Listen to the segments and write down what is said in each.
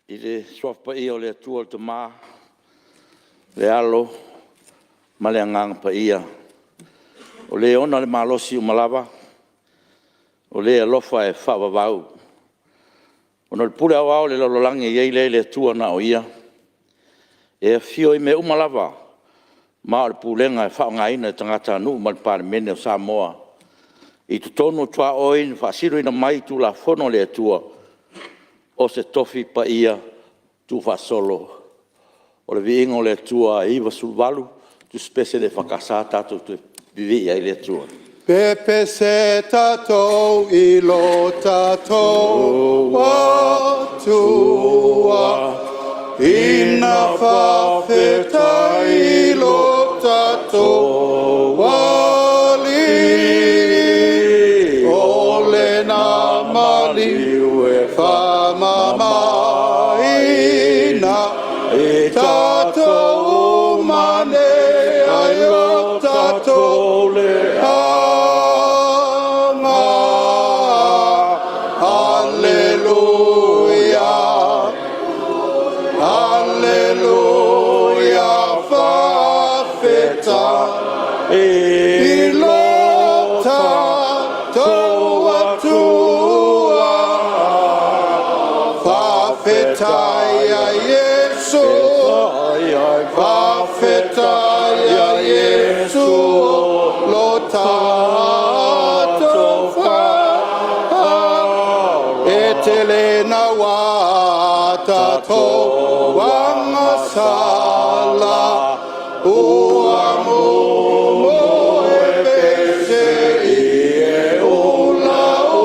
I le Suafa Paia o le Atua le Tama, le Alo ma le Agaga Paia, o Le ona le malosi uma lava, o Le alofa e faavavau. Ona o le pule aoao i le lalolagi e i ai lea i le Atua na o Ia, e afio i mea uma lava, ma o le pulega e faaaogaina e tagatanuu ma le Palemene o Samoa i totonu o tuaoi na faasinoina mai i Tulafono a le Atua, o se tofi paia tuufaasolo o le viiga o le Atua e 98 tusipese a le EFKS tatou toe vivii ai i le Atua. Pepese tatou i lo tatou Atua, ina faafetai i lo tatou Alii, o Lena maliu e faamamaina i tatou uma nei ai o tatou leaga. Aleluia, Aleluia, faafetai i lo tatou Atua. Faafetai ia Iesu, faafetai ia Iesu o lo tatou faaola, e tele naua tatou agasala, ua mumu e pese i e ulaula,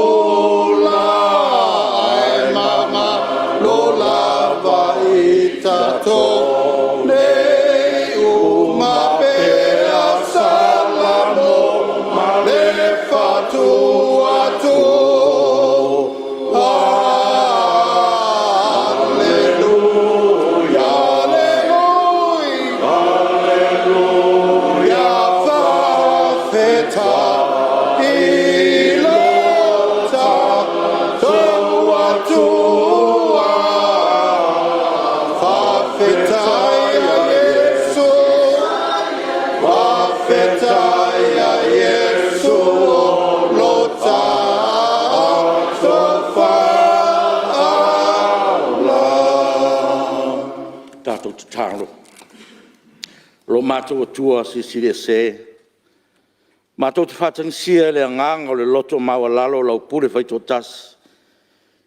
ae mamalo lava i tatou nei uma pea Salamo ma le fatu atu. Aleluia, aleluia, aleluia, faafetai i lo tatou Atua. Faafetai ia Iesu, faafetai ia Iesu o lo tatou Faaola. Tatou tatalo. Lo matou Atua Silisili Ese, matou te faatagisia i le agaga o le loto maualalo lau pule faitoatasi,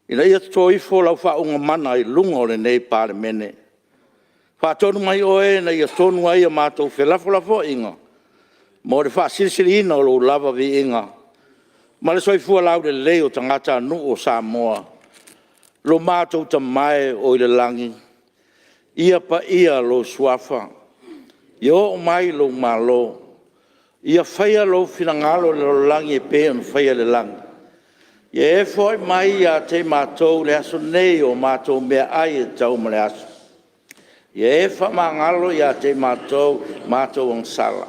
ina ia toto ifo lau faauuga mana i luga o lenei Palemene. Faatonu mai Oe ina ia tonu ai a matou felafolafoaiga mo le faasilisiliina o Lou lava viiga ma le soifua laulelei o tagatanuu o Samoa. Lo matou Tama e o i le lagi, ia paia Lou Suafa, ia oo mai Lou Malo, ia faia Lou finagalo i le lalolagi e pei ona faia i le lagi. Ia e foai mai ia te i matou i le aso nei o matou meaai e tatau mo le aso. Ia e faamagalo ia te i matou matou agasala,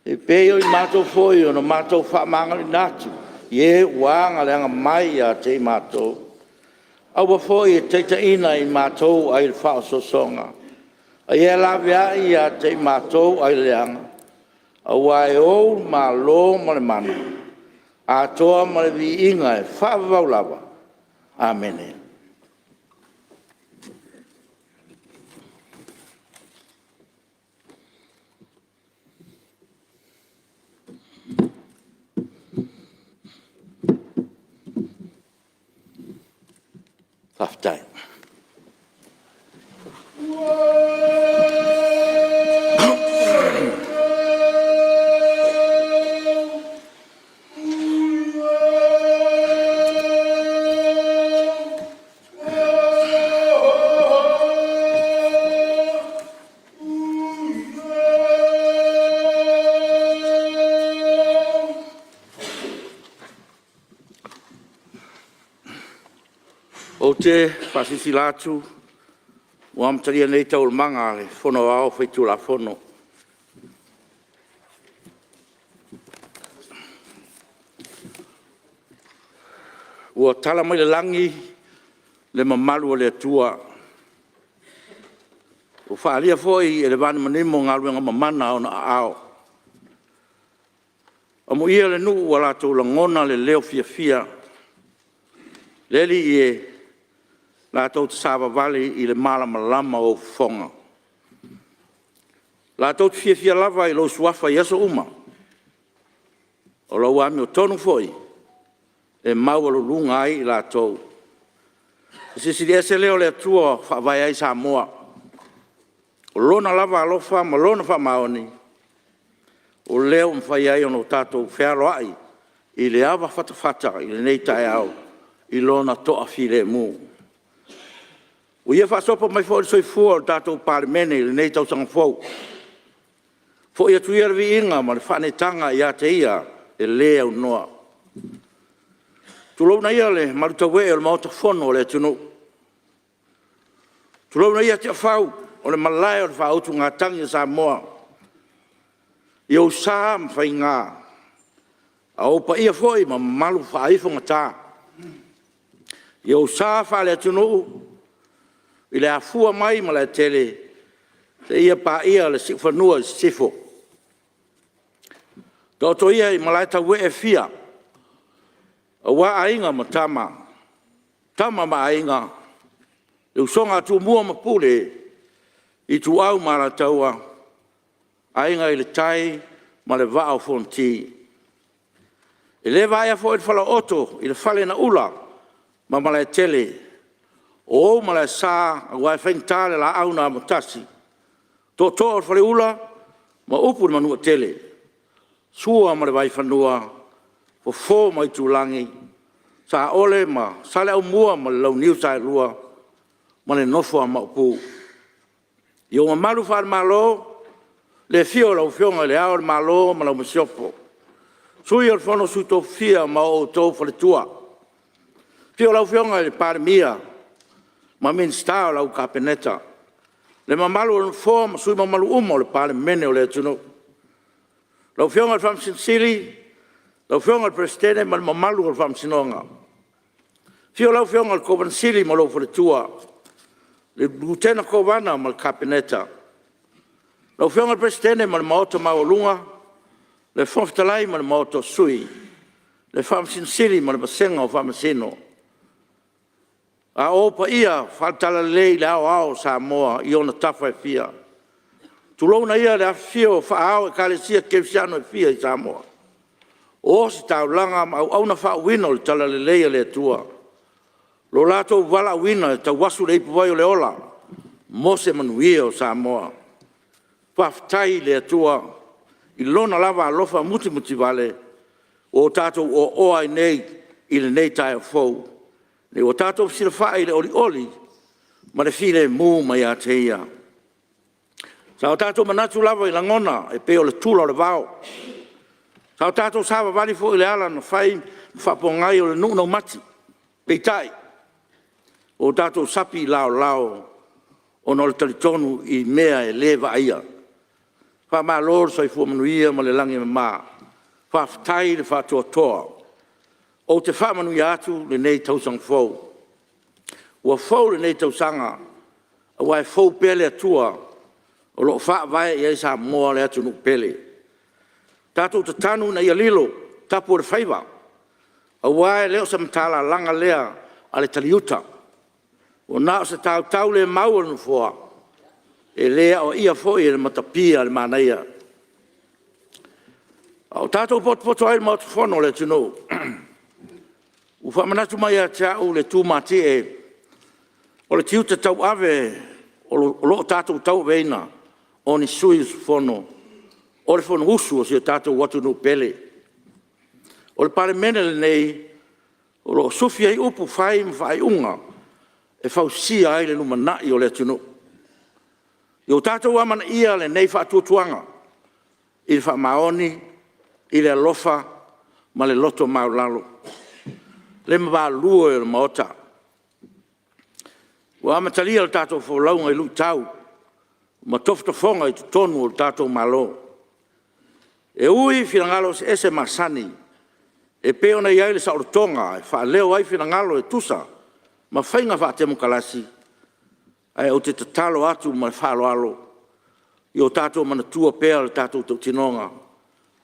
e pei o matou foi ona matou faamagaloina atu i e ua aga leaga mai ia te i matou. Aua foi e te taitaiina i matou ai le faaosoosoga, a ia e laveai ia te i matou ai le leaga, aua e Ou le Malo ma le mana, atoa ma le viiga e faavavau lava. Amene. Faafetai. Ou te faasilasila atu ua amatalia nei Taualumaga a le Fono Aoao Faitulafono. Ua tala mai le lagi le mamalu o le Atua Ua faaalia foi e le vanimonimo galuega mamana a Ona aao. Amuia le nuu ua latou lagona le leo fiafia, le Alii e, latou te savavali i le malamalama o ou fofoga. Latou te fiafia lava i lou Suafa i aso uma, o lau amiotonu foi e maualuluga ai i latou. O le Silisili Ese lea o le Atua e faavae ai Samoa, o Lona lava alofa ma Lona faamaoni o lea ua mafai ai ona tatou fealoai i le ava fatafata i lenei taeao i Lona toafilemu. Ua Ia faasopo mai foi le soifua o le tatou Palemene i lenei tausaga fou. Foi atu ia le viiga ma le faaneetaga ia te Ia e le aunoa. Tulouna ia le malutauee o le Maota Fono o le atunuu, tulouna ia Tiafau o le Malae o le Faautugatagi a Samoa i ou sa ma faiga, a o ou paia foi ma mamalu faaifogata. I ou sa faaleatunuu i le afua mai i Malaetele seia paia le siufanua i Sisifo. Taoto ia i malaetauee e fia aua Aiga ma Tama, Tama ma Aiga, le usoga a Tumua ma Pule, Ituau ma Alataua, Aiga i le Tai ma le Vaa o Fonoti. E le vaea foi le falaooto i le fale na ula ma Malaetele, o ou malaesa aua e faigata le Laau na Amotasi, Tootoo o le Faleula ma upu i le Manuatele. Sua ma le Vaifanua, Fofo ma Aitulagi, Saole ma Saleaaumua ma le Launiu Saelua ma le nofo a Maopu. I ou mamalu faale-Malo, le afio o lau Afioga i Le Ao o le Malo ma lau Masiofo, Sui o le Fono a Sui Tofia ma outou Faletua. Afio lau Afioga i le Palemia ma Minisita o lau Kapeneta, le mamalu o le Nofoa ma sui usufono mamalu uma o le Palemene o le atunuu. Lau Afioga i le Faamasino Sili, lau Afioga i le Peresetene ma le mamalu o le Faamasinoga. Afio lau Afioga i le Kovana Sili ma lou faletua, le Lutena Kovana ma le Kapeneta, lau Afioga i le Peresetene ma le Maota Maualuga, le Fofoga Fetalai ma le Maota o Sui, le Faamasino Sili ma le vasega o Faamasino. A o ou paia faale-Talalelei i le aoao o Samoa i ona tafa e fia, tulouna ia le afifio o faaao o Ekalesia Kerisiano e fia i Samoa, o ositaulaga ma auauna faauuina o le talalelei a le Atua, lo latou valaauina e tauasu le ipuvai o le ola mo se manuia o Samoa. Faafetai i le Atua i Lona lava alofa mutimutivale ua tatou oaoa ai nei i lenei taeao fou, ina ua tatou fesilafai i le olioli ma le filemu mai ia te Ia. Sa o tatou manatu lava i lagona e pei o le tula o le vao, sa o tatou savavali foi i le ala na fai ma faapogai o le nuu raumati, peitai, ua o tatou sapi i laolao ona o le talitonu i mea e le vaaia. Faamalo le soifua manuia ma le lagi e mama, faafetai le faatoatoa. Ou te faamanuia atu lenei tausaga fou. Ua fou lenei tausaga aua e fou pea le Atua o lo o faavae i ai Samoa le atunuu pele. Tatou tatanu ina ia lilo tapu o le faiva aua e le o se matalalaga lea a le taliuta, ua na o se tautaulemau a le Nofoa, e le aoaia foi e le matapia le manaia. A o tatou potopoto ai i le Maota Fono o le atunuu, ua faamanatu mai ia te au le tumatie o le tiute tauave o lo o tatou tauaveina o ni sui usufono o le Fonousu a si o tatou atunuu pele. O le Palemene lenei, o lo o sufi ai upu fai ma faaiuga e fausia ai le lumanai o le atunuu. Ia o tatou amanaia lenei faatuatuaga i le faamaoni, i le alofa ma le loto maualalo. Le mavalu e o le Maota, ua amatalia le tatou folauga i luitau ma tofotofoga i totonu o le tatou Malo. E ui i finagalo eseese masani e pei ona i ai le saolotoga e faaleo ai finagalo e tusa ma faiga faatemokarasi, Ae ou te tatalo atu ma le faaaloalo, ia o tatou manatua pea le tatou tautinoga,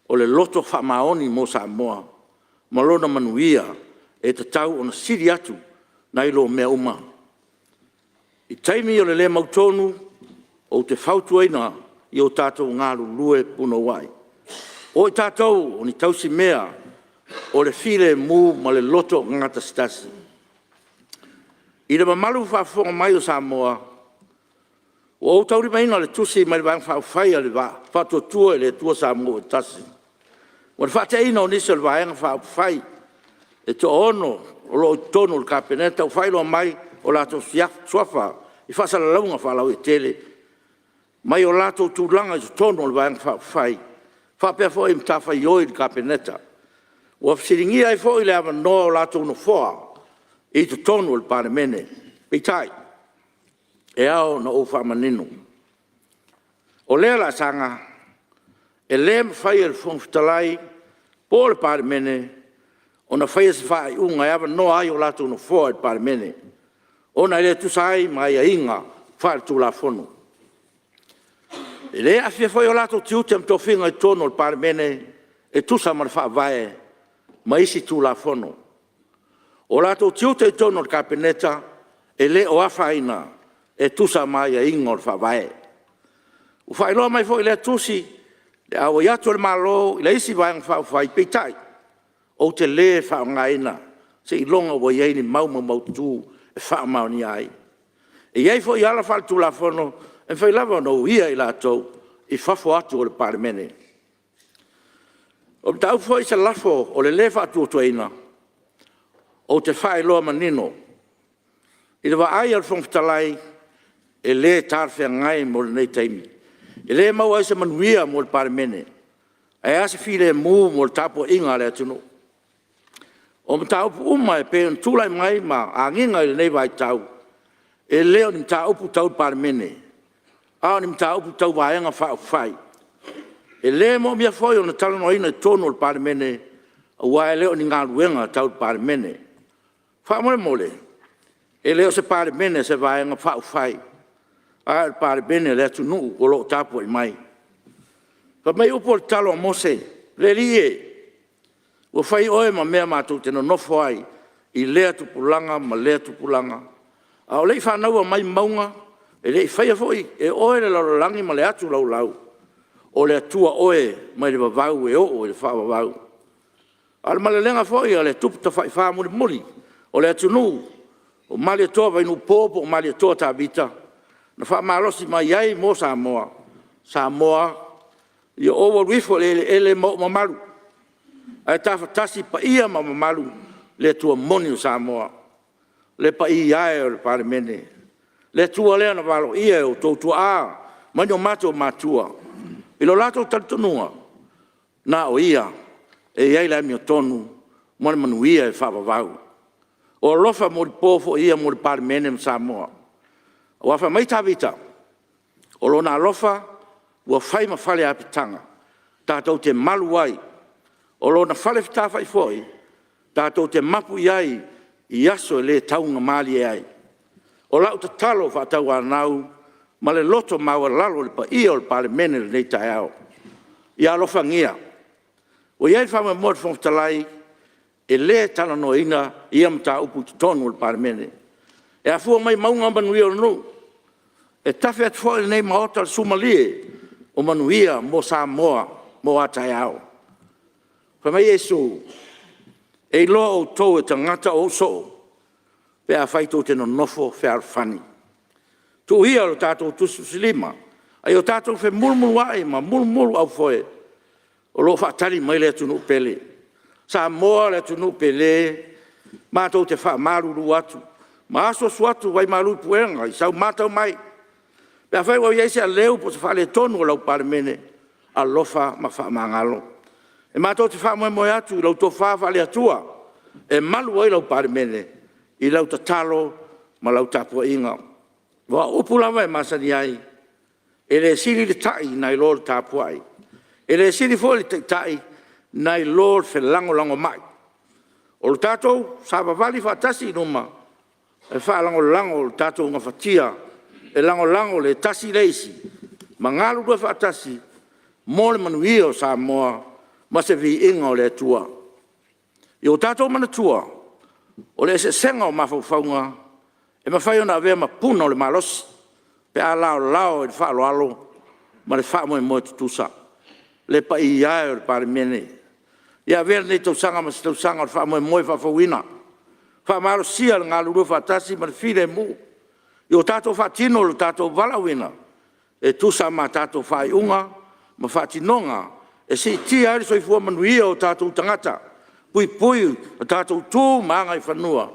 o le loto faamaoni mo Samoa ma lona manuia e tatau ona sili atu nai lo mea uma. I taimi o le le mautonu, ou te fautuaina ia o tatou galulue punouai. O i tatou o ni tausimea o le filemu ma le loto gagatasi. I le mamalu faafofoga mai o Samoa, ua ou taulimaina le tusi mai le Vaega Faaupufai a le Faatuatua i le Atua Samoa ua Tasi, mo le faateaina o nisi o le Vaega Faaupufai e toaono o lo o i totonu o le Kapeneta ua faailoa mai o latou suafa i faasalalauga faalauaitele mai o latou tulaga i totonu o le Vaega Faaupufai faapea foi matafaioi i le Kapeneta. Ua fesiligia ai foi le avanoa o latou nofoa i totonu o le Palemene. Peitai, e ao ona ou faamanino, o lea laasaga e le mafai e le Fofoga Fetalai po o le Palemene ona faia se faaiuga e avanoa ai o latou nofoa i le Palemene, ona e le tusa ai ma aiaiga faale-Tulafono. E le aafia foi o latou tiute ma tofiga i totonu o le Palemene e tusa ma le Faavae ma isi Tulafono. O latou tiute i totonu o le Kapeneta e le o afaina e tusa ma aiaiga o le Faavae. Ua faailoa mai foi i lea tusi le auai atu o le Malo i le isi Vaega Faaupufai, peitai, ou te le faaaogaina seiloga ua i ai ni mau maumaututu e faamaonia ai. E i ai foi ala faale-Tulafono e mafai lava ona uia i latou i fafo atu o le Palemene. O le mataupu foi i se lafo o le lē Faatuatuaina, ou te faailoa manino, i le vaai a le Fofoga Fetalai, e le talafeagai mo lenei taimi. E le maua ai se manuia mo le Palemene, ae a se filemu mo le tapuaiga a le atunuu. O mataupu uma e pei ona tulai mai ma agiga i lenei vaitau, e le o ni mataupu tau le Palemene, a o ni mataupu tau Vaega Faaupufai. E le moomia foi ona talanoaina i totonu o le Palemene aua e le o ni galuega tau le Palemene. Faamolemole, e le o se Palemene a se Vaega Faaupufai, a o le Palemene a le atunuu o lo o tapuai mai. Fai mai upu o le tatalo a Mose, “Le Alii e, ua fai Oe ma mea matou te nonofo ai i lea tupulaga ma lea tupulaga. A o le i fanaua mai mauga, e le i faia foi e Oe le lalolagi ma le atu laulau, o le Atua Oe mai le vavau e oo i le faavavau.” A o le malelega foi a le Tupu Tafaifa mulimuli o le atunuu o Malietoa Vainuupo po o Malietoa Tavita na faamalosi mai ai mo Samoa, “Samoa, ia ou alu ifo i le eleele ma ou mamalu, ae tafatasi paia ma mamalu i le Atua moni o Samoa.” Le paia e o le Palemene, le Atua lea na valoia e o outou tuaa ma ni o matou matua i lo latou talitonuga, na o Ia e i ai le amiotonu ma le manuia e faavavau. O alofa molipo foi ia mo le Palemene ma Samoa. Aua fai mai Tavita, “O Lona alofa ua fai ma fale apitaga tatou te malu ai, o Lona fale fetafai foi tatou te mapu i ai i aso e le taugamalie ai.” O lau tatalo faatauanau ma le loto maualalo i le paia o le Palemene i lenei taeao, ia alofagia. Ua i ai le faamoemoe o le Fofoga Fetalai, e le talanoaina ia mataupu i totonu o le Palemene. E afua mai mauga manuia o le nuu. E tafe atu foi i lenei Maota le sumalie o manuia mo Samoa mo a taeao. Fai mai Iesu, “E iloa outou e tagata o ou soo pe afai tou te nonofo fealofani.” Tuu ia lo tatou tusitusilima a ia o tatou femulumuluai ma mulumuluaufoe, o lo o faatali mai le atunuu pele. Samoa le atunuu pele, matou te faamalulu atu ma asuasu atu vai malu i puega i sau matau mai. Pe afai ua i ai se aleu po o se faaletonu o lau Palemene, alofa ma faamagalo. E matou te faamoemoe atu i lau tofa faale-Atua e malu ai lau Palemene i lau tatalo ma lau tapuaiga. Aua o upu lava e masani ai, e le sili le ta'i nai lo le tapuai, e le sili foi le taitai nai lo le felagolagomai. O le tatou savavali faatasi i luma, e faalagolago i le tatou gafatia e lagolago le tasi i le isi ma galulue faatasi mo le manuia o Samoa ma se Viiga o le Atua. Ia o tatou manatua, o le eseesega o mafaufauga e mafai ona avea ma puna o le malosi pe a laolao i le faaaloalo ma le faamoemoe tutusa. Le paia e o le Palemene, ia avea lenei tausaga ma se tausaga o le faamoemoe faafouina, faamalosia le galulue faatasi ma le filemu, ia o tatou faatino lo tatou valaauina e tusa ma a tatou faaiuga ma faatinoga e siitia ai le soifua manuia o tatou tagata, puipui o tatou tu ma agaifanua,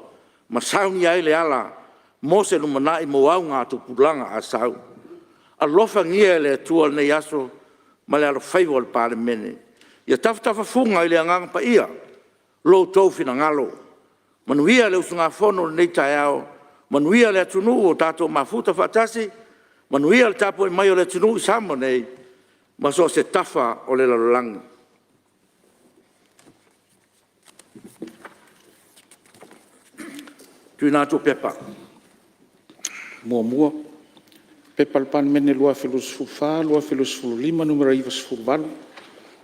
ma saunia ai le ala mo se lumanai mo augatupulaga a sau. Alofagia e le Atua lenei aso ma le alofaiva o le Palemene. Ia tafatafafuga i le Agaga Paia lo outou finagalo. Manuia le usugafono i lenei taeao, manuia le atunuu ua tatou mafuta faatasi, manuia le tapuai mai a le atunuu i Samoa nei ma so o se tafa o le lalolagi. 2. P.P.2024/2025 Nu.98,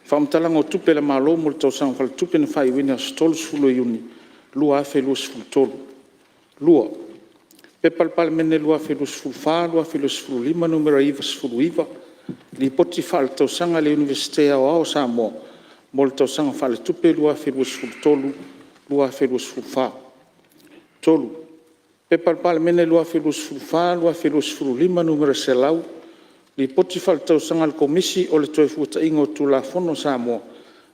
Faamatalaga o Tupe a le Malo mo le Tausaga Faaletupe na faaiuina i le aso 30 Iuni 2023. 2. P.P.2024/2025 Nu.99, Lipoti Faaletausaga a le Iunivesite Aoao o Samoa mo le Tausaga Faaletupe 2023/2024. 3. P.P.2024/2025 Nu.100, Lipoti Faaletausaga a le Komisi o le Toefuataiga o Tulafono a Samoa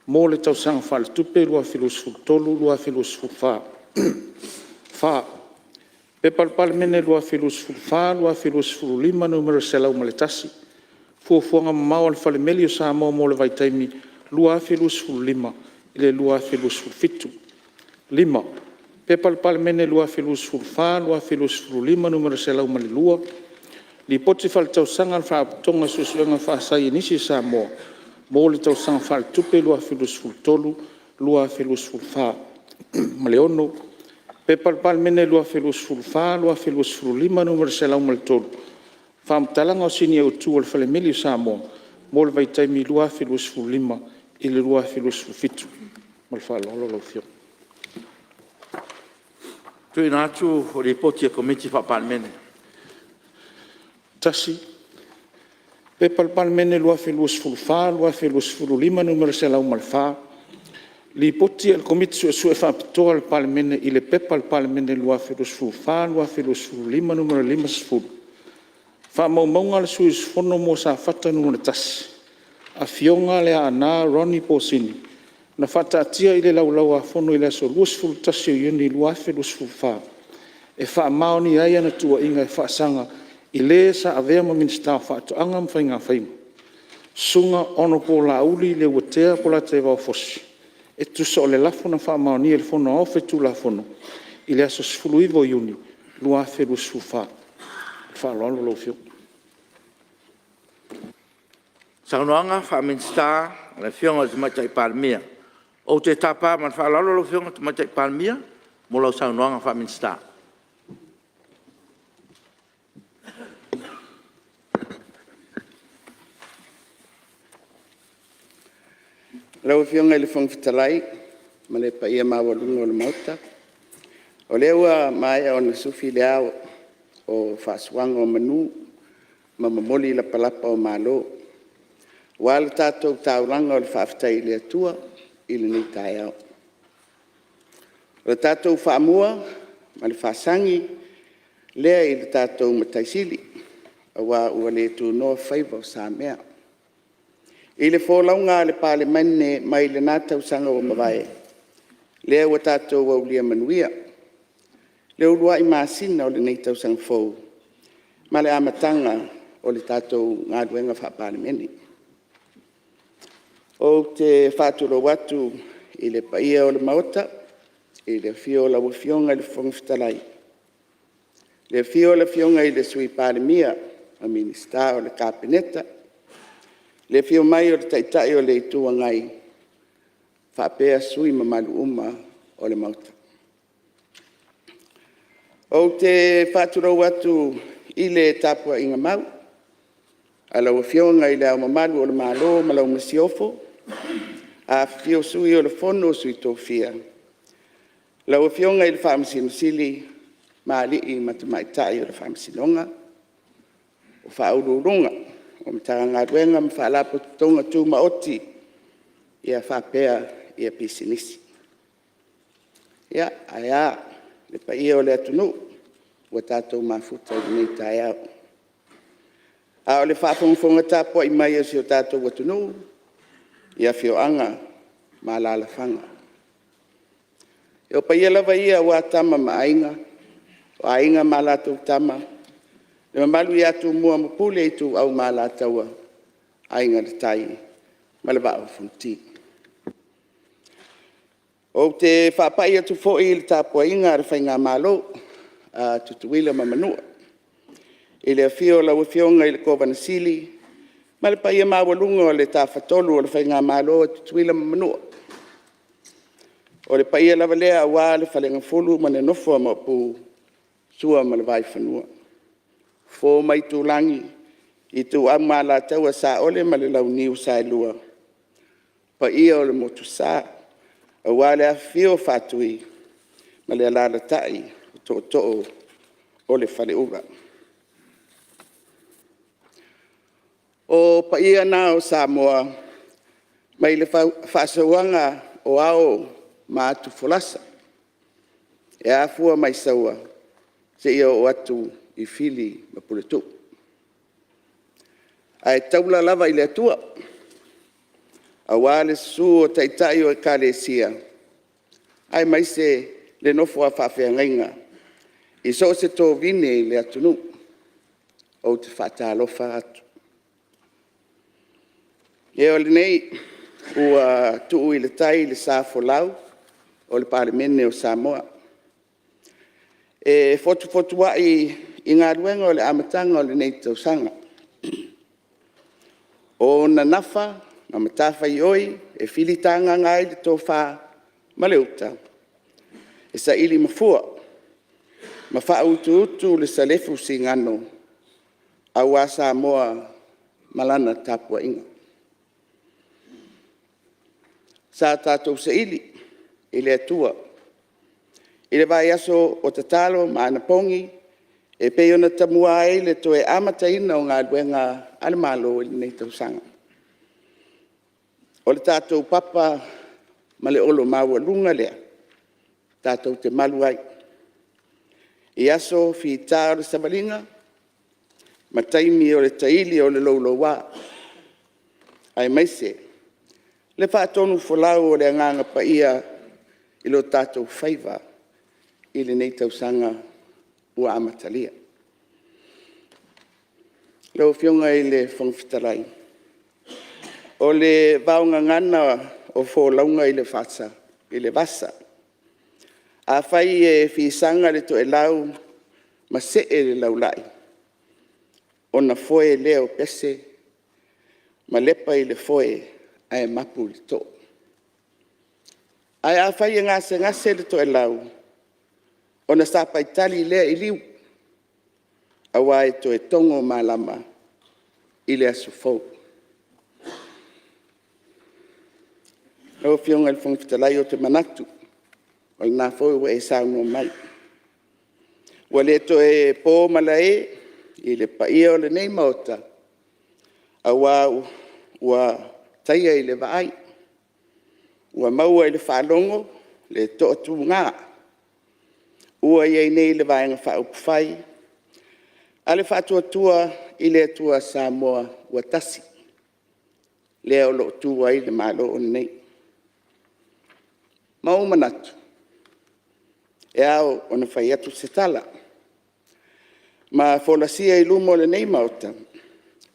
mo le Tausaga Faaletupe 2023/2024. 4. P.P.2024/2025 Nu.101, Fuafuaga mamao a le Falemeli o Samoa mo le vaitaimi 2025-2027. 5. P.P.2024/2025 Nu.102, Lipoti Faaletausaga a le Faalapotopotoga o Suesuega Faasaienisi a Samoa mo le Tausaga Faaletupe 2023/2024. Ma le 6. P.P.2024/2025 Nu.103, Faamatalaga o Sini Autu a le Falemeli o Samoa mo le vaitaimi 2025-2027. Ma le faaaloalo lau Afioga. Tuuina atu o Lipoti a Komiti Faa-Palemene. 1. P.P.2024/2025 Nu.104, Lipoti a le Komiti Suesue Faapitoa a le Palemene i le P.P.2024/2025 Nu.50, Faamaumauga a le Sui Usufono mo Safata 1, Afioga Leaana Ronnie Posini, na faataatia i le Laulau-a-Fono i le aso 21 Iuni 2024 e faamaonia ai ana tuuaiga e faasaga i le sa avea ma Minisita o Faatoaga ma Faiga Faiva, Susuga Hon Laauli Leuatea Polataivao Fosi, e tusa o le Lafo na faamaonia e le Fono Aoao Faitulafono i le aso 19 Iuni 2024. Ma le faaaloalo lau Afioga. Saunoaga Faa-Minisita a le Afioga i le Tamaitai Palemia. Ou te tapa ma le faaaloalo lau Afioga i le Tamaitai Palemia mo lau Saunoaga Faa-Minisita. Lau Afioga i le Fofoga Fetalai ma le paia maualuga o le Maota, o lea ua maea ona sufi le ao o faasuaga o manu ma momoli lapalapa o malo aua le tatou taulaga o le faafetai i le Atua i lenei taeao. O le tatou faamua ma le faasagi lea i le tatou Matai Sili aua ua le tunoa faiva o Samea. I le folauga a le Palemene mai lena tausaga ua mavae, lea ua tatou aulia manuia le uluai masina o lenei tausaga fou ma le amataga o le tatou galuega faa-Palemene. Ou te faatulou atu i le paia o le Maota i le afio o lau Afioga i le Fofoga Fetalai, le afio o le Afioga i le Sui Palemia ma Minisita o le Kapeneta, le afio mai o le Taitai o le Itu Agai faapea sui usufono mamalu uma o le Maota. Ou te faatulou atu i le tapuaiga mau a lau Afioga i Le Ao Mamalu o le Malo ma lau Masiofo, afifio Sui o le Fono a Sui Tofia, lau Afioga i le Faamasino Sili ma alii ma tamaitai o le Faamasinoga, o Faauluuluga o Matagaluega ma Faalapotopotoga Tumaoti faapea Pisinisi. Ae a le paia o le atunuu ua tatou mafuta i lenei taeao, a o le faafogafoga tapuai mai a si o tatou atunuu i afioaga ma alaalafaga. O paia lava ia aua Tama ma Aiga, o Aiga ma latou Tama, le mamalu ia Tumua ma Pule, Ituau ma Alataua, Aiga i le Tai ma le Vaa o Fonoti. Ou te faapai atu foi i le tapuaiga a le faigamalo a Tutuila ma Manua, i le afio o lau Afioga i le Kovana Sili ma le paia maualuga o le Tafatolu o le faigamalo a Tutuila ma Manua. O le paia lava lea aua le Faleagafulu ma le nofo a Maopu, Sua ma le Vaifanua, Fofo ma Aitulagi, Ituau ma Alataua, Saole ma le Launiu Saelua, paia o le Motusa aua le afifio o Faatui ma le alaalatai o Tootoo o le Faleula. O paia na o Samoa mai le faasauaga o ao ma atufolasa, e afua mai Saua seia oo atu i Fili ma Puletuu. Ae taula lava i le Atua aua le susu o Taitai o Ekalesia, aemaise le nofo a faafeagaiga i so o se tovine i le atunuu. Ou te faatalofa atu. Lea o lenei ua tuu i le tai le sa folau o le Palemene o Samoa e fotufotuai i galuega o le amataga o lenei tausaga. O ona nafa ma matafaioi e filitagaga ai le tofa ma le uta, e saili mafua ma faautuutu le salefu sigano aua Samoa ma lana tapuaiga. Sa tatou saili i le Atua i le vaiaso o tatalo ma anapogi e pei ona tamua ai le toe amataina o galuega a le Malo i lenei tausaga. O le tatou papa ma le olo maualuga lea tatou te malu ai i aso fita o le savaliga ma taimi o le taili o le louloua, aemaise le faatonufolau o le Agaga Paia i lo tatou faiva i lenei tausaga ua amatalia. Lau Afioga i le Fofoga Fetalai, o le vaogagana o folauga i le vasa, afai e fisaga le toelau ma see le laulai, ona foe lea o pese ma lepa i le foe ae mapu i le too. Ae afai e gasegase le toelau, ona sapaitali lea i liu, aua e toe togo malama i le aso fou. Lau Afioga i le Fofoga Fetalai, ou te manatu o lena foi ua e saunoa mai, ua le toe po malae i le paia o lenei Maota, aua ua taia i le vaai, ua maua i le faalogo le toatuga ua i ai nei le Vaega Faaupufai a le Faatuatua i le Atua Samoa ua Tasi, lea o lo o tu ai le Malo lenei. Ma ua manatu, e ao ona fai atu se tala ma folasia i luma o lenei Maota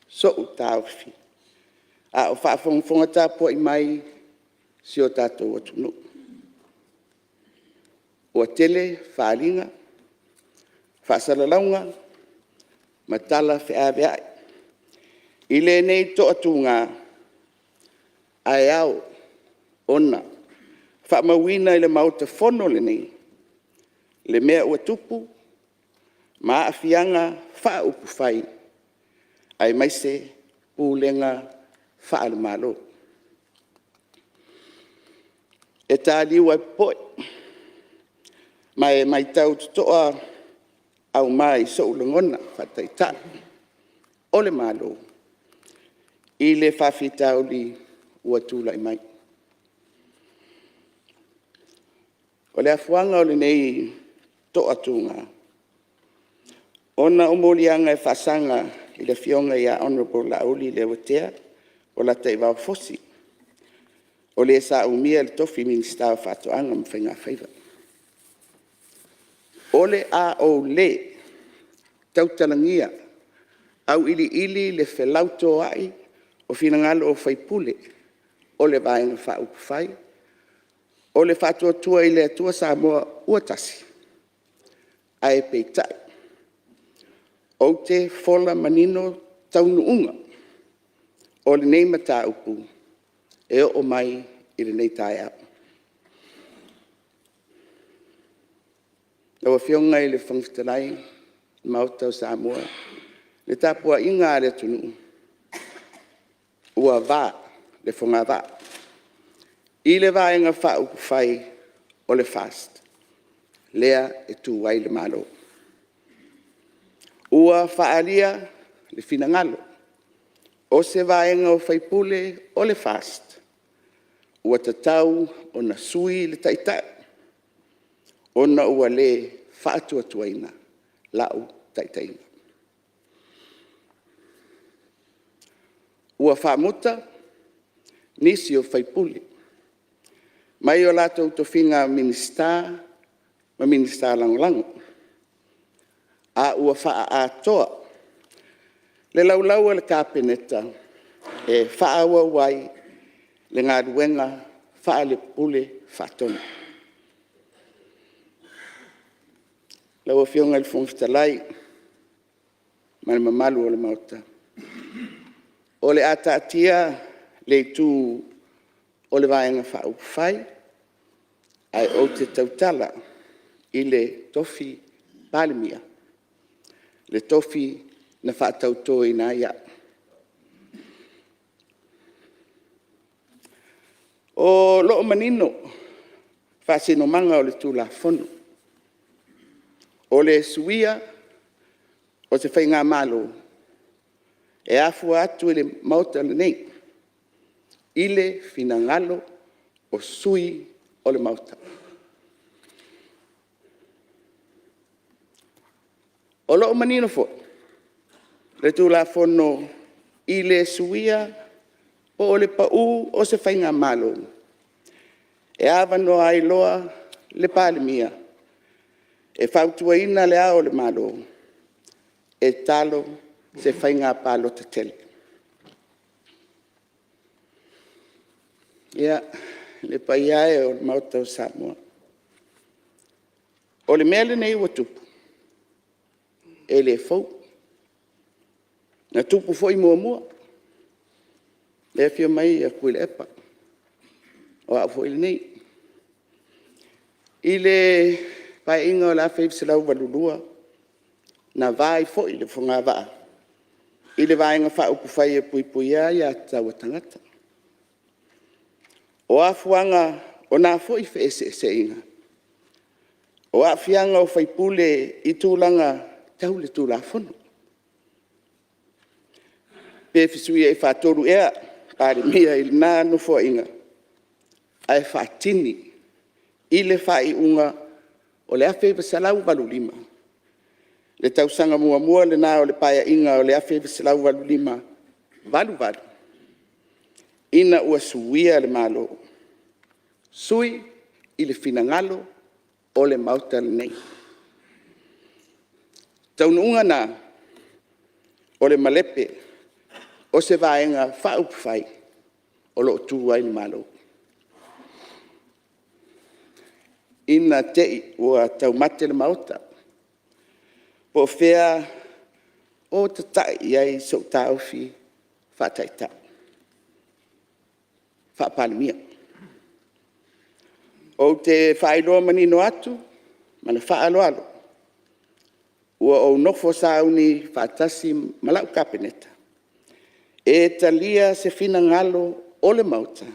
sou taofi a o faafogafoga tapuai mai si o tatou atunuu. Ua tele faaaliga, faasalalauga ma tala feaveai i lenei toatuga, ae ao ona faamauina i le Maota Fono lenei le mea ua tupu ma aafiaga faaupufai aemaise pulega faale-Malo. E taliu ae popoe ma e matau totoa auma i sou lagona faa-Taitai o le Malo i le faafitauli ua tulai mai. O le afuaga o lenei toatuga, ona o moliaga e faasaga i le Afioga ia Hon Laauli Leuatea Polataivao Fosi, o le sa umia le tofi Minisita o Faatoaga ma Faigafaiva. O le a ou le tautalagia auiliili le felautoai o finagalo o sui usufono o le Vaega Faaupufai o le Faatuatua i le Atua Samoa ua Tasi, ae peitai, ou te fola manino taunuuga o lenei mataupu e oo mai i lenei taeao. Lau Afioga i le Fofoga Fetalai ma le Maota o Samoa, le tapuaiga a le atunuu, ua va le fogavaa i le Vaega Faaupufai o le FAST lea e tu ai le Malo. Ua faaalia le finagalo o se vaega o sui usufono o le FAST ua tatau ona sui le Taitai ona ua le faatuatuaina lau taitaiga. Ua faamuta nisi o sui usufono mai o latou tofiga Minisita ma Minisita Lagolago, a ua faaatoa le laulau a le Kapeneta e faaauau ai le galuega faale-Pule Faatonu. Lau Afioga i le Fofoga Fetalai ma le mamalu o le Maota, o le a taatia le itu o le Vaega Faaupufai ae ou te tautala i le tofi Palemia, le tofi na faatautoina ai au. O lo o manino faasinomaga o le Tulafono, o le suia o se faigamalo, e afua atu i le Maota lenei i le finagalo o sui usufono o le Maota. O lo o manino foi le Tulafono i le suia po o le pau o se faigamalo, e avanoa ai loa le Palemia e fautuaina Le Ao o le Malo e talo se faiga palota tele. Ia, le paia e o le Maota o Samoa, o le mea lenei ua tupu, e le fou. Na tupu foi muamua, lea e afio mai Tuilaepa, o au foi lenei. I le Paeaiga o le 1982, na va ai foi le fogavaa i le Vaega Faaupufai e Puipuia Aia Tatau a Tagata. O afuaga o na foi feeseeseaiga, o aafiaga o sui usufono i tulaga tau le Tulafono. Pe fesuiai faatolu ea Palemia i lena Nofoaiga, ae faatini i le faaiuga o le 1985, le tausaga muamua lena o le Paeaiga o le 1985-1988, ina ua suia le Malo, sui i le finagalo o le Maota lenei. O taunuuga na o le malepe o se Vaega Faaupufai o lo o tu ai le Malo. Ina te i ua taumate le Maota, po o fea o tatai i ai sou taofi faa-Taitai, faa-Palemia. Ou te faailoa manino atu ma le faaaloalo, Ua ou nofo sauni faatasi ma lau Kapeneta e talia se finagalo o le Maota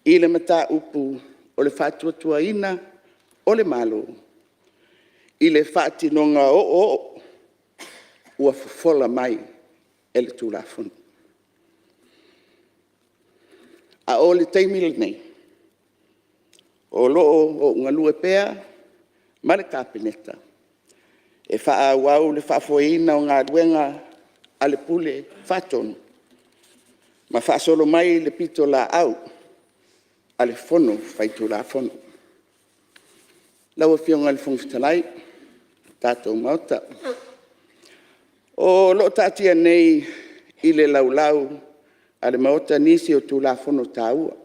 i le mataupu o le faatuatuaina o le Malo i le faatinoga oooo ua fofola mai e le Tulafono. A o le taimi lenei, o lo o ou galue pea ma le Kapeneta e faaauau le faafoeina o galuega a le Pule Faatonu ma faasolo mai le pitolaau a le Fono Faitulafono. Lau Afioga i le Fofoga Fetalai ma le tatou Maota, o lo o taatia nei i le Laulau a le Maota nisi o Tulafono taua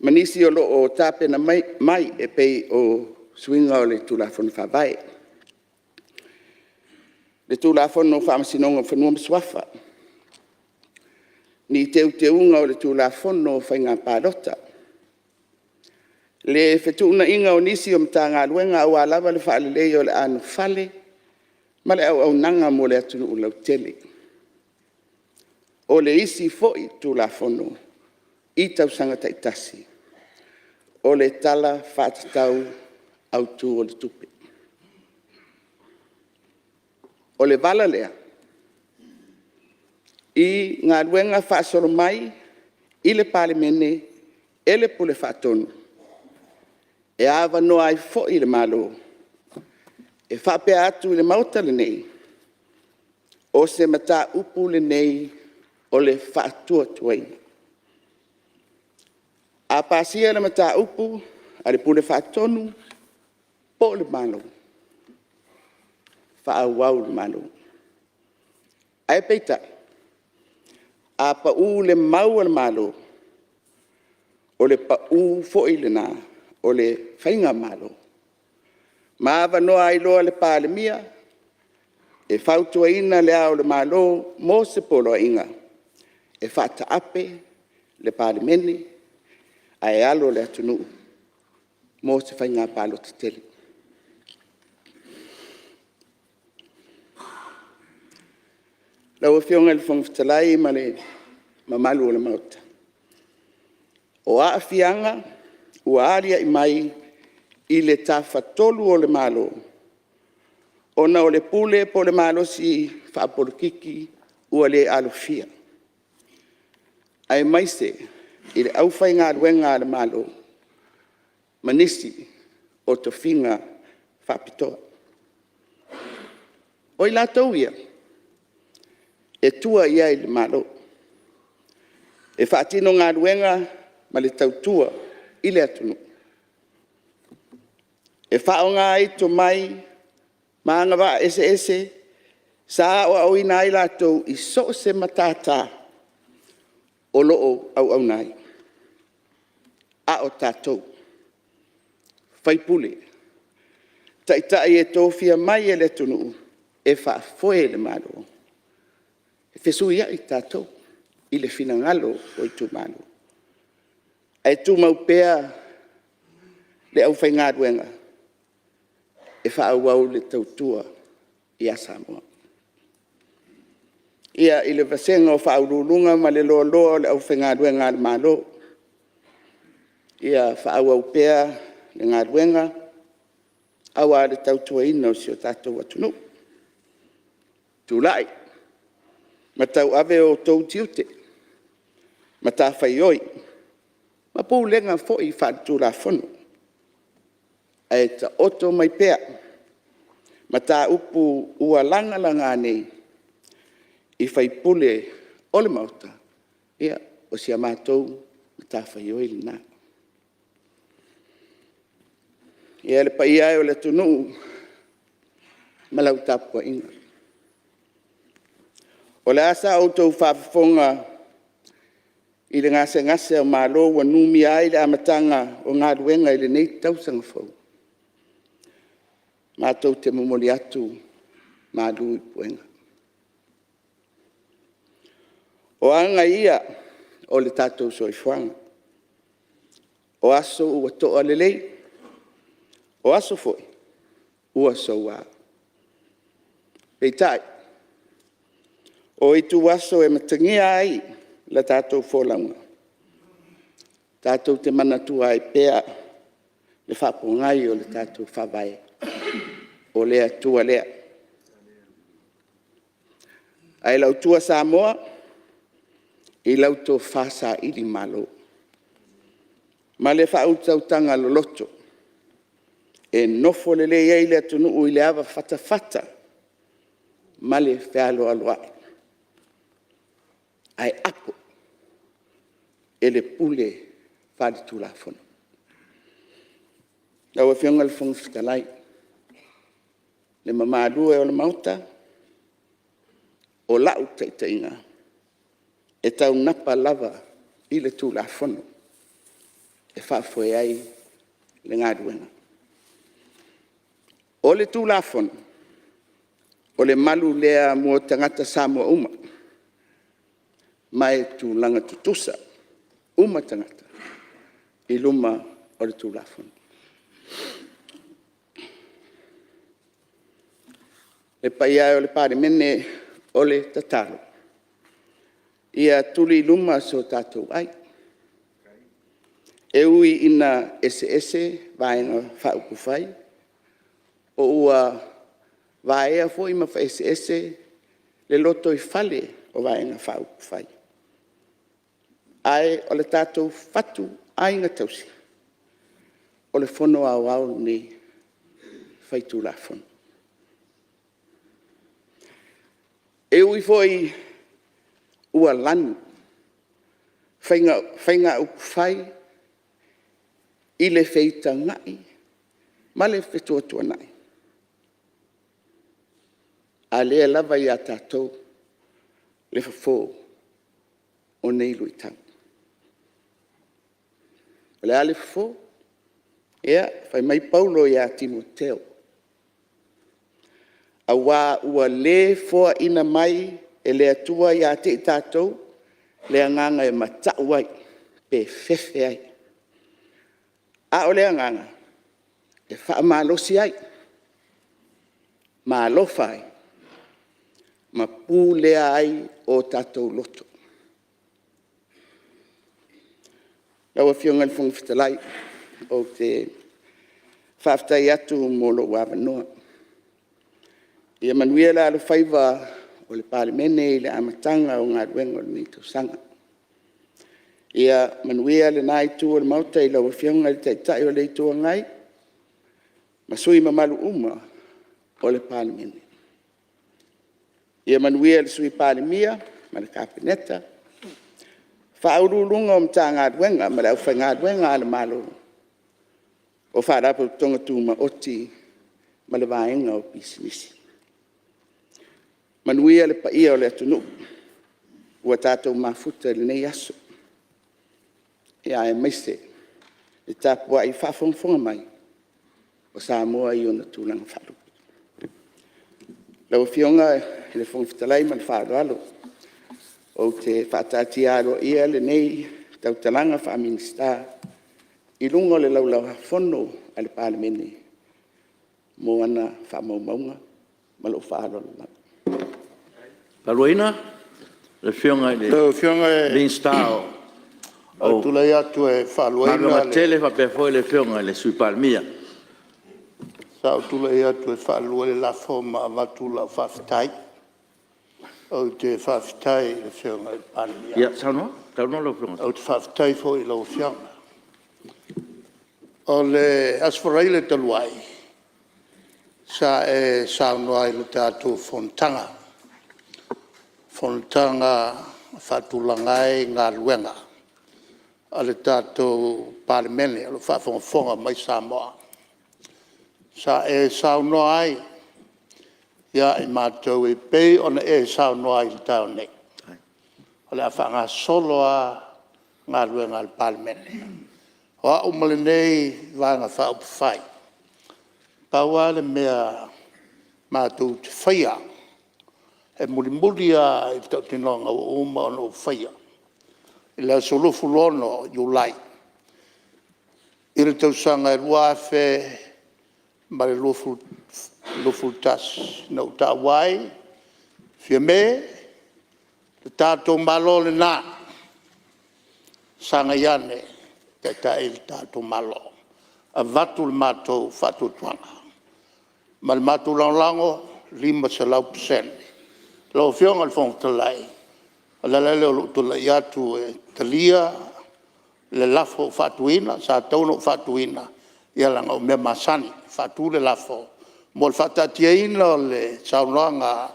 ma nisi o lo o tapena mai e pei o suiga o le Tulafono Faavae, le Tulafono o Faamasinoga o Fanua ma Suafa, ni Teuteuga o le Tulafono o Faiga Palota, le fetuunaiga o nisi o Matagaluega aua lava le faaleleia o le anofale ma le auaunaga mo le atunuu lautele. O le isi foi Tulafono i tausaga taitasi, o le Tala Faatatau Autu o le Tupe. O le vala lea i galuega faasolo mai i le Palemene e le Pule Faatonu, e avanoa ai foi le Malo e faapea atu i le Maota lenei, o se mataupu lenei o le faatuatuaina. A pasia le mataupu a le Pule Faatonu po o le Malo, faaauau le Malo. Ae peitai, a pau le mau a le Malo, o le pau foi lena o le faigamalo ma avanoa ai loa le Palemia e fautuaina Le Ao o le Malo mo se poloaiga e faataape le Palemene ae alo le atunuu mo se faiga palota tele. Lau Afioga i le Fofoga Fetalai ma le mamalu o le Maota, o aafiaga ua aliae mai i le Tafatolu o le Malo, ona o le pule po o le malosi faapolokiki ua le alofia, aemaise i le aufaigaluega a le Malo ma nisi o tofiga faapitoa. O i latou ia, e tua i ai le Malo, e faatino galuega ma le tautua i le atunuu. E faaaoga ai tomai ma agavaa eseese sa aoaoina ai latou i so o se matata o lo o auauna ai. A o tatou, o sui usufono, o Taitai e tofia mai e le atunuu e faafoe le Malo, e fesuiai tatou i le finagalo o itumalo, ae tumau pea le aufaigaluega e faaauau le tautua ia Samoa. Ia, i le vasega o Faauluuluga ma le loaloa o le aufaigaluega a le Malo, ia faaauau pea le galuega aua le tautuaina o si o tatou atunuu. Tulai ma tauave outou tiute, matafaioi ma pulega foi faale-Tulafono, ae taoto mai pea mataupu ua lagalaga nei i sui usufono o le Maota, ia, o si a matou matafaioi lena. Ia, le paia e o le atunuu ma lau tapuaiga, o le a sa outou faafofoga i le gasegase o malo ua numia ai le amataga o galuega i lenei tausaga fou, matou te momoli atu malu i puega. O aga ia o le tatou soifuaga, o aso ua toa lelei, o aso foi ua soua. Peitai, o ituaso e matagia ai la tatou folauga, tatou te manatua ai pea le faapogai o le tatou Faavae, o le Atua lea. Ae i lau tua Samoa, i lau tofa sailimalo ma le faautautaga loloto e nofo lelei ai le atunuu i le avafatafata ma le fealoaloai, ae apo e le pule faale-Tulafono. Lau Afioga i le Fofoga Fetalai, le mamalu e o le Maota, o lau taitaiga, e taunapa lava i le Tulafono e faafoe ai le galuega. O le Tulafono, o le malu lea mo tagata Samoa uma, ma e tulaga tutusa uma tagata i luma o le Tulafono. Le paia e o le Palemene, o le tatalo, ia tuli i luma so tatou ai, e ui ina eseese Vaega Faaupufai, po ua vaea foi ma feeseese le lotoifale o Vaega Faaupufai, ae o le tatou fatuaiga tausi, o le Fono Aoao lenei Faitulafono. E ui foi ua lanu faiga upufai i le feitagai ma le fetuatuanai, a o lea e lava ia tatou le fofo o nei luitau. O le a le fofo? Ia, fai mai Paulo ia Timoteo, “aua ua le foaina mai e le Atua ia te i tatou le agaga e matau ai pe fefe ai, a o le agaga e faamalosi ai, ma alofa ai ma pulea ai o tatou loto.” Lau Afioga i le Fofoga Fetalai, ou te faafetai atu mo lou avanoa. Ia manuia le alofaiva o le Palemene i le amataga o galuega o lenei tausaga. Ia manuia lena Itu o le Maota i lau Afioga i le Taitai o le Itu Agai ma sui usufono mamalu uma o le Palemene. Ia manuia le Sui Palemia ma le Kapeneta, Ofisa Sili o Pulega o Matagaluega ma le aufaigaluega a le Malo, o Faalapotopotoga Tumaoti ma le vaega o Pisinisi. Manuia le paia o le atunuu ua tatou mafuta i lenei aso, aemaise le tapuai faafogafoga mai o Samoa i ona tulaga faalupe. Lau Afioga i le Fofoga Fetalai ma le faaaloalo, ou te faataatia aloaia lenei tautalaga faa-Minisita i luga o le Laulau-a-Fono a le Palemene mo ana faamaumauga. Ma lou faaaloalo lava. Lau Afioga i le Lau Afioga Minisita ou te o tulai atu e Galuega faaluaina le… Tetele faapea foi le Afioga i le Sui Palemia. Sa ou tulai atu e faalua le lafo ma avatu lau faafetai. Ou te faafetai i le Afioga i le Palemia. Ia saunoa lau Afioga. Ou te faafetai foi i lau Afioga. O le Aso Faraile talu ai sa e saunoa i le tatou fonotaga, fonotaga e faatulaga ai galuega a le tatou Palemene o lo o faafogafoga mai Samoa. Sa e saunoa ai ia i matou e pei ona e saunoa ai i le taeao nei, o le a faagasolo lava galuega a le Palemene. O au ma lenei Vaega Faaupufai, pau lava le mea matou te faia, e mulimuli lava i le tautinoga ua uma ona ou faia i le aso 26 Iulai i le tausaga e 2021 na ou taua ai, “Fiame, le tatou Malo lena, sagai ane e taitai le tatou Malo.” Avatu le matou faatuatuaga ma le matou lagolago e 500%. Lau Afioga i le Fofoga Fetalai, o le ala lea o lou tulai atu e talia le lafo ua faatuina. Sa tatau ona ou faatuina ia leaga o mea masani e faatu le lafo mo le faataatiaina o le saunoaga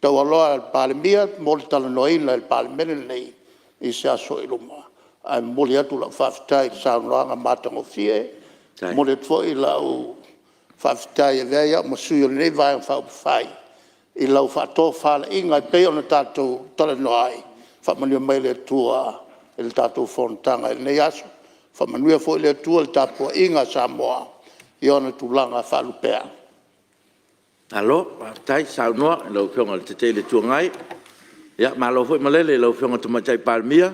taualoa a le Palemia mo le talanoaina e le Palemene lenei i se aso o i luma. Ae momoli atu lau faafetai i le saunoaga matagofie. E momoli atu foi lau faafetai e avea ai au ma sui o lenei Vaega Faaupufai i lau faatofalaiga e pei ona tatou talanoa ai. Faamanuia mai le Atua i le tatou fonotaga i lenei aso. Faamanuia foi le Atua i le tapuaiga a Samoa i ona tulaga faalupea. Malo faafetai saunoa i lau Afioga i le Taitai o le Itu Agai, malo foi malele i lau Afioga i le Tamaitai Palemia.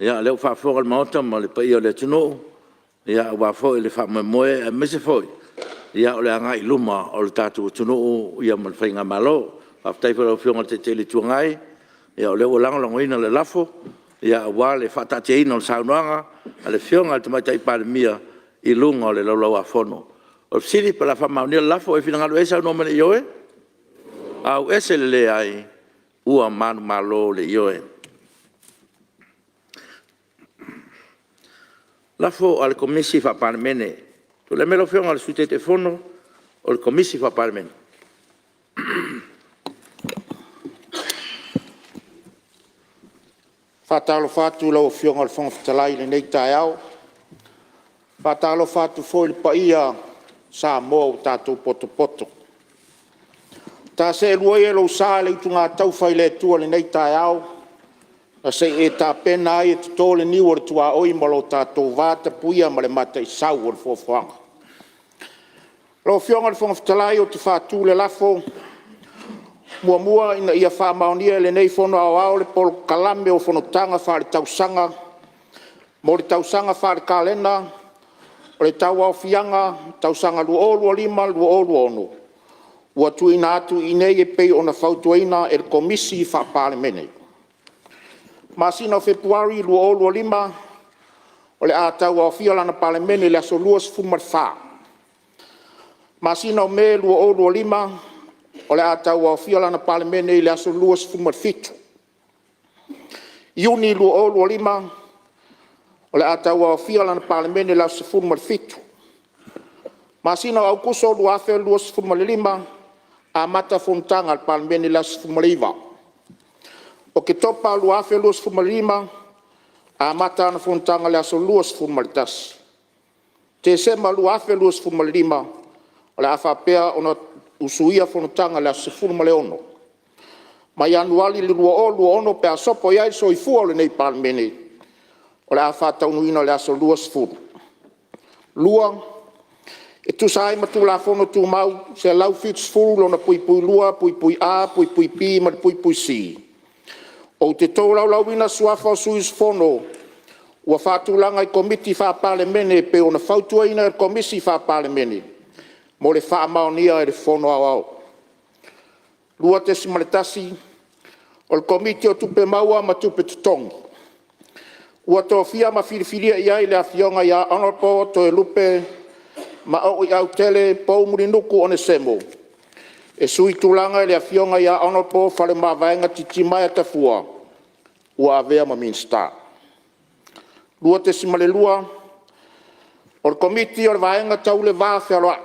O lea ua faafofoga le Maota ma le paia o le atunuu aua foi le faamoemoe aemaise foi o le agai i luma o le tatou atunuu ma le faigamalo. Faafetai foi i lau Afioga i le Taitai o le Itu Agai, o lea ua lagolagoina le lafo aua le faataatiaina o le saunoaga a le Afioga i le Tamaitai Palemia i luga o le Laulau-a-Fono. O le fesili po o le a faamaonia le lafo. O ai e finagalo i ai saunoa mai i le ioe. Tusa ai ma le Lafo a le Komisi Faa-Palemene. Tulai mai lau Afioga i le Sui Taitaifono o le Komisi Faa-Palemene. E faatalofa atu i lau Afioga i le Fofoga Fetalai i lenei taeao. E faatalofa atu foi i le paia o Samoa ua tatou potopoto. Ta seelua ia i lou sa le utugataufa i le Atua i lenei taeao na se i e tapena ai e toto le niu o le tuaoi ma lo tatou vatapuia ma le Mataisau o le Foafoaga. Lau Afioga i le Fofoga Fetalai ou te faatu le lafo; 1. Ina ia faamaonia e lenei Fono Aoao le Polokalame o Fonotaga Faale-Tausaga mo le tausaga faale-kalena o le Tauaofiaga tausaga 2025/2026 ua tuuina atu i inei e pei ona fautuaina e le Komisi Faa-Palemene. Masina o Fepuari 2025, o le a tauaofia lana Palemene i le aso 24. Masina o Me 2025, o le a tauaofia lana Palemene i le aso 27. Iuni 2025, o le a tauaofia lana Palemene i le aso 17. Masina o Aokuso 2025, amata fonotaga a le Palemene i le aso 19. Oketopa 2025, amata ana fonotaga i le aso 21. Tesema 2025, o le a faapea ona usuia fonotaga i le aso 16. Ma Ianuari 2026 pe a sopo i ai le soifua o lenei Palemene, o le a faataunuuina i le aso 20. 2. E tusa ai ma Tulafono Tumau 170(2)(a), (b) ma le (c), ou te tolaulauina suafa o sui usufono ua faatulaga i Komiti Faa-Palemene e pei ona fautuaina e le Komisi Faa-Palemene mo le faamaonia e le Fono Aoao: 2.1. O le Komiti o Tupe Maua ma Tupe Totogi, ua tofia ma filifilia i ai le Afioga ia Hon TOELUPE Maoi Autele Pou Mulinuku Onesemo e suitulaga i le Afioga ia Hon FALEMAVAEGA Titimaea Tafua ua avea ma Minisita. 2.2. O le Komiti o le Vaega Tau le Va Fealoai,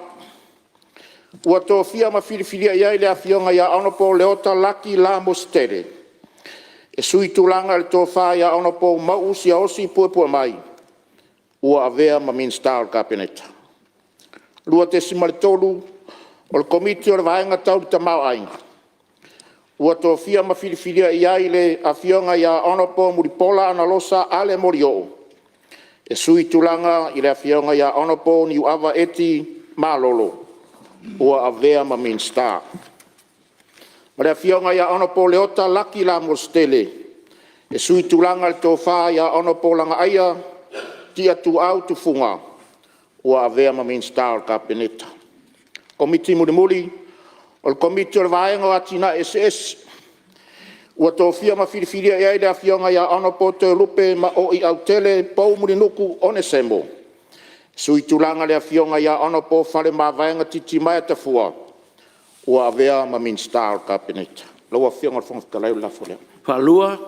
ua tofia ma filifilia i ai le Afioga ia Hon LEOTA Laki La Mositele e suitulaga i le Tofa Hon MAUU Siaosi Puepuemai ua avea ma Minisita o le Kapeneta. 2.3. O le Komiti o le Vaega Tau le Tamaoaiga, ua tofia ma filifilia i ai le Afioga ia Hon MULIPOLA Analosa Ale Molioo e suitulaga i le Afioga ia Hon NIUAVA Eti L. Malolo ua avea ma Minisita. Ma le Afioga ia Hon LEOTA Laki Lamositele e suitulaga i le Tofa Hon LAGAAIA Tia Tuau Tufuga ua avea ma Minisita o le Kapeneta. Komiti mulimuli, o le Komiti o le Vaega o Atinae Eseese, ua tofia ma filifilia i ai le Afioga ia Hon Toelupe Maoiautele Pou Mulinuu Onesemo e suitulaga i le Afioga ia Hon Faleomavaega Titimaea Tafua ua avea ma Minisita o le Kapeneta. Lau Afioga i le Fofoga Fetalai o le lafo lea. Faalua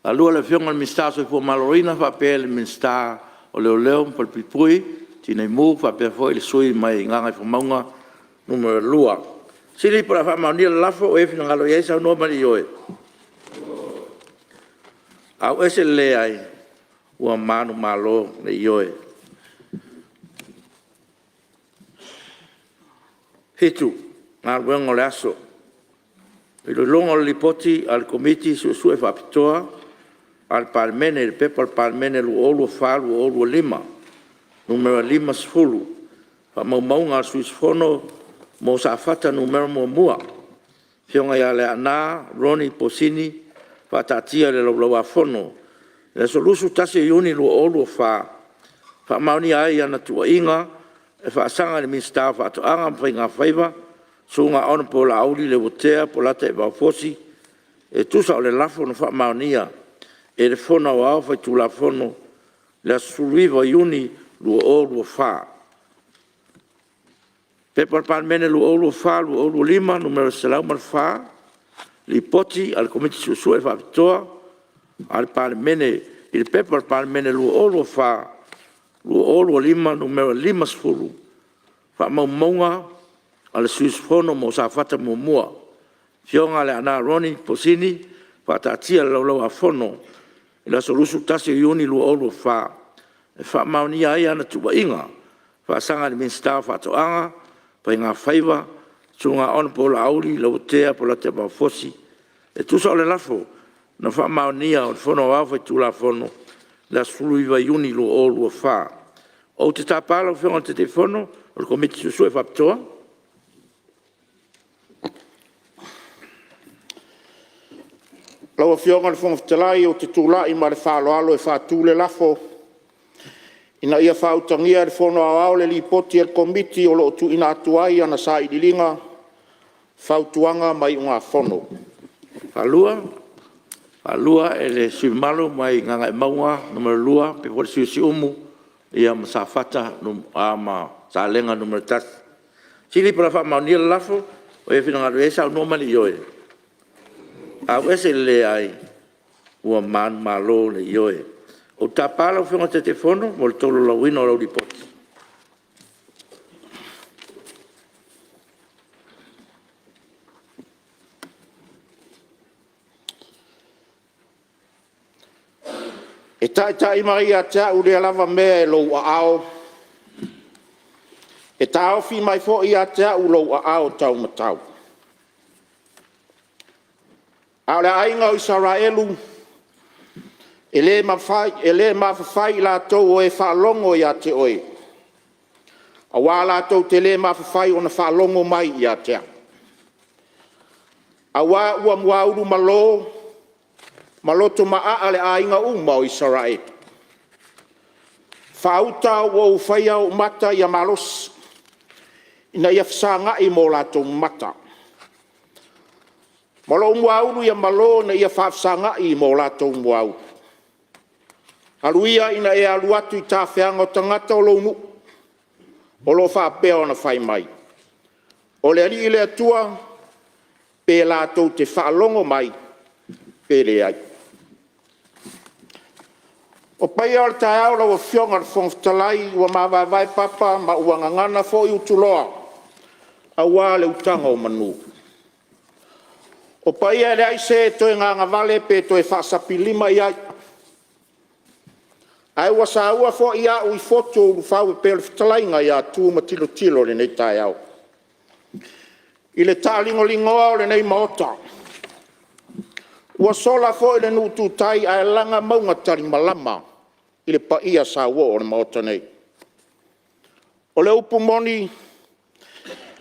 le Afioga i le Minisita o le Soifua Maloloina faapea le Minisita o Leoleo ma Falepuipui Tinei Mu faapea foi le sui usufono mai Gagaifomauga 2. O le a fesili pe o le a faamaonia le lafo, o ai e finagalo i ai saunoa mai i le ioe. Ua manumalo le Ioe. 7. Galuega o le Aso. Iloiloga o le Lipoti a le Komiti Suesue Faapitoa a le Palemene i le P.P.2023/2024 Nu.50, Faamaumauga a le Sui Usufono mo Safata 1, Afioga ia Leaana Ronnie Posini, faataatia i le Laulau-a-Fono i le aso 21 Iuni 2024, e faamaonia ai ana tuuaiga e faasaga i le Minisita o Faatoaga ma Faiga Faiva, Susuga Hon Laauli Leuatea Polataivao Fosi, e tusa o le Lafo na faamaonia e le Fono Aoao Faitulafono i le aso 19 Iuni 2024. P.P.2024/2025 Nu.104, Lipoti a le Komiti Suesue Faapitoa a le Palemene i le P.P.2023/2024 Nu.50, Faamaumauga a le Sui Usufono mo Safata 1, Afioga Leaana Ronnie Posini, faataatia i le Laulau-a-Fono i le aso 21 Iuni 2024, e faamaonia ai ana tuuaiga e faasaga i le Minisita o Faatoaga ma Faiga Faiva, Susuga Hon Laauli Leuatea Polataivao Fosi, e tusa o le Lafo na faamaonia e le Fono Aoao Faitulafono i le aso 19 Iuni 2024. Ou te tapa lau Afioga i le Taitaifono o le Komiti Suesue Faapitoa. Lau Afioga i le Fofoga Fetalai ou te tulai ma le faaaloalo e faatu le lafo, Ina ia faautagia e le Fono Aoao le Lipoti a le Komiti o lo o tuuina atu ai ana Sailiiliga, Fautuaga ma Iugafono. Faalua e le sui usufono mamalu mai Gagaemauga 2, faapea foi le sui usufono o Siumu ma Salega 1. O le fesili po o le a faamaonia le lafo. O ai e finagalo i ai saunoa mai i le ioe. A'u ese i le Leai. Ua manumalo le Ioe. Ou te tapa lau Afioga i le Taitaifono mo le tolaulauina o lau Lipoti. E taitai mai ia te au lea lava mea i lou aao, e taofi mai foi ia te au lou aao taumatau. A o le aiga o Isaraelu, e le mafafai i latou o e faalogo ia te oe, aua latou te le mafafai ona faalogo mai ia te au, aua ua muaulu malo ma loto maaa le aiga uma o Isaraelu. Faauta ua ou faia ou mata ia malosi, ina ia fesagai ma o latou mata, ma lou muaulu ia malo ina ia faafesagai ma o latou muaulu. Alu ia ina e alu atu i tafeaga o tagata o lou nuu o lo o faapea ona fai mai, ‘O le Alii le Atua’, pe latou te faalogo mai pe leai. O paia o le taeao lau Afioga i le Fofoga Fetalai ua mavaevae papa ma ua gagana foi utuloa aua le utaga o manu. O paia e leai se toe gagavale pe toe faasapilima i ai, ae ua saua foi a'u i fotu o ulufau e pei o le fetalaiga ia Tu ma Tilotilo i lenei taeao i le taaligoligoa o lenei Maota. Ua sola foi le nuu tu tai ae laga mauga talimalama i le paia sauoo o le Maota nei. O le upu moni,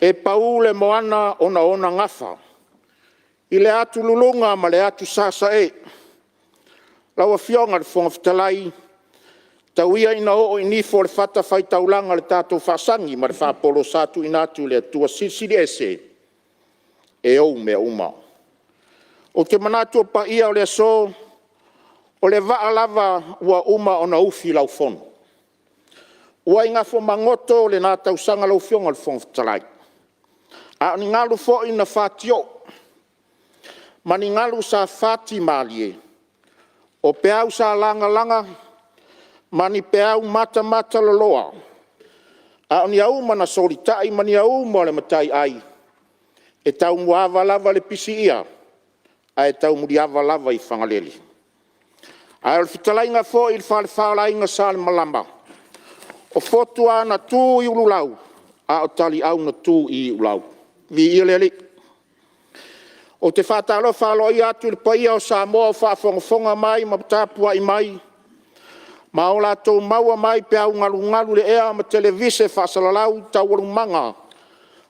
e pau le moana ona o ona gafa i le atululuga ma le atusasae. Lau Afioga i le Fofoga Fetalai, Tau ia ina oo i nifo o le fatafaitaulaga le tatou faasagi ma le faapolo sa tuuina atu i le Atua Silisili Ese e ou mea uma. Ou te manatu o paia o le aso, o le vaa lava ua uma ona ufi i laufono, ua i Gafomagoto lena tausaga lau Afioga i le Fofoga Fetalai, a o ni galu foi na fatioo ma ni galu sa fatimalie, o peau sa lagalaga ma ni peau matamataloloa, a o ni auma na solitai ma ni auma o le mataiai, e taumuaava lava le pisiia ae taumuliava lava i Fagalele. Ae o le fetalaiga foi i le Falefa o le Aiga Salemalama, o fotu lava na tu i ululau a o taliau na tu i iulau. Viia le Alii. Ou te faatalofa aloaia atu i le paia o Samoa o faafogafoga mai ma tapuai mai ma o latou maua mai peau galugalu i le ea ma televise faasalalau i taualumaga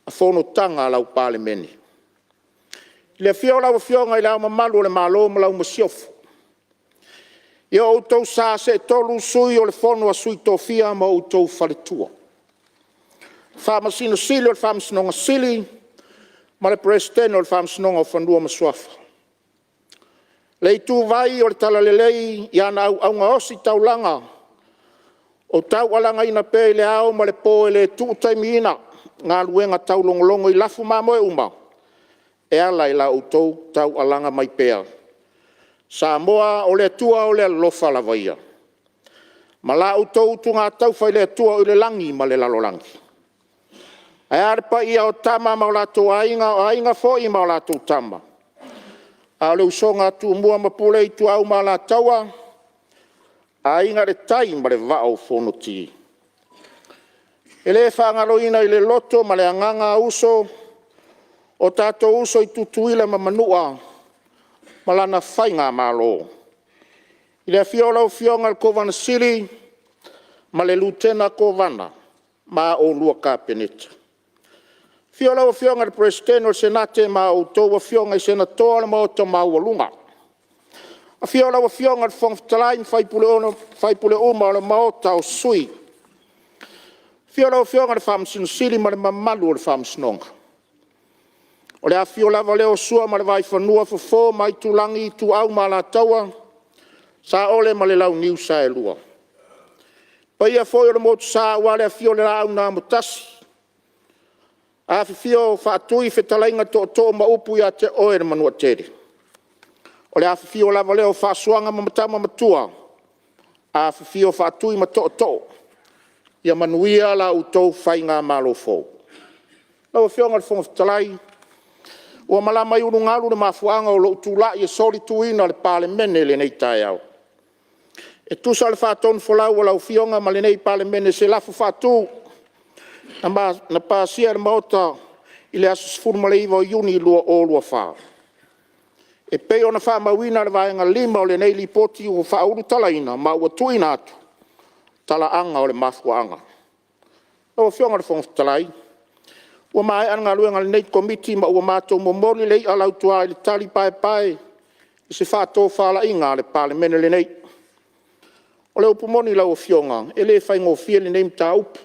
o fonotaga a lau Palemene. I le afio o lau Afioga i Le Ao Mamalu o le Malo ma lau Masiofo, o outou sa seetolu Sui o le Fono a Sui Tofia ma outou Faletua, Faamasino Sili o le Faamasinoga Sili ma le Peresetene o le Faamasinoga o Fanua ma Suafa. Le ituvai o le Talalelei i ana auauna ositaulaga o taualagaina pea i le ao ma le po e le tuu taimiina galuega taulogologo i lafu mamoe uma e ala i la outou taualaga mai pea. Samoa o le Atua o le alofa lava ia ma la outou utugataufa i le Atua o i le lagi ma le lalolagi. Ae a le paia o Tama ma o latou Aiga, o Aiga foi ma latou Tama, a o le usoga a Tumua ma Pule, Ituau ma Alataua, Aiga i le Tai ma le Vaa o Fonoti. E le faagaloina i le loto ma le agaga uso, o tatou uso i Tutuila ma Manua ma lana Faigamalo. I le afio o lau Afioga i le Kovana Sili ma le Lutena Kovana ma oulua Kapeneta. Afio lau Afioga i le Peresetene o le Senate ma a outou Afioga i Senatoa o le Maota maualuga. Afio lau Afioga i le Fofoga Fetalai ma sui usufono uma o le Maota o Sui. Afio lau Afioga i le Faamasino Sili ma le mamalu o le Faamasinoga. O le afifio lava lea o Sua ma le Vaifanua, Fofo ma Aitulagi, Ituau ma Alataua, Saole ma le Launiu Saelua. Le paia foi o le Motusa aua le afio o le Laau na Amotasi, afifio Faatui, Fetalaiga Tootoo ma upu ia te Oe le Manuatele. O le afifio lava lea o Faasuaga ma Tama Matua, afifio Faatui ma Tootoo, ia manuia la outou faigamalo fou. Lau Afioga i le Fofoga Fetalai, ua malama i ulugalu le mafuaaga o lou tulai e solituina le Palemene i lenei taeao, e tusa o le faatonufolau a lau Afioga ma lenei Palemene i se lafo faatu na pasia e le Maota i le aso 19 Iuni 2024, e pei ona faamauina i le Vaega 5 o lenei Lipoti ua faaulutalaina ma ua tuuina atu, talaaga o le mafuaaga. Lau Afioga i le Fofoga Fetalai, ua maea le galuega a lenei Komiti ma ua matou momoli le i'a lautua i le tali paepae i se faatofalaiga a le Palemene lenei. O le upu moni lau Afioga, e le faigofie lenei mataupu,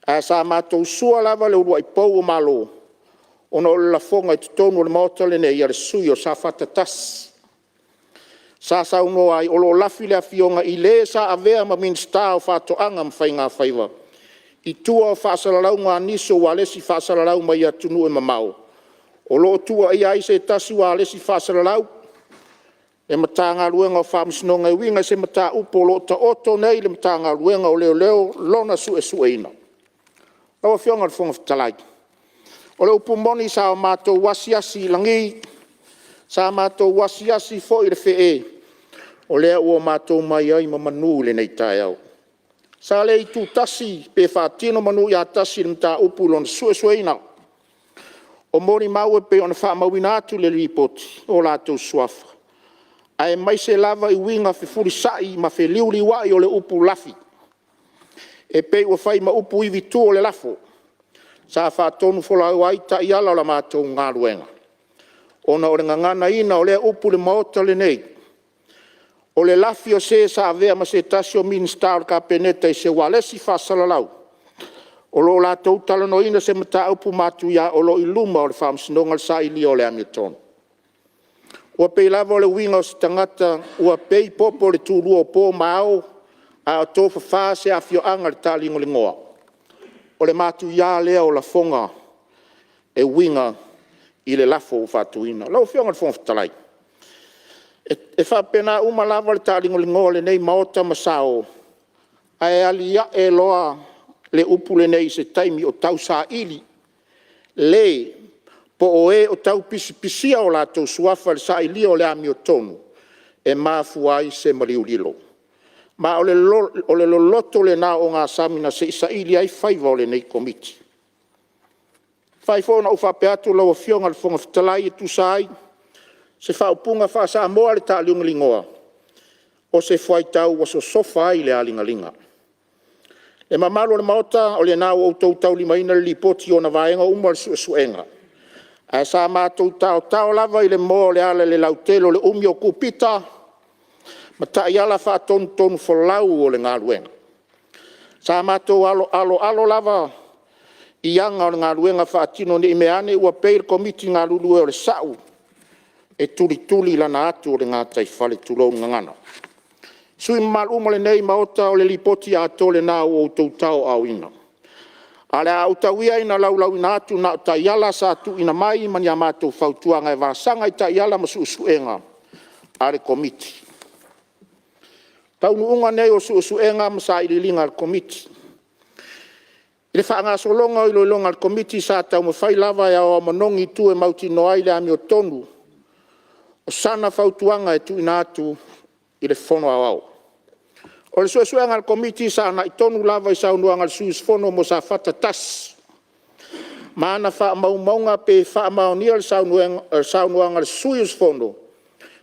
ae sa matou sua lava le uluai pou o Malo ona o le lafoga i totonu o le Maota lenei a le sui usufono o Safata 1, sa saunoa ai o lo o lafi le Afioga i le sa avea ma Minisita o Faatoaga ma Faigafaiva i tua o faasalalauga a nisi o ualesi faasalalau mai atunuu e mamao o lo o tuuaia ai se tasi ualesi faasalalau le Matagaluega o Faamasinoga e uiga i se mataupu o lo o taoto nei i le Matagaluega o Leoleo lona suesueina. Lau Afioga i le Fofoga Fetalai, o le upu moni sa matou asiasi i lagi, sa matou asiasi foi i le fee, o lea ua matou mai ai ma manu i lenei taeao. Sa le itutasi pe faatino manu ia tasi i le mataupu i lona suesueina o molimau e pei ona faamauina atu i le Lipoti o latou suafa aemaise lava i uiga fefulisai ma feliuliuai o le upu lafi, e pei ua fai ma upu ivitu o le lafo sa faatonufolau ai taiala o la matou galuega, ona o le gaganaina o lea upu i le Maota lenei. O le lafi o se sa avea ma se tasi o Minisita o le Kapeneta i se ualesi faasalalau o lo o latou talanoaina se mataupu matuia o lo o i luma o le Faamasinoga le sailia o le amiotonu. Ua pei lava o le uiga o se tagata ua pei popo o le tulua o po ma ao a o tofafa se afioaga i le taaligoligoa. O le matuia lea o lafoga e uiga i le lafo ua faatuina. Lau Afioga i le Fofoga Fetalai, e faapena uma lava le taaligoligoa o lenei Maota ma sao, ae alia'e loa le upu lenei i se taimi o tausaili le po o e o tau pisipisia o latou suafa i le sailia o le amiotonu e mafua ai se maliu lilo. Ma o le loloto lena o ogasami na se i saili ai faiva o lenei Komiti. E mafai foi ona ou faapea atu lau Afioga i le Fofoga Fetalai e tusa ai se faaupuga faa-Samoa i le taaligoligoa, o se fuaitau ua sosofa ai le aligaliga. Le mamalu o le Maota, o lena ua outou taulimaina le Lipoti i ona vaega uma o le suesuega, ae sa matou taotao lava i le moa o le ala i le lautele o le umi o cupita ma taiala faatonutonufolau o le galuega. Sa matou aloalo lava i aga o le galuega faatino ne i meaane ua pei le Komiti galulue o le sa'u e tulituli lana atu o le gataifale, tulou le gagana. Sui usufono mamalu uma o lenei Maota, o le Lipoti atoa lena ua outou tauaaoina. Ae o le a ou tau ia ina laulauina atu na o taiala sa tuuina mai ma ni a matou fautuaga e vasaga i taiala ma suesuega a le Komiti. Taunuuga nei o suesuega ma sailiiliga a le Komiti. I le faagasologa o iloiloga a le Komiti sa taumafai lava e aoao manogi itu e mautinoa ai le amiotonu o sana fautuaga e tuuina atu i le Fono Aoao. O le suesuega a le Komiti sa agai tonu lava i saunoaga a le sui usufono mo Safata 1 ma ana faamaumauga pe faamaonia le saunoaga a le sui usufono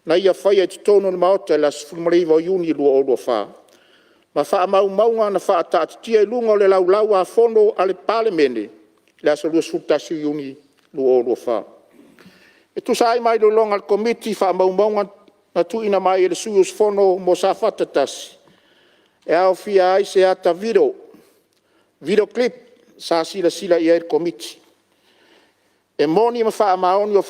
na ia faia i totonu o le Maota i le aso 19 Iuni 2024 ma faamaumauga na faataatitia i luga o le Laulau-a-Fono a le Palemene i le aso 21 Iuni 2024. E tusa ai ma iloiloga a le Komiti i faamaumauga na tuuina mai e le sui usufono mo Safata 1, e aofia ai se ata video, video clip sa silasila i ai le Komiti. E moni ma faamaoni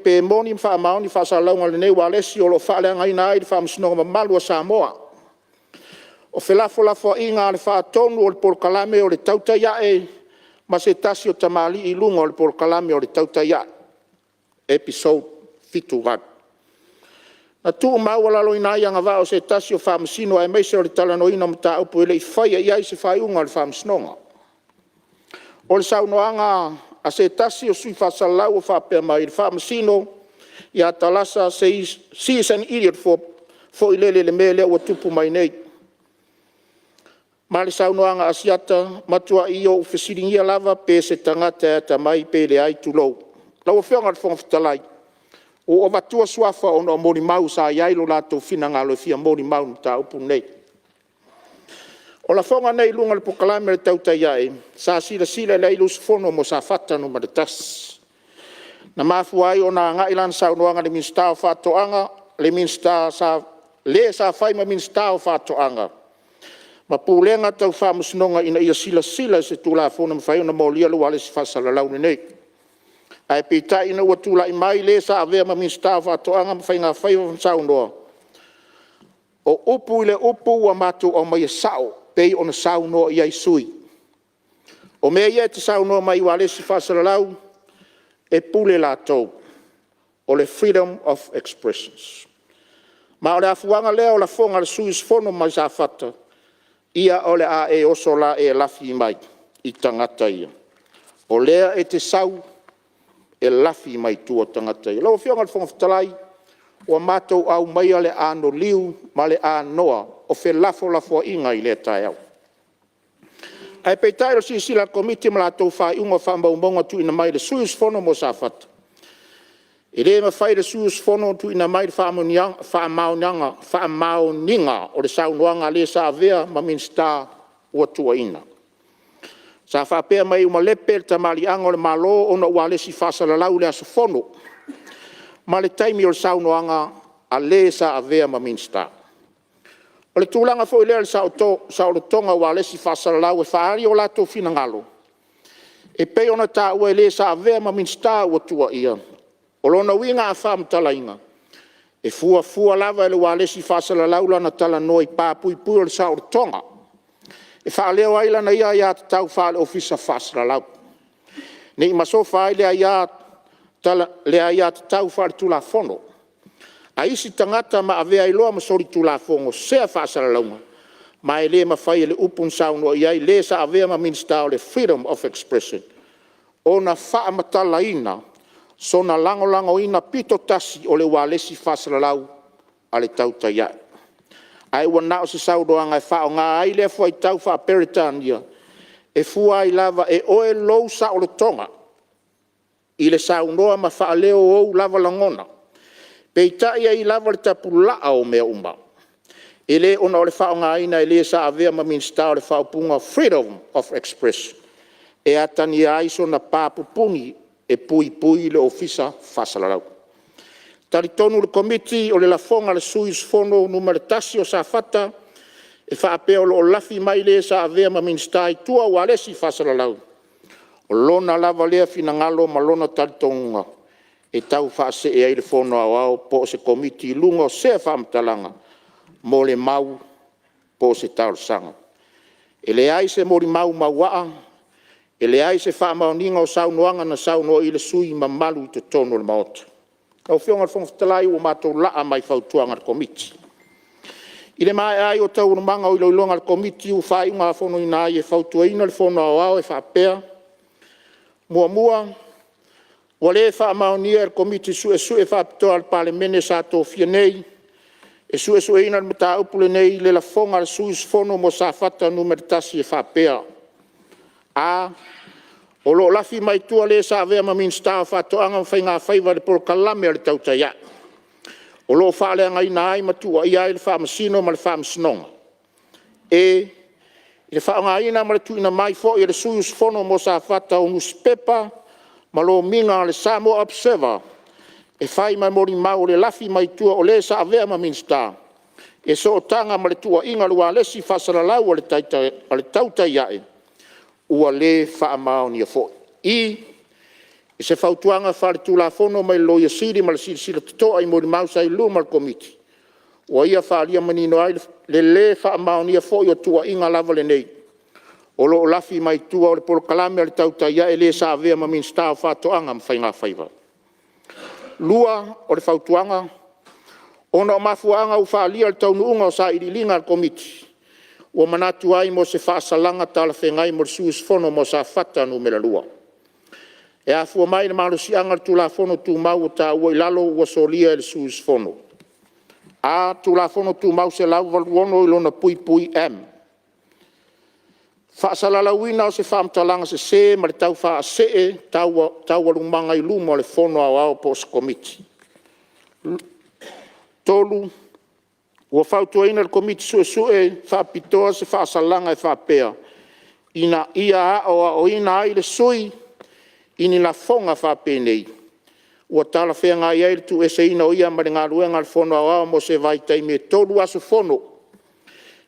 pe moni ma faamaoni faasalalauga a lenei ualesi o lo o faaleagaina ai le Faamasinoga mamalu a Samoa. O felafolafoaiga a le Faatonu o le Polokalame o le Tautai Ae ma se tasi o tamalii i luga o le Polokalame o le Tautai Ae Episode 78. Na tuumaualaloina ai agavaa o se tasi o Faamasino aemaise o le talanoaina o mataupu e le i faia i ai se faaiuga a le Faamasinoga. O le saunoaga a se tasi o sui faasalalau o faapea mai, le Faamasino ia Tarasa “she is an idiot” foi lele i le mea lea ua tupu mai nei. Ma le saunoaga a Asiata, “Matuai ou fesiligia lava pe o se tagata e atamai pe leai, tulou.” Lau Afioga i le Fofoga Fetalai, ua ou avatua suafa ona o molimau sa i ai lo latou finagalo e fia molimau i le mataupu lenei. O lafoga nei i luga o le Polokalame o le Tautai Ae sa silasila i ai le usufono mo Safata 1, na mafua ai ona agai lana saunoaga i le Minisita o Faatoaga, le sa fai ma Minisita o Faatoaga ma Pulega Tau Faamasinoga ina ia silasila i se Tulafono e mafai ai ona molia le ualesi faasalalau lenei. Ae peitai ina ua tulai mai le sa avea ma Minisita o Faatoaga ma Faiga Faiva ma saunoa, o upu i le upu ua matou aumaia sao pei ona saunoa i ai sui usufono. O mea ia e te saunoa mai ai i ualesi faasalalau, e pule latou, o le freedom of expressions. Ma o le afuaga lea o lafoga a le sui usufono mai Safata, ia o le a e oso la e lafi mai i tagata ia, o lea e te sau e lafi mai tua tagata ia. Lau Afioga i le Fofoga Fetalai, ua matou aumaia le anoliu ma le anoa o felafolafoaiga i lea taeao. Ae peitai o le silasila a le Komiti ma latou faaiuga o faamaumauga tuuina mai e le sui usufono mo Safata, e le mafai e le sui usufono ona tuuina mai le faamaoniga o le saunoaga a le sa avea ma Minisita ua tuuaiina. Sa faapea mai ua malepe le tamaliiaga o le Malo ona o ualesi faasalalau i le aso fono ma le taimi o le saunoaga a le sa avea ma Minisita. O le tulaga foi lea i le saolotoga o ualesi faasalalau e faaali o latou finagalo e pei ona taua e le sa avea ma Minisita ua tuuaia. O lona uiga a faamatalaina, e fuafua lava e le ualesi faasalalau lana talanoa i pa puipui o le saolotoga e faaleo ai lana ia aiatatau faale-Ofisa faasalalau, ne i masofa ai le aiatatau faale-Tulafono a isi tagata ma avea ai loa ma solitulafono sea faasalalauga, ma e le mafai e le upu na saunoa i ai le sa avea ma Minisita o le freedom of expression ona faamatalaina sona lagolagoina pito tasi o le ualesi faasalalau a le Tautai Ae. Ae ua na o se saunoaga e faaaoga ai lea fuaitau faa-Peretania, e fua ai lava e oe lou saolotoga i le saunoa ma faaleo o ou lava lagona. Peitai, e i ai lava le tapulaa o mea uma. E le ona o le faaaogaina e le sa avea ma Minisita o le faaupuga freedom of expression e atagia ai sona pa pupuni e puipui le Ofisa Faasalalau. E talitonu le Komiti o le lafoga a le sui usufono Nu.1 o Safata e faapea o lo o lafi mai le sa avea ma Minisita i tua ualesi faasalalau, o lona lava lea finagalo ma lona talitonuga e tau faasee ai le Fono Aoao po o se Komiti i luga o sea faamatalaga, molimau po o se talosaga. E leai se molimau mauaa, e leai se faamaoniga o saunoaga na saunoa i ai le sui usufono mamalu i totonu o le Maota. Lau Afioga i le Fofoga Fetalai ua matou laa mai fautuaga a le Komiti. I le maea ai o Taualumaga o iloiloga a le Komiti ua faaiugafonoina ai e fautuaina le Fono Aoao e faapea: 1. Ua le faamaonia e le Komiti Suesue Faapitoa a le Palemene sa tofia nei e suesueina le mataupu lenei le lafoga a le sui usufono mo Safata 1 e faapea: a. O lo o lafi mai tua le sa avea ma Minisita o Faatoaga ma Faiga Faiva i le polokalame a le Tautai Ae o lo o faaleagaina ai ma tuuaia ai le Faamasino ma le Faamasinoga. e. I le faaaogaina ma le tuuina mai foi e le sui usufono mo Safata o nusipepa ma lomiga a le Samoa Observer e fai ma molimau o le lafi mai tua o le sa avea ma Minisita, e sootaga ma le tuuaiga i le ualesi faasalalau a le Tautai Ae, ua le faamaonia foi. i. I se fautuaga faale-Tulafono mai le Loia Sili ma le silasila totoa i molimau sa i luma o le Komiti, ua ia faaalia manino ai le le faamaonia foi o tuuaiga lava lenei o lo o lafi mai tua o le polokalame a le Tautai Ae, le sa avea ma Minisita o Faatoaga ma Faiga Faiva. 2. O le fautuaga, ona o mafuaaga ua faaalia i le taunuuga o sailiiliga a le Komiti, ua manatu ai mo se faasalaga talafeagai mo le sui usufono mo Safata 2. E afua mai i le malosiaga o le Tulafono Tumau ua taua i lalo ua solia e le sui usufono: a. Tulafono Tumau 186(M), faasalalauina o se faamatalaga sese ma le taufaasee taualumaga i luma o le Fono Aoao po o se Komiti. 3. Ua fautuaina e le Komiti Suesue Faapitoa se faasalaga e faapea: Ina ia aoaoina ai le sui usufono i ni lafoga faapenei ua talafeagai ai le tuueseina o ia mai le galuega a le Fono Aoao mo se vaitaimi e 3 aso fono, e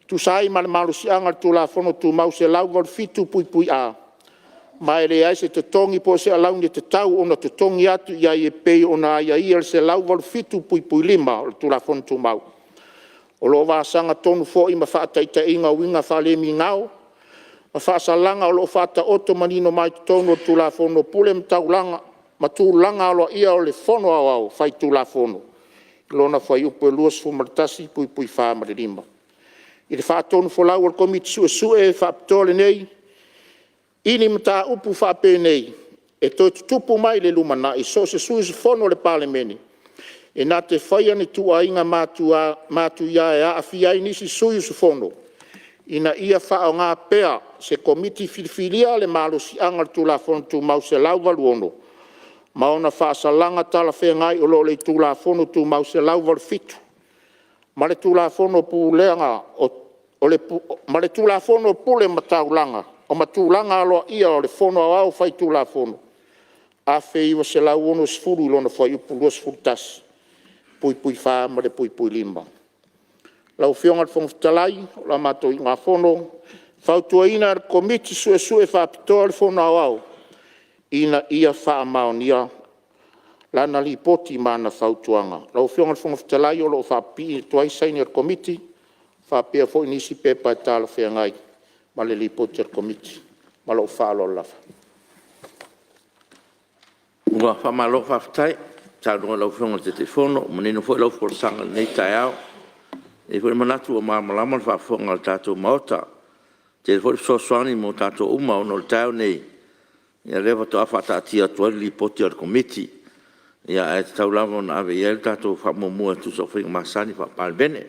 tusa ai ma le malosiaga o le Tulafono Tumau 187(A), ma e leai se totogi po o se alauni e tatau ona totogi atu i ai e pei ona aiaia i le 187(5) o le Tulafono Tumau. O lo o vasaga tonu foi ma faataitaiga o uiga faalemigao ma faasalaga o lo o faataoto manino mai totonu o le Tulafono o Pule ma Tulaga Aloaia o le Fono Aoao Faitulafono i lona Fuaiupu 21(4) ma le (5). I le faatonufolau a le Komiti Suesue Faapitoa lenei, i ni mataupu faapenei e toe tutupu mai i le lumanai, so o se sui usufono o le Palemene e na te faia ni tuuaiga matuia e aafia ai nisi sui usufono, ina ia faaaoga pea se Komiti Filifilia le malosiaga o le Tulafono Tumau 186 ma ona faasalaga talafeagai o lo o i le Tulafono Tumau 187 ma le Tulafono o Pule ma Tulaga Aloaia o le Fono Aoao Faitulafono 1960 i lona Fuaiupu 21, (4) ma le (5). Lau Afioga i le Fofoga Fetalai, o la matou iugafono, e fautuaina e le Komiti Suesue Faapitoa le Fono Aoao, Ina ia faamaonia lana Lipoti ma ana Fautuaga. Lau Afioga i le Fofoga Fetalai, o lo o faapipii atu ai saini a le Komiti faapea foi nisi pepa e talafeagai ma le Lipoti a le Komiti. Ma lou faaaloalo lava. Ua faamalo faafetai saunoa i lau Afioga i le Taitaifono, ua manino foi lau folasaga i lenei taeao. E i ai foi le manatu ua malamalama le faafofoga a le tatou Maota. E tele foi le fesoasoani mo tatou uma ona o le taeao nei, o lea faatoa faataatia atu ai le Lipoti a le Komiti, ae tatau lava ona ave i ai le tatou faamuamua e tusa o faiga masani Faa-Palemene.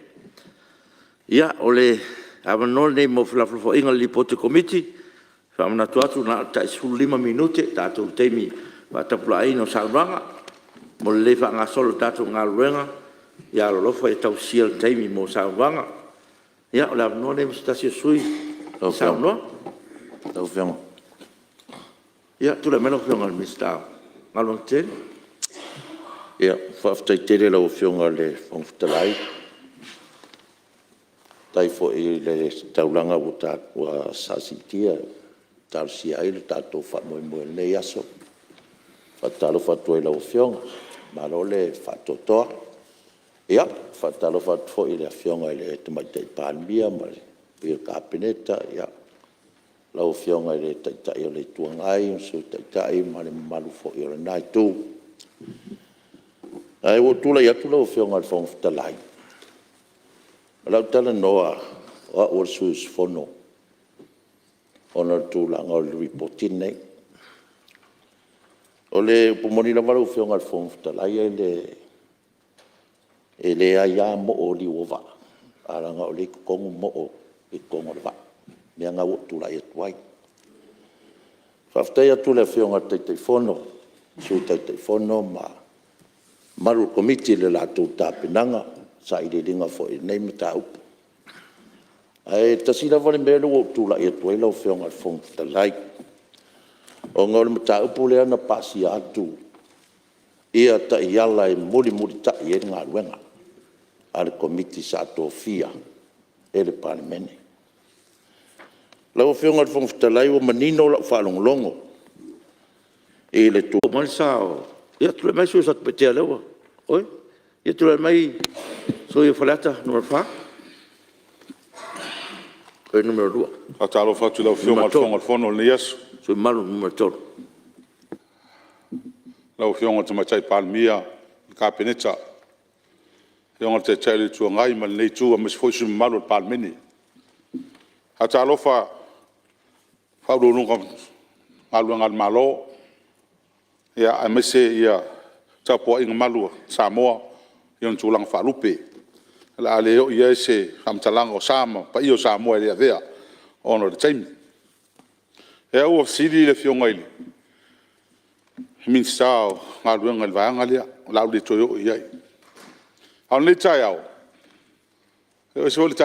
Ia, o le avanoa lenei mo felafolafoaiga i le Lipoti a le Komiti. E faamanatu atu na o le tai 15 minute le tatou taimi faatapulaaina o saunoaga mo le lelei faagasolo o le tatou galuega. Ia alolofa ia tausisia le taimi mo saunoaga. Ia o le avanoa lenei mo se tasi o sui usufono e saunoa. Ia, tulai mai lau Afioga i le Minisita o Galuega Tetele. Faafetai tele i lau Afioga i le Fofoga Fetalai, faafetai foi i le taulaga sa siitia e talosia ai le tatou faamoemoe i lenei aso. E faatalofa atu ai i lau Afioga, malo le faatoatoa. E faatalofa atu foi i le Afioga i le Tamaitai Palemia ma le paia o le Kapeneta, lau Afioga i le Taitai o le Itu Agai ma le Sui Taitai ma le mamalu foi o lena Itu. Ae ua ou tulai atu lau Afioga i le Fofoga Fetalai, o le a ou talanoa o au o le sui usufono ona o le tulaga o le Lipoti lenei. O le upu moni lava lau Afioga i le Fofoga Fetalai, e leai lava moo o liu o vaa, ae leaga o lea e i totonu moo i totonu o le vaa, o le mea lena ua ou tulai atu ai. Faafetai atu i le Afioga i le Taitaifono, Sui Taitaifono ma le mamalu o le Komiti i le latou tapenaga, sailiiliga foi i lenei mataupu. Ae tasi lava le mea lea ua ou tulai atu ai lau Afioga i le Fofoga Fetalai, ona o le mataupu lea na pasia atu ia taiala e mulimulitai i ai le galuega a le Komiti sa tofia e le Palemene. Lau Afioga i le Fofoga Fetalai ua manino lau faalogologo i le… Ia tulai mai le sui usufono mo Satupaitea lea ua… Oi, ia tulai mai le sui usufono mo Faleata 4. Oi 2. E faatalofa atu i lau Afioga i le Fofoga Fetalai i lenei aso. Lau Afioga i le Tamaitai Palemia ma le Kapeneta, le Afioga i le Taitai o le Itu Agai ma lenei Itu aemaise foi sui usufono mamalu o le Palemene. E faatalofa i Ofisa Sili o Pulega o Matagaluega a le Malo, aemaise le tapuaiga malu a Samoa i ona tulaga faalupe. O le a le oo i ai se faamatalaga o sa ma paia o Samoa e le avea ona o le taimi. O lea ua fesili le Afioga i le Minisita o Galuega i le vaega lea, o le a ou le toe oo i ai. A o lenei taeao, e ese foi le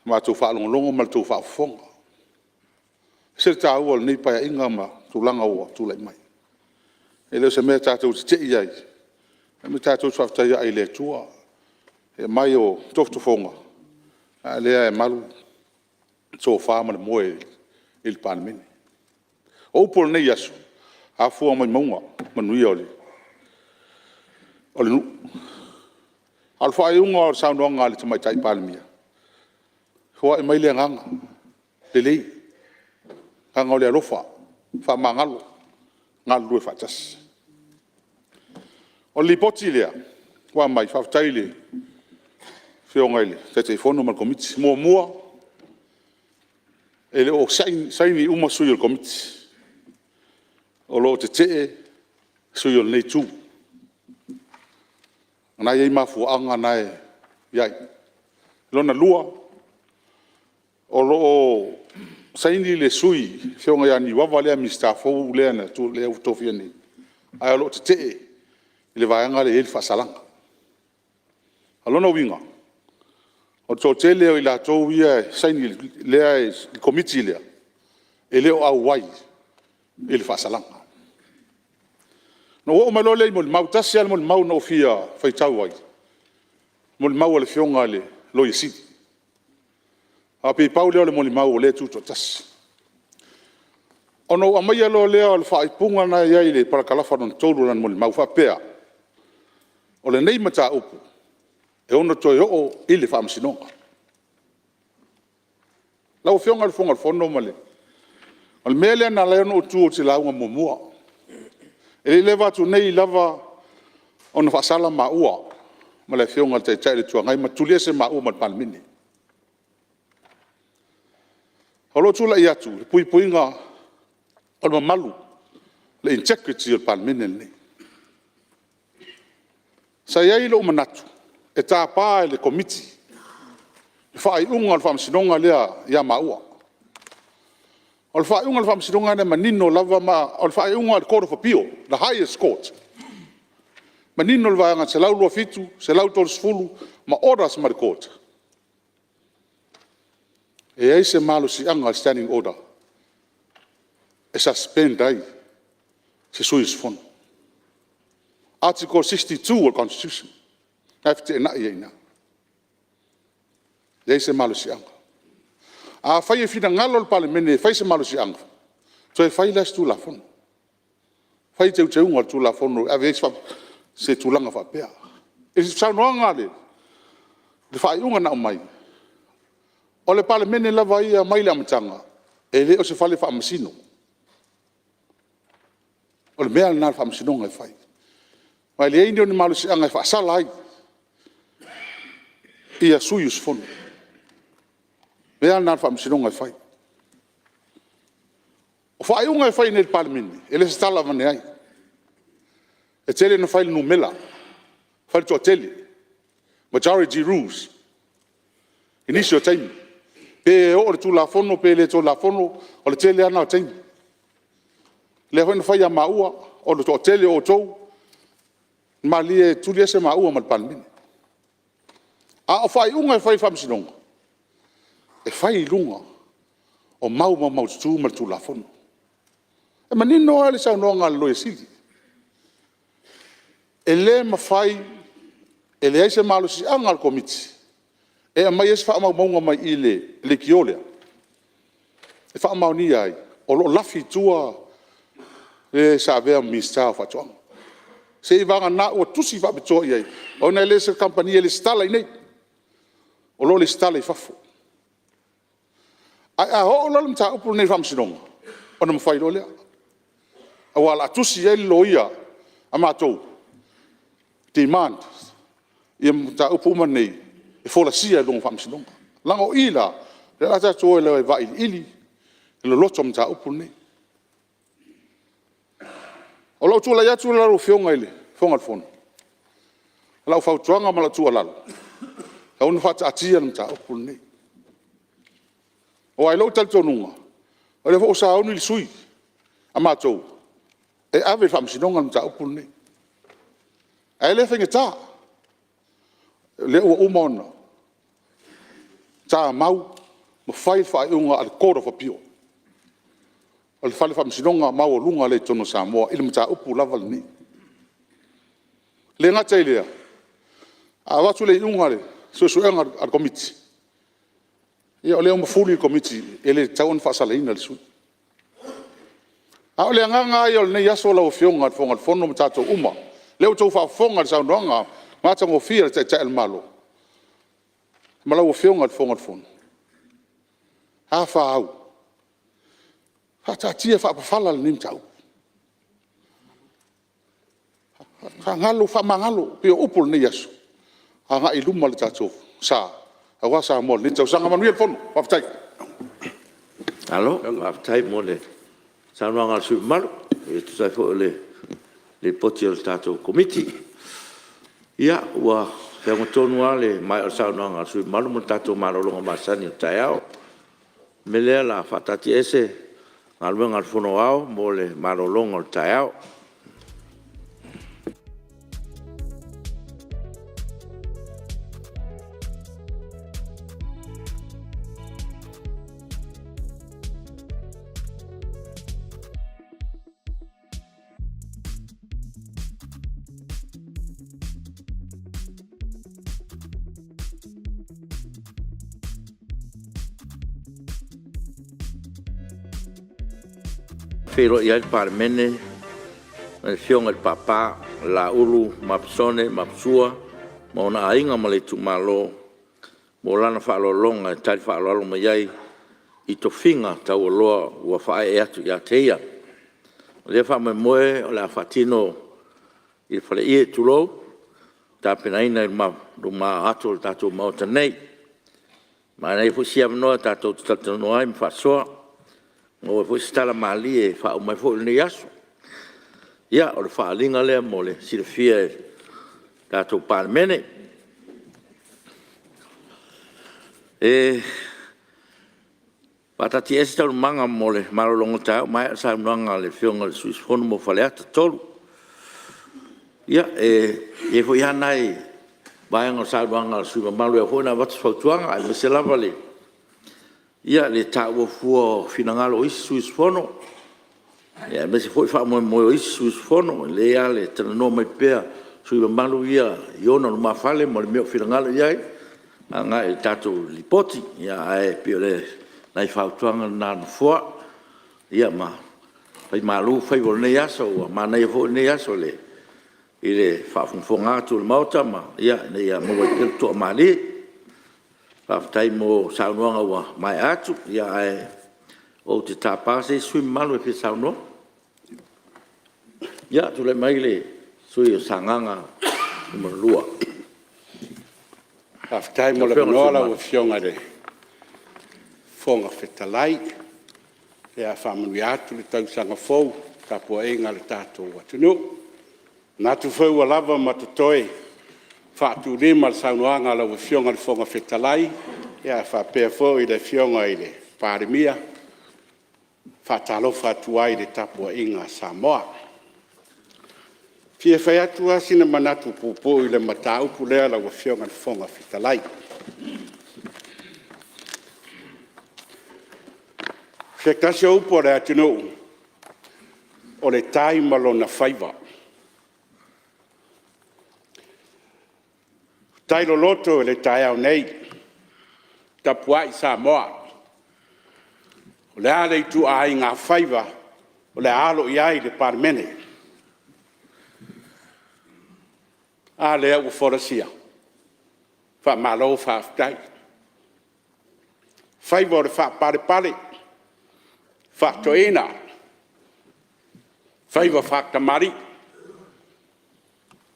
matou faalogologo ma le tou faafofoga. E ese le taua o lenei Paeaiga ma tulaga ua tulai mai. E le o se mea tatou te te i ai, o le mea tatou te faafetai ai i le Atua i le aumai o tofotofoga, a o lea e malu le tofa ma le moe i le Palemene. O upu o lenei aso, a fua mai mauga manuia o le nuu. A o le faaiuga o le saunoaga a le Tamaitai Palemia, foai mai le agaga lelei, le agaga o le alofa, faamagalo, galulue faatasi. O le Lipoti lea ua aumai, faafetai i le Afioga i le Taitaifono ma le Komiti. Muamua, e le o saini uma sui o le Komiti. O lo o tetee sui o lenei Itu. O lena e i ai mafuaaga na e i ai. Lona lua, o lo o saini le sui le Afioga ia Niuava lea Minisita fou lea ua tofia nei, ae o lo o tetee i le vaega lea e i ai le faasalaga. O lona uiga, o le toatele o i latou ia e saini i le Komiti lea, e le o auai i le faasalaga. Ona ou oo mai loa lea i molimau. E tasi lava le molimau na ou fia faitau ai, o le molimau a le Afioga i le Loia Sili. Aua pei pau lea o le molimau o lea e tutoatasi. Ona ou aumaia loa lea o le faaupuga lena e i ai i le parakalafa lona 3 o lana molimau e faapea; “O lenei mataupu e ono toe oo i le Faamasinoga.” Lau Afioga i le Fofoga o le Fono, o le mea lea na ala ai ona ou tu ou te lauga muamua, e le i leva atu nei lava ona faasala maua ma le Afioga i le Taitai o le Itu Agai ma tuliese maua ma le Palemene. O lou tulai atu i le puipuiga o le mamalu, le integrity o le Palemene lenei. Sa i ai lou manatu e tapa e le Komiti le faaiuga o le Faamasinoga lea ia maua. O le faaiuga a le Faamasinoga lea e manino lava, ma o le faaiuga a le Court of Appeal, the highest Court. E manino le Vaega 127, 130 ma orders mai le Court, e leai se malosiaga o le Standing Order e suspend ai se sui usufono. Article 62 o le Constitution, o lena e feteenai ai i ina. E leai se malosiaga. Afai e finagalo le Palemene e fai se malosiaga, toe fai la o se Tulafono, fai teuteuga o le Tulafono e ave i ai se tulaga faapea. I le saunoaga i le faaiuga na aumai, o le Palemene lava ia mai le amataga, e le o se Fale Faamasino. O le mea lena a le Faamasinoga e fai. Ma e leai ni malosiaga e faasala ai sui usufono. O le mea lava lena a le Faamasinoga e fai. O faaiuga e fai i inei i le Palemene, e le o se tala avane ai. E tele ina fai i le numera, fai i le toatele, majority rules i nisi o taimi. Pe oo i le Tulafono pe le Tulafono, o le tele lava lena o taimi. O lea foi na fai ia maua, o le toatele o outou, malilie e tuliese maua ma le Palemene. A o faaiuga e fai e le Faamasinoga, e fai i luga o mau maumaututu ma le Tulafono. E manino lava le saunoaga a le Loia Sili, e le mafai, e leai se malosiaga o le Komiti e aumai ai se faamaumauga mai i le leitio lea e faamaonia ai o lo o lafi i tua le sa avea ma Minisita o Faatoaga. Seiavagana ua tusi faapitoa i ai, ona e le o se kamupani e resitala i inei, o lo o resitala i fafo. Ae a oo loa le mataupu lenei i le Faamasinoga, ona mafai loa lea, aua o le a tusi i ai le loia a matou, demand mataupu uma nei e folasia i luma o le Faamasinoga. Leaga o i la, lea o le a tatou o e vailiili le loloto o le mataupu lenei. O lou tulai atu la lau Afioga i le Fofoga Fetalai, o lau fautuaga ma lau tuualalo, e tatau ona faataatia le mataupu lenei. Aua i lou talitonuga, o lea foi ua sauni le sui usufono a matou e ave i le Faamasinoga le mataupu lenei. Ae le faigata, o lea ua uma ona tamau ma fai le faaiuga a le Court of Appeal, o le Fale Faamasinoga maualuga lea i totonu o Samoa i le mataupu lava lenei. E le gata i lea, a avatu le iuga a le suesuega a le Komiti, ia o lea ua mafuli le Komiti e le tatau ona faasalaina le sui usufono. A o le agaga lava ia o lenei aso lau Afioga i le Fofoga Fetalai ma tatou uma, o lea ua outou faafofoga i le saunoaga matagofie a le Taitai o le Malo ma lau Afioga i le Fofoga Fetalai, a fa au, faataatia faapafala lenei mataupu. Faagalo faamagalo pei o upu o lenei aso, agai i luma le tatou sa aua Samoa i lenei tausaga. Manuia le Fono. Faafetai. Malo faafetai mo le saunoaga a le sui usufono mamalu e tusa ai foi o le Lipoti a le tatou Komiti. Ia ua feaga tonu lava le maea o le saunoaga a le sui usufono mamalu ma le tatou malologa masani o le taeao. O le mea lea o le a faataatiaese Galuega a le Fono Aoao mo le malologa o le taeao. feiloai ai le Palemene ma le Afioga i le Papa Laaulu Mapisone Maposua ma ona aiga ma le Itumalo mo lana faaaloaloga e tali faaaloalo mai ai i tofiga taualoa ua faaee atu ia te ia. O lea faamoemoe o le a faatino i le faleie, tulou, tapenaina i luma atu o le tatou Maota nei. Manaia foi si avanoa tatou te talatalanoa ai ma faasoa, maua ai foi se tala malie e faauma ai foi lenei aso. Ia, o le faaaliga lea mo le silafia e le tatou Palemene. E faataatiaese Taualumaga mo le malologa o le taeao ua maea le saunoaga a le Afioga i le sui usufono mo Faleata 3. Ia, e i ai foi lava nai vaega o le saunoaga a le sui usufono mamalu e ao foi ona avatu se fautuaga aemaise lava le taua fua o finagalo o isi sui usufono, aemaise foi faamoemoe o isi sui usufono. E lelei lava le talanoa mai pea o sui usufono mamalu ia i ona lumafale ma le mea o finagalo i ai agai i le tatou Lipoti. Ae pei o nai fautuaga na a le Nofoa, ia ma fai malu faiva o lenei aso. Ua manaia foi lenei aso i le faafogafoga atu a le Maota ina ia maua ai pea le toamalie. Faafetai mo saunoaga ua maea atu, ae ou te tapa se isi sui usufono mamalu e fia saunoa. Ia, tulai mai le sui usufono mo Sagaga 2. Faafetai mo le avanoa lau Afioga i le Fofoga Fetalai. Ia, e faamanuia atu le tausaga fou i le tapuaiga a le tatou atunuu. E manatu foi ua lava ma totoe faatulima i le saunoaga a lau Afioga i le Fofoga Fetalai faapea foi le Afioga i le Palemia. E faatalofa atu ai i le tapuaiga a Samoa. E fia fai atu lava sina manatu puupuu i le mataupu lea lau Afioga i le Fofoga Fetalai. O se tasi o upu a le atunuu, o le tai ma lona faiva. Tai loloto i le taeao nei, tapuai Samoa, o le a le ituaiga faiva o le a alo i ai le Palemene? A lea ua folasia? Faamalo faafetai. Faiva o le faapalepale, faatoeaina, faiva faatamalii.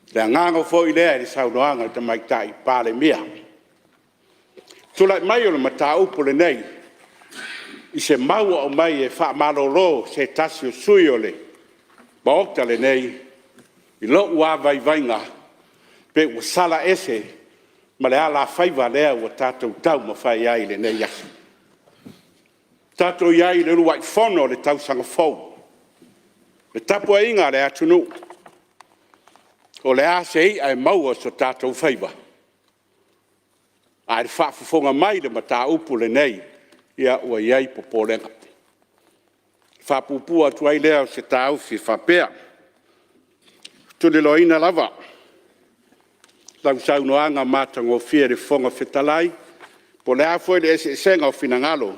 O le agaga foi lea i le saunoaga a le Tamaitai Palemia. Tulai mai o le mataupu lenei i se mau ua aumai e faamalolo se tasi o sui usufono o le Maota lenei, i lou lava vaivaiga, pe ua sala ese ma le alafaiva lea ua tatou taumafai ai i lenei aso. Tatou i ai i le uluai fono o le tausaga fou, le tapuaiga a le atunuu, o le a se i'a e maua i so tatou faiva? A o le faafofoga mai i le mataupu lenei, ia ua i ai popolega. Ona faapuupuu atu ai lea o se taofi e faapea, tuliloaina lava lau saunoaga matagofie i le Fofoga Fetalai, po o le a foi le eseesega o finagalo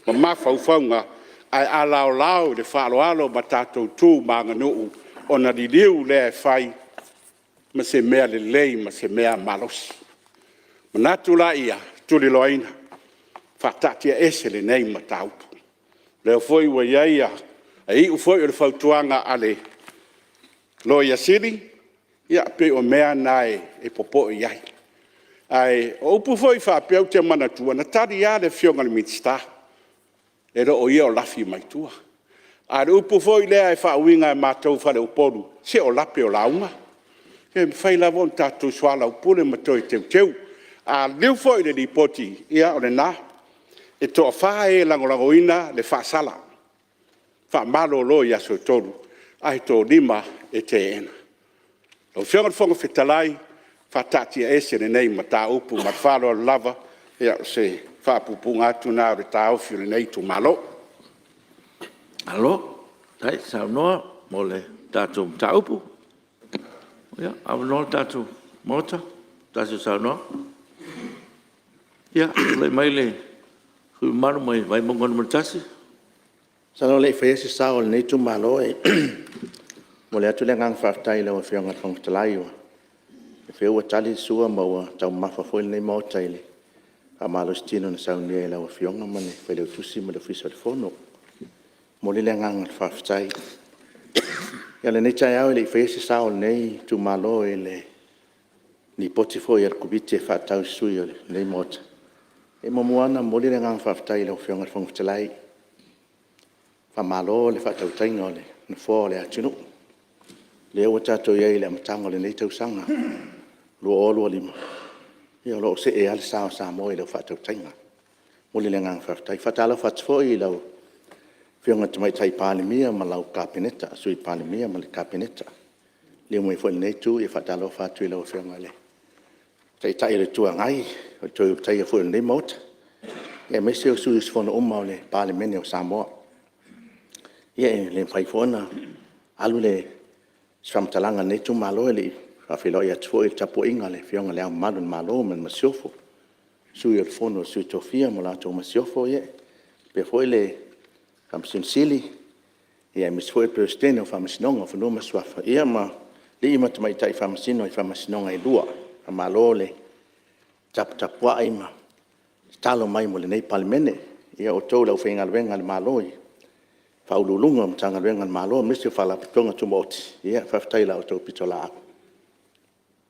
ma mafaufauga, ae a laolao i le faaaloalo ma tatou tu ma aganuu, ona liliu lea e fai ma se mea lelei ma se mea malosi. Ona manatu laia, tuliloaina, faataatiaese lenei mataupu. O lea foi ua i ai e iu foi o le fautuaga a le Loia Sili, ia pei o mea na e popoe i ai. Ae o upu foi faapea ou te manatua, na tali lava le Afioga i le Minisita, e le o ia o lafi mai tua. A o le upu foi lea e faauiga e matou faleupolu, se o lape o lauga. E mafai lava ona tatou soalaupule ma toe teuteu. A liliu foi i le Lipoti, ia o lena. E toa-fa e lagolagoina le faasala, faamalolo i aso e 3, ae toalima e teena. Lau Afioga i le Fofoga Fetalai, faataatiaese lenei mataupu ma le faaaloalo lava. Ia o se faapuupuuga atu lena o le taofi o lenei itumalo. Malo faafetai saunoa mo le tatou mataupu. Ia, avanoa le tatou Maota mo se tasi o saunoaga. Ia, tulai mai le sui usufono mamalu mai Vaimauga 1. Masalo a o le i faia se sao o lenei itumalo, e momoli atu le agaga faafetai i lau Afioga i le Fofoga Fetalai, o lea foi ua tali le sua ma ua taumamafa foi lenei Maota i le faamalositino na saunia e lau Afioga ma le Failautusi ma le Ofisa o le Fono. E momoli le agaga o le faafetai. Ia o lenei taeao e le i faia se sao o lenei itumalo i le Lipoti foi a le Komiti e faatatau i sui usufono o lenei Maota, e muamua lava ona momoli le agaga faafetai i lau Afioga i le Fofoga Fetalai. Faamalo le faatautaiga o le Nofoa o le atunuu. O lea ua tatou i ai i le amataga o lenei tausaga 2025, ia o lo o see lava le sa o Samoa i lau faatautaiga. E momoli le agaga faafetai. E faatalofa atu foi i lau Afioga i le Tamaitai Palemia ma lau Kapeneta, Sui Palemia ma le Kapeneta. Liliu mai foi i lenei Itu, e faatalofa atu i lau Afioga i le Taitai o le Itu Agai, o le Toe Ulutaia foi o lenei Maota, aemaise o sui usufono uma o le Palemene o Samoa. Ia e le mafai foi ona alu se faamatalaga a lenei itumalo e le i faafeiloai atu foi i le tapuaiga a le Afioga i Le Ao Mamalu o le Malo ma le Masiofo, Sui o le Fono a Sui Tofia ma le Masiofo, faapea foi le Faamasino Sili, aemaise foi le Peresetene o le Faamasinoga o Fanua ma Suafa, ia ma alii ma tamaitai Faamasino o Faamasinoga e lua. Faamalo le taputapuai ma tatalo mai mo lenei Palemene. Ia o outou o le aufaigaluega a le Malo i Ofisa Sili o Pulega o Matagaluega a le Malo aemaise o Faalapotopotoga Tumaoti, ia faafetai i la outou pitolaau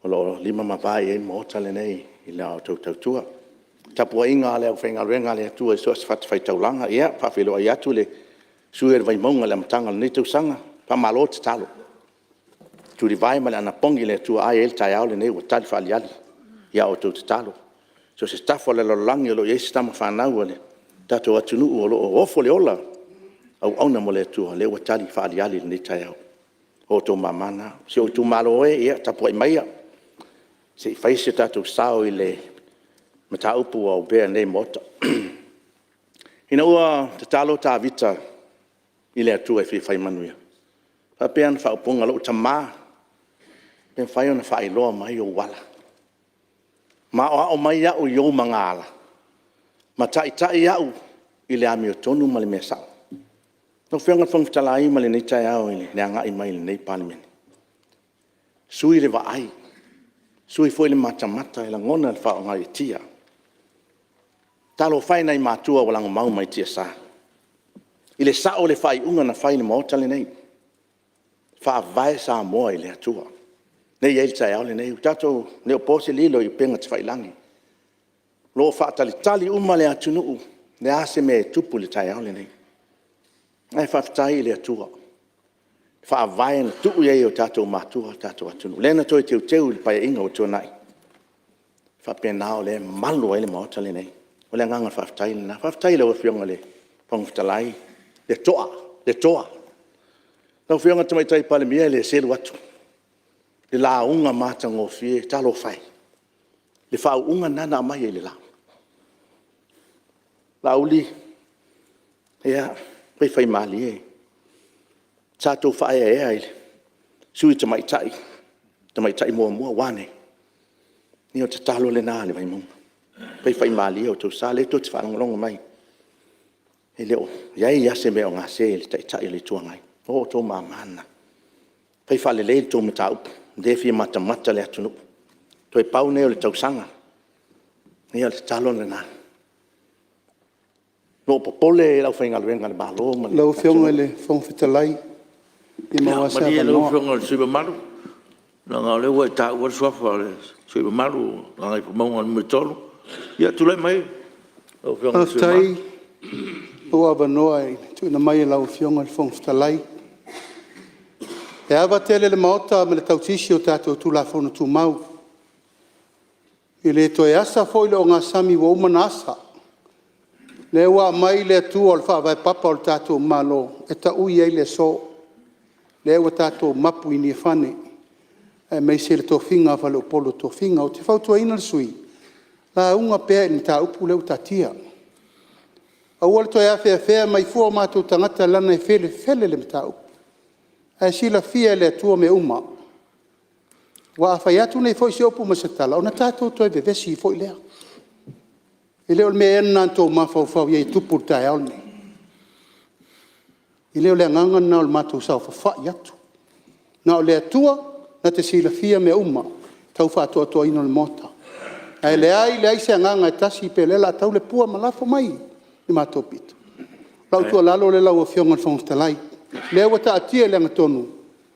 o lo o lima ma vae i ai le Maota lenei i la outou tautua. Le tapuaiga a le aufaigaluega a le Atua i so o se fatafaitaulaga, ia e faafeiloai atu le sui usufono o le Vaimauga i le amataga o lenei tausaga, faamalo tatalo. Le tulivae ma le anapogi a le Atua, a e i ai le taeao lenei ua tali faaaliali i a outou tatalo. So o se tafa o le lalolagi o lo o i ai se tama fanau a le tatou atunuu o lo o ofo le ola, auauna mo le Atua, o lea ua tali faaaliali i lenei taeao. O outou mama na. Si ou itumalo e, ia tapuai maia se i fai so tatou sao i le mataupu ua opea nei i le Maota. Ina ua tatalo Tavita i le Atua e fia fai manuia, e faapea ana faaupuga, “Lou tama, pe mafai ona faailoa mai ou ala, ma aoao mai au i ou magaala ma taitai au i le amiotonu ma le mea sao.” Lau Afioga i le Fofoga Fetalai ma lenei taeao i le agai mai i lenei Palemene, sui le vaai, sui foi le matamata, e lagona le faagaeetia. Talofa e i nai matua ua lagomau mai tiasa i le sao o le faaiuga na fai i le Maota lenei, Faavae Samoa i le Atua. O lea e i ai le taeao lenei, e le o po se lilo i upega tafailagi, o lo o faatalitali uma le atunuu, o le a se mea e tupu i le taeao lenei. Ae faafetai i le Atua i le Faavae na tuu i ai e o tatou matua lo tatou atunuu, lea na toe teuteu i le Paeaiga ua tuanai, e faapena, o lea e malu ai le Maota lenei. O le agaga faafetai lena. Faafetai i lau Afioga i le Fofoga Fetalai le toa, le toa. Lau Afioga i le Tamaitai Palemia e le selu atu i le lauga matagofie, talofa e, le faauuga lena na aumai ai i le la. Laauli, ia faifaimalie. Sa outou faaeaea i le Sui Tamaitai, tamaitai muamua, ua a nei? Ia o le tatalo lena a le Vaimauga, faifaimalie o outou sa, o lea tou te faalogologo mai, e le o i ai lava se mea o gase i le Taitai o le Itu Agai. O outou mama na. Fai faalelei le tou mataupu, o lea e fia matamata le atunuu. Toe pau lenei o le tausaga. Ia o le tatalo lena. O lo o popole le aufaigaluega a le Malo ma le Lau atunuu. Afioga i le Fofoga Fetalai, pe maua lava se Ia malie lau avanoa. Afioga i le sui usufono mamalu, leaga o lea ua e taua le suafa o le sui usufono mamalu mo Gagaifomauga 3. Ia tulai mai lau Afioga i le sui usufono Faafetai mamalu. mo lou avanoa ua tuuina mai e lau Afioga i le Fofoga Fetalai. E ava tele i le Maota ma le tausisi o tatou Tulafono Tumau. E le toe asa foi le ogasami ua uma ona asa. O lea ua aumai le Atua o le faavae papa o le tatou Malo e taui ai le aso. O lea ua tatou mapu i Niafane aemaise le tofiga a faleupolu o tofiga. Ou te fautuaina le sui usufono, lauga pea i le mataupu lea ua taatia. Aua le toe afeafea mai fua o matou tagata leaga e felefele le mataupu. Ae silafia e le Atua mea uma. Aua a fai atu nei foi se upu ma se tala, ona tatou toe vevesi ai foi lea. E le o le mea ea lena na outou mafaufau i ai e tupu i le taeao lenei? E le o le agaga lena o le matou saofafai atu. Na o le Atua na te silafia mea uma tau faaatoatoaina o le Maota. Ae leai leai se agaga e tasi pe o lea o le a tau le pua ma lafo mai i le matou pito. O lau tuualalo lea lau Afioga i le Fofoga Fetalai, o lea ua taatia i le agatonu,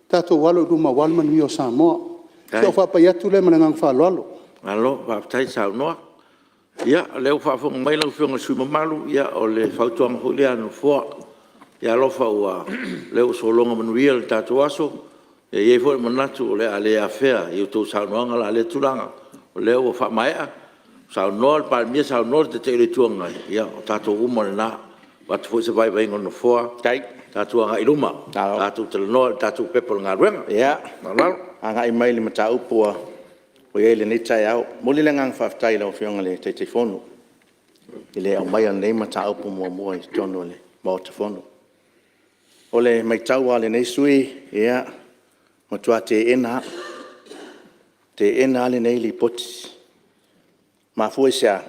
tatou alo i luma aua le manuia o Samoa. O si au faapai atu lea ma le agaga faaaloalo. Malo faafetai saunoa. Ia o lea ua faafofoga mai lau Afioga i le sui usufono mamalu, ia o le fautuaga foi lea a le Nofoa. Ia alofa o lea ua sologa manuia le tatou aso, e i ai foi le manatu o le a le afea i a outou saunoaga la lea tulaga, o lea ua faamaea saunoa le Palemia, saunoa le Taitai o le Itu Agai, ia o tatou uma lena. E avatu foi se vaivaiga o le Nofoa, tatou agai i luma, tatou talanoa i le tatou Pepa o Galuega. Ma le Ia, faaaloalo. agai mai i le mataupu ua i ai lenei taeao. E momoli le agaga faafetai i lau Afioga i le Taitaifono i le aumaia o lenei mataupu muamua i totonu o le Maota Fono. O le matau lava a lenei sui usufono, e matua teena lava, teena lava lenei Lipoti. E mafua i se a?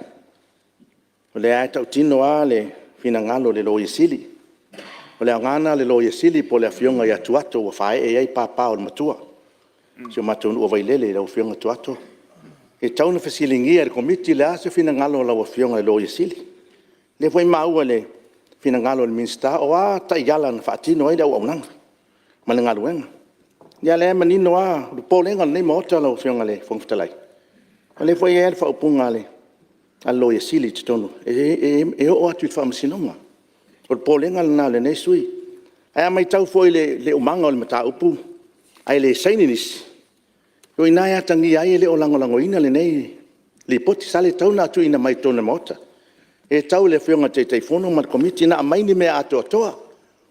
O lea lava e tautino lava le finagalo o le Loia Sili. O le aoga lena o le Loia Sili po o le Afioga ia Tuato ua faaee i ai papa o le matua, si o matou nuu o Vailele lau Afioga Tuato. E tatau ona fesiligia e le Komiti o le a se finagalo o lau Afioga i le Loia Sili. O lea foi e maua i le finagalo o le Minisita, o a taiala na faatino ai le auaunaga ma le galuega. Ia o lea e manino lava le popolega o lenei Maota lau Afioga i le Fofoga Fetalai, o lea foi e i ai le faaupuga a le Loia Sili i totonu, e oo atu i le Faamasinoga. O le popolega lena o lenei sui usufono. Ae a matau foi i le aumaga o le mataupu ae le saini nisi, o i ina e atagia ai e le o lagolagoina lenei Lipoti. Sa le tatau ona tuuina mai totonu o le Maota. E tatau i le Afioga i le Taitaifono ma le Komiti ona aumai ni mea atoatoa,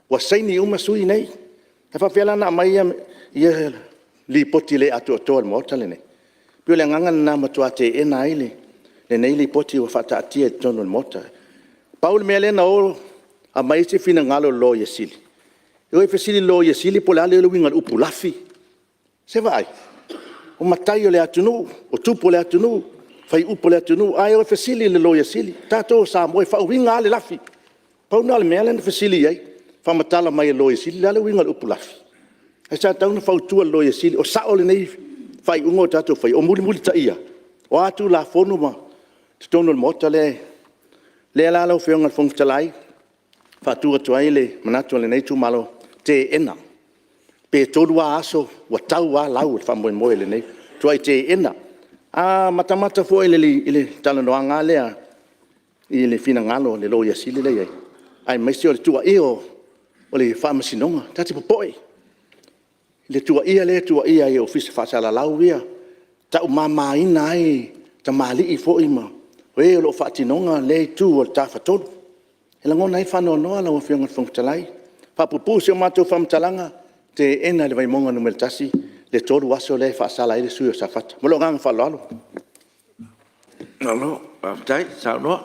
ua saini uma sui nei. E faapefea la ona aumai ia Lipoti le atoatoa i le Maota lenei? E pei o le agaga lena ua matua teena ai lenei Lipoti ua faataatia i totonu o le Maota. Pau le mea lea na o aumai ai se finagalo o le Loia Sili, e o e fesili i le Loia Sili po o le a le uiga o le upu lafi. Se i vaai, o matai o le atunuu, o tupu o le atunuu, faaiupu a le atunuu, ae o e fesili i le Loia Sili. O tatou o Samoa e faauiga lava le lafi. Pau lena o le mea lea na fesili i ai, faamatala mai e le Loia Sili le a le uiga o le upu lafi. Ae sa tatau ona fautua i le Loia Sili, o sao lenei faaiuga ua tatou faia? O mulimulitaia? O a Tulafono i totonu o le Maota lea? O lea la lau Afioga i le Fofoga Fetalai e faatu atu ai le manatu o lenei itumalo, e teena. Pe 3 lava aso, ua tau lava lau o le faamoemoe o lenei… Matua teena. A matamata foi i le talanoaga lava lea i le finagalo o le Loia Sili lea e i ai, aemaise o le tuuaia o le Faamasinoga. Ta te popoe i le tuuaia lea e tuuaia ai i Ofisa Faasalalau ia, taumamaina ai tamalii foi ma e o lo o faatinoina lea itu o le Tafatolu. E lagona ai le faanoanoa lau Afioga i le Fofoga Fetalai. E faapuupuu se matou faamatalaga, e teena e le Vaimauga 1 le 3 aso lea e faasala ai le sui usufono o Safata. Ma lou agaga faaaloalo. Malo faafetai saunoa.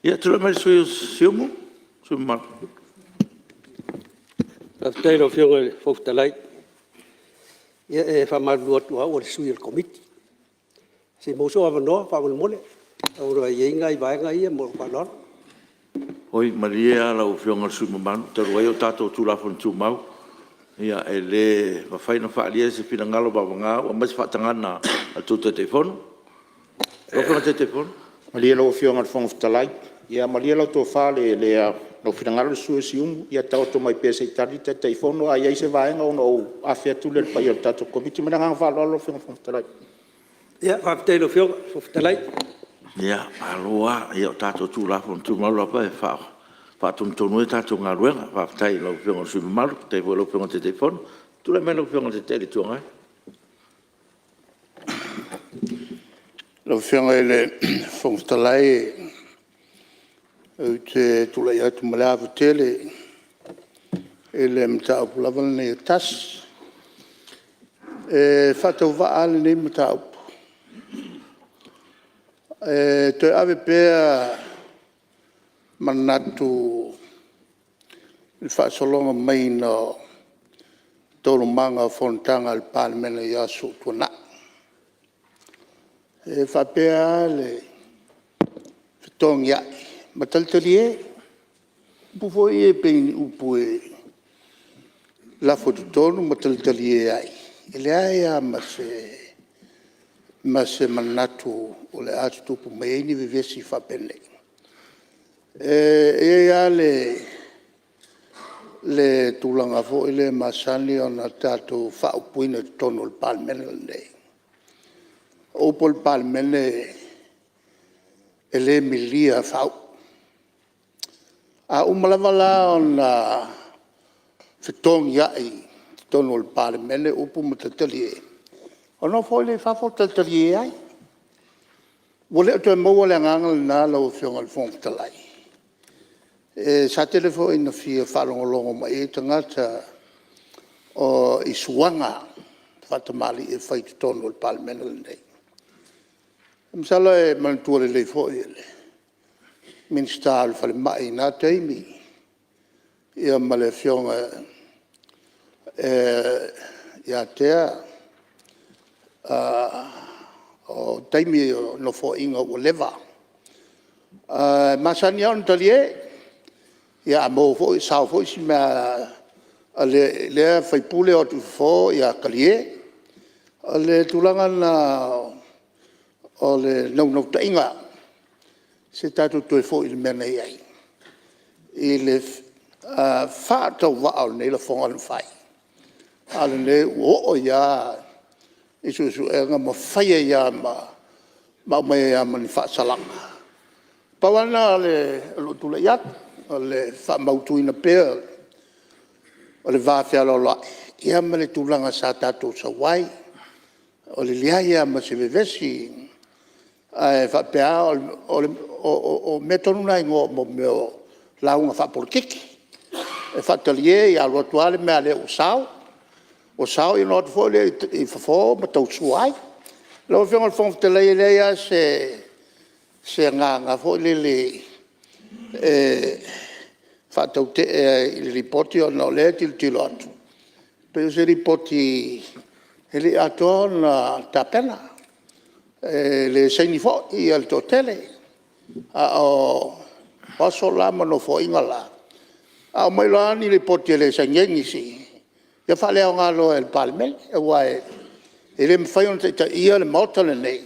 Ia tulai mai le sui usufono mo Siumu. Faafetai i lau Afioga i le Fofoga Fetalai. Ia e faamalulu atu o au o le sui o le Komiti, se i maua sou avanoa faamolemole ona e i ai nai vaega ia ma lou faaaloalo. Oi malie lava lau Afioga i le sui usufono mamalu, talu ai o tatou Tulafono Tumau, e le mafai ona faaalia se finagalo vavana ua aumai se faatagaga a le tou Taitaifono. Lau Afioga i le Taitaifono. Malie lau Afioga i le Fofoga Fetalai, ia malie lau tofa lou finagalo le sui usufono o Siumu, ia taoto mai pea se i tali le Taitaifono, a i ai se vaega ona ou afe atu lea i le paia o le tatou Komiti. Ma le agaga faaaloalo lau Afioga i le Fofoga Fetalai. Faafetai i lau Afioga i le Fofoga Fetalai. Ia malo lava. Ia o tatou Tulafono Tumau lava e faatonutonu ai a tatou galuega. Faafetai i lau Afioga i le sui usufono mamalu, faafetai foi i lau Afioga i le Taitaifono. Tulai mai lau Afioga i le Taitai o le Itu Agai. Lau Afioga i le Fofoga Fetalai ou te tulai atu ma le ava tele i le mataupu lava lenei e tasi. E faatauvaa lava lenei mataupu. E toe ave pea manatu i le faasologa maiga o taualumaga o fonotaga a le Palemene i aso ua tuanai. E faapea lava le fetogiai ma talitalie. Upu foi ia pei ni upu e lafo i totonu ma talitalie ai, e leai lava ma se manatu o le a tutupu mai ai ni vevesi faapenei. E i ai lava le tulaga foi lea e masani ona tatou faaupuina i totonu o le Palemene lenei, o upu a le Palemene e le milia faauu. A uma lava la ona fetogiai i totonu o le Palemene upu ma talitalie, ona o foi lea i fafo talitalie ai. Ua le o toe maua le agaga lena lau Afioga i le Fofoga Fetalai, sa tele foi ina fia faalogologo mai i ai tagata i suaga faatamalii e fai i totonu o le Palemene lenei. Masalo e manatua lelei foi e le Minisita o le Falemai i na taimi ma le Afioga ia Tea, o taimi o Nofoaiga ua leva. E masani lava ona talie, ia a maua foi sao foi si mea a lea sui usufono o atu i fafo ia talie. O le tulaga lena o le naunautaiga, se tatou toe foi i le mea na i ai i le faatauvaa o lenei lafoga na fai, a o lenei ua oo ai lava i suesuega ma fai ai lava ma aumai ai lava ma ni faasalaga. Pau lava lena o lou tulai atu, o le faamautuina pea o le vafealoaloai ma le tulaga sa tatou sau ai, o le leai lava ma se vevesi ae faapea lava o mea tonu na e igoa o mea o lauga faapolokiki. E faatalie ia alu atu lava le mea a le ua sao, ua sao ona o atu foi lea i fafo ma tau sua ai. Lau Afioga i le Fofoga Fetalai, e leai lava se agaga foi lele e faatautee ai i le Lipoti ona o lea e tilotilo atu pei o se Lipoti e le i atoa ona tapena, e le saini foi le toatele. A o aso la ma nofoaiga la, a aumai loa ni Lipoti e le saini ai nisi, ia faaleaoga loa e le Palemene aua e le mafai ona taitaia le Maota lenei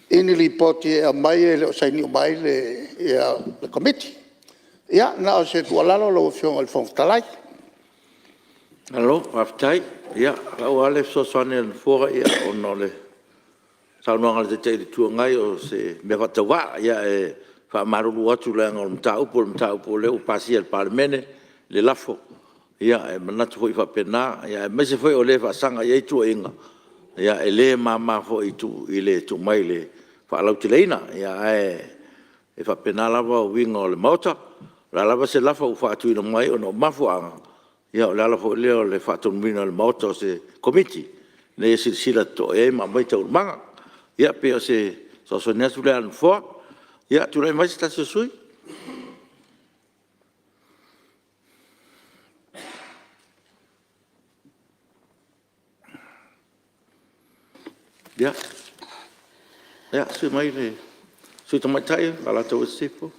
i ni Lipoti e aumai e le o saini uma ai le Komiti. Ia, na o se tuualalo lau Afioga i le Fofoga Fetalai. Malo faafetai. Ia, o lau lava le fesoasoani a le Nofoa, ona o le saunoaga a le Taitai o le Itu Agai o se mea faatauvaa. Ae faamalulu atu leaga o le mataupu o le mataupu o lea ua pasia e le Palemene le lafo. E manatu foi faapena, aemaise foi o lē e faasaga i ai tuuaiga, e le mama foi i le tuu mai i le faalauteleina. Ae faapena lava uiga o le Maota, o le a lava se lafo ua faatuina mai ona o mafuaaga, ia o le ala foi lea o le faatonuina e le Maota o se Komiti ina ia silasila totoa i ai ma aumai taualumaga. Ia pei o se fesoasoani atu lea a le Nofoa. Ia, tulai mai se tasi o sui usufono. Ia, susu mai le Sui Tamaitai mo Alataua Sisifo.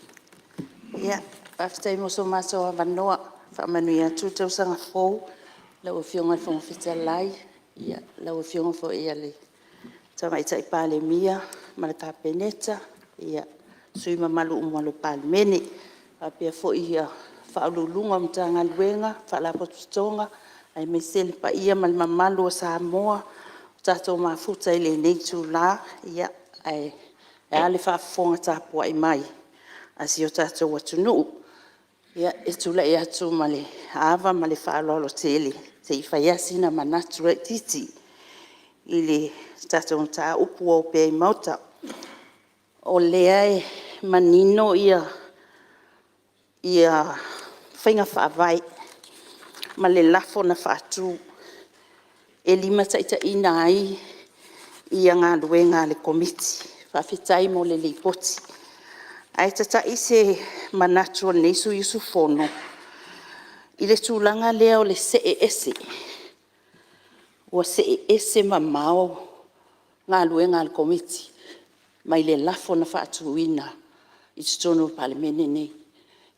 Faafetai mo so matou avanoa. E faamanuia atu le tausaga fou i lau Afioga i le Fofoga Fetalai, lau Afioga foi i le Tamaitai Palemia ma le Kapeneta, sui usufono mamalu uma o le Palemene, faapea foi Ofisa Sili o Pulega o Matagaluega ma Faalapotopotoga aemaise le paia ma le mamalu o Samoa ua tatou mafuta i lenei itula, ae a le faafofoga tapuai mai a si o tatou atunuu. E tulai atu ma le ava ma le faaaloalo tele se i fai lava sina manatu laitiiti i le tatou mataupu ua opea i le Maota. O lea e manino faiga faavae ma le lafo na faatu e limataitaiina ai galuega a le Komiti. Faafetai mo le Lipoti. Ae tatai se manatu o lenei sui usufono i le tulaga lea o le see ese, ua see ese mamao galuega a le Komiti mai le lafo na faatuina i totonu o le Palemene lenei.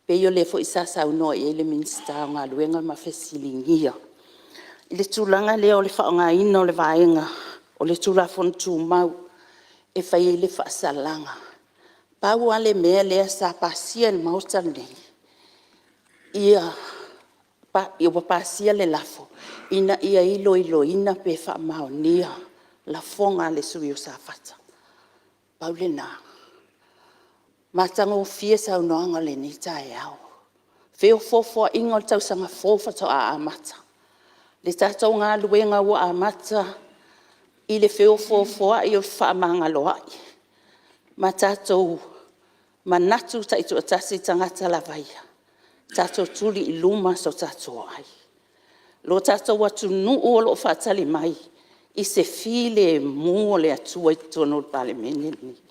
Pei o lea foi sa saunoa i ai le Minisita o Galuega ma fesiligia i le tulaga lea o le faaaogaina o le vaega o le Tulafono Tumau e fai ai le faasalaga. Pau lava le mea lea sa pasia e le Maota lenei, ua pasia le lafo ina ia iloiloina pe faamaonia lafoga a le sui usufono o Safata, pau lena. Matagofie saunoaga i lenei taeao, feofoofoaiga o le tausaga fou faatoa amata. Le tatou galuega ua amata i le feofoofoai o fefaamagaloai ma tatou manatu taitoatasi i tagata lava ia, tatou tuli i luma so tatou ai. Lo tatou atunuu o lo o faatali mai i se filemu o le Atua i totonu o le Palemene lenei.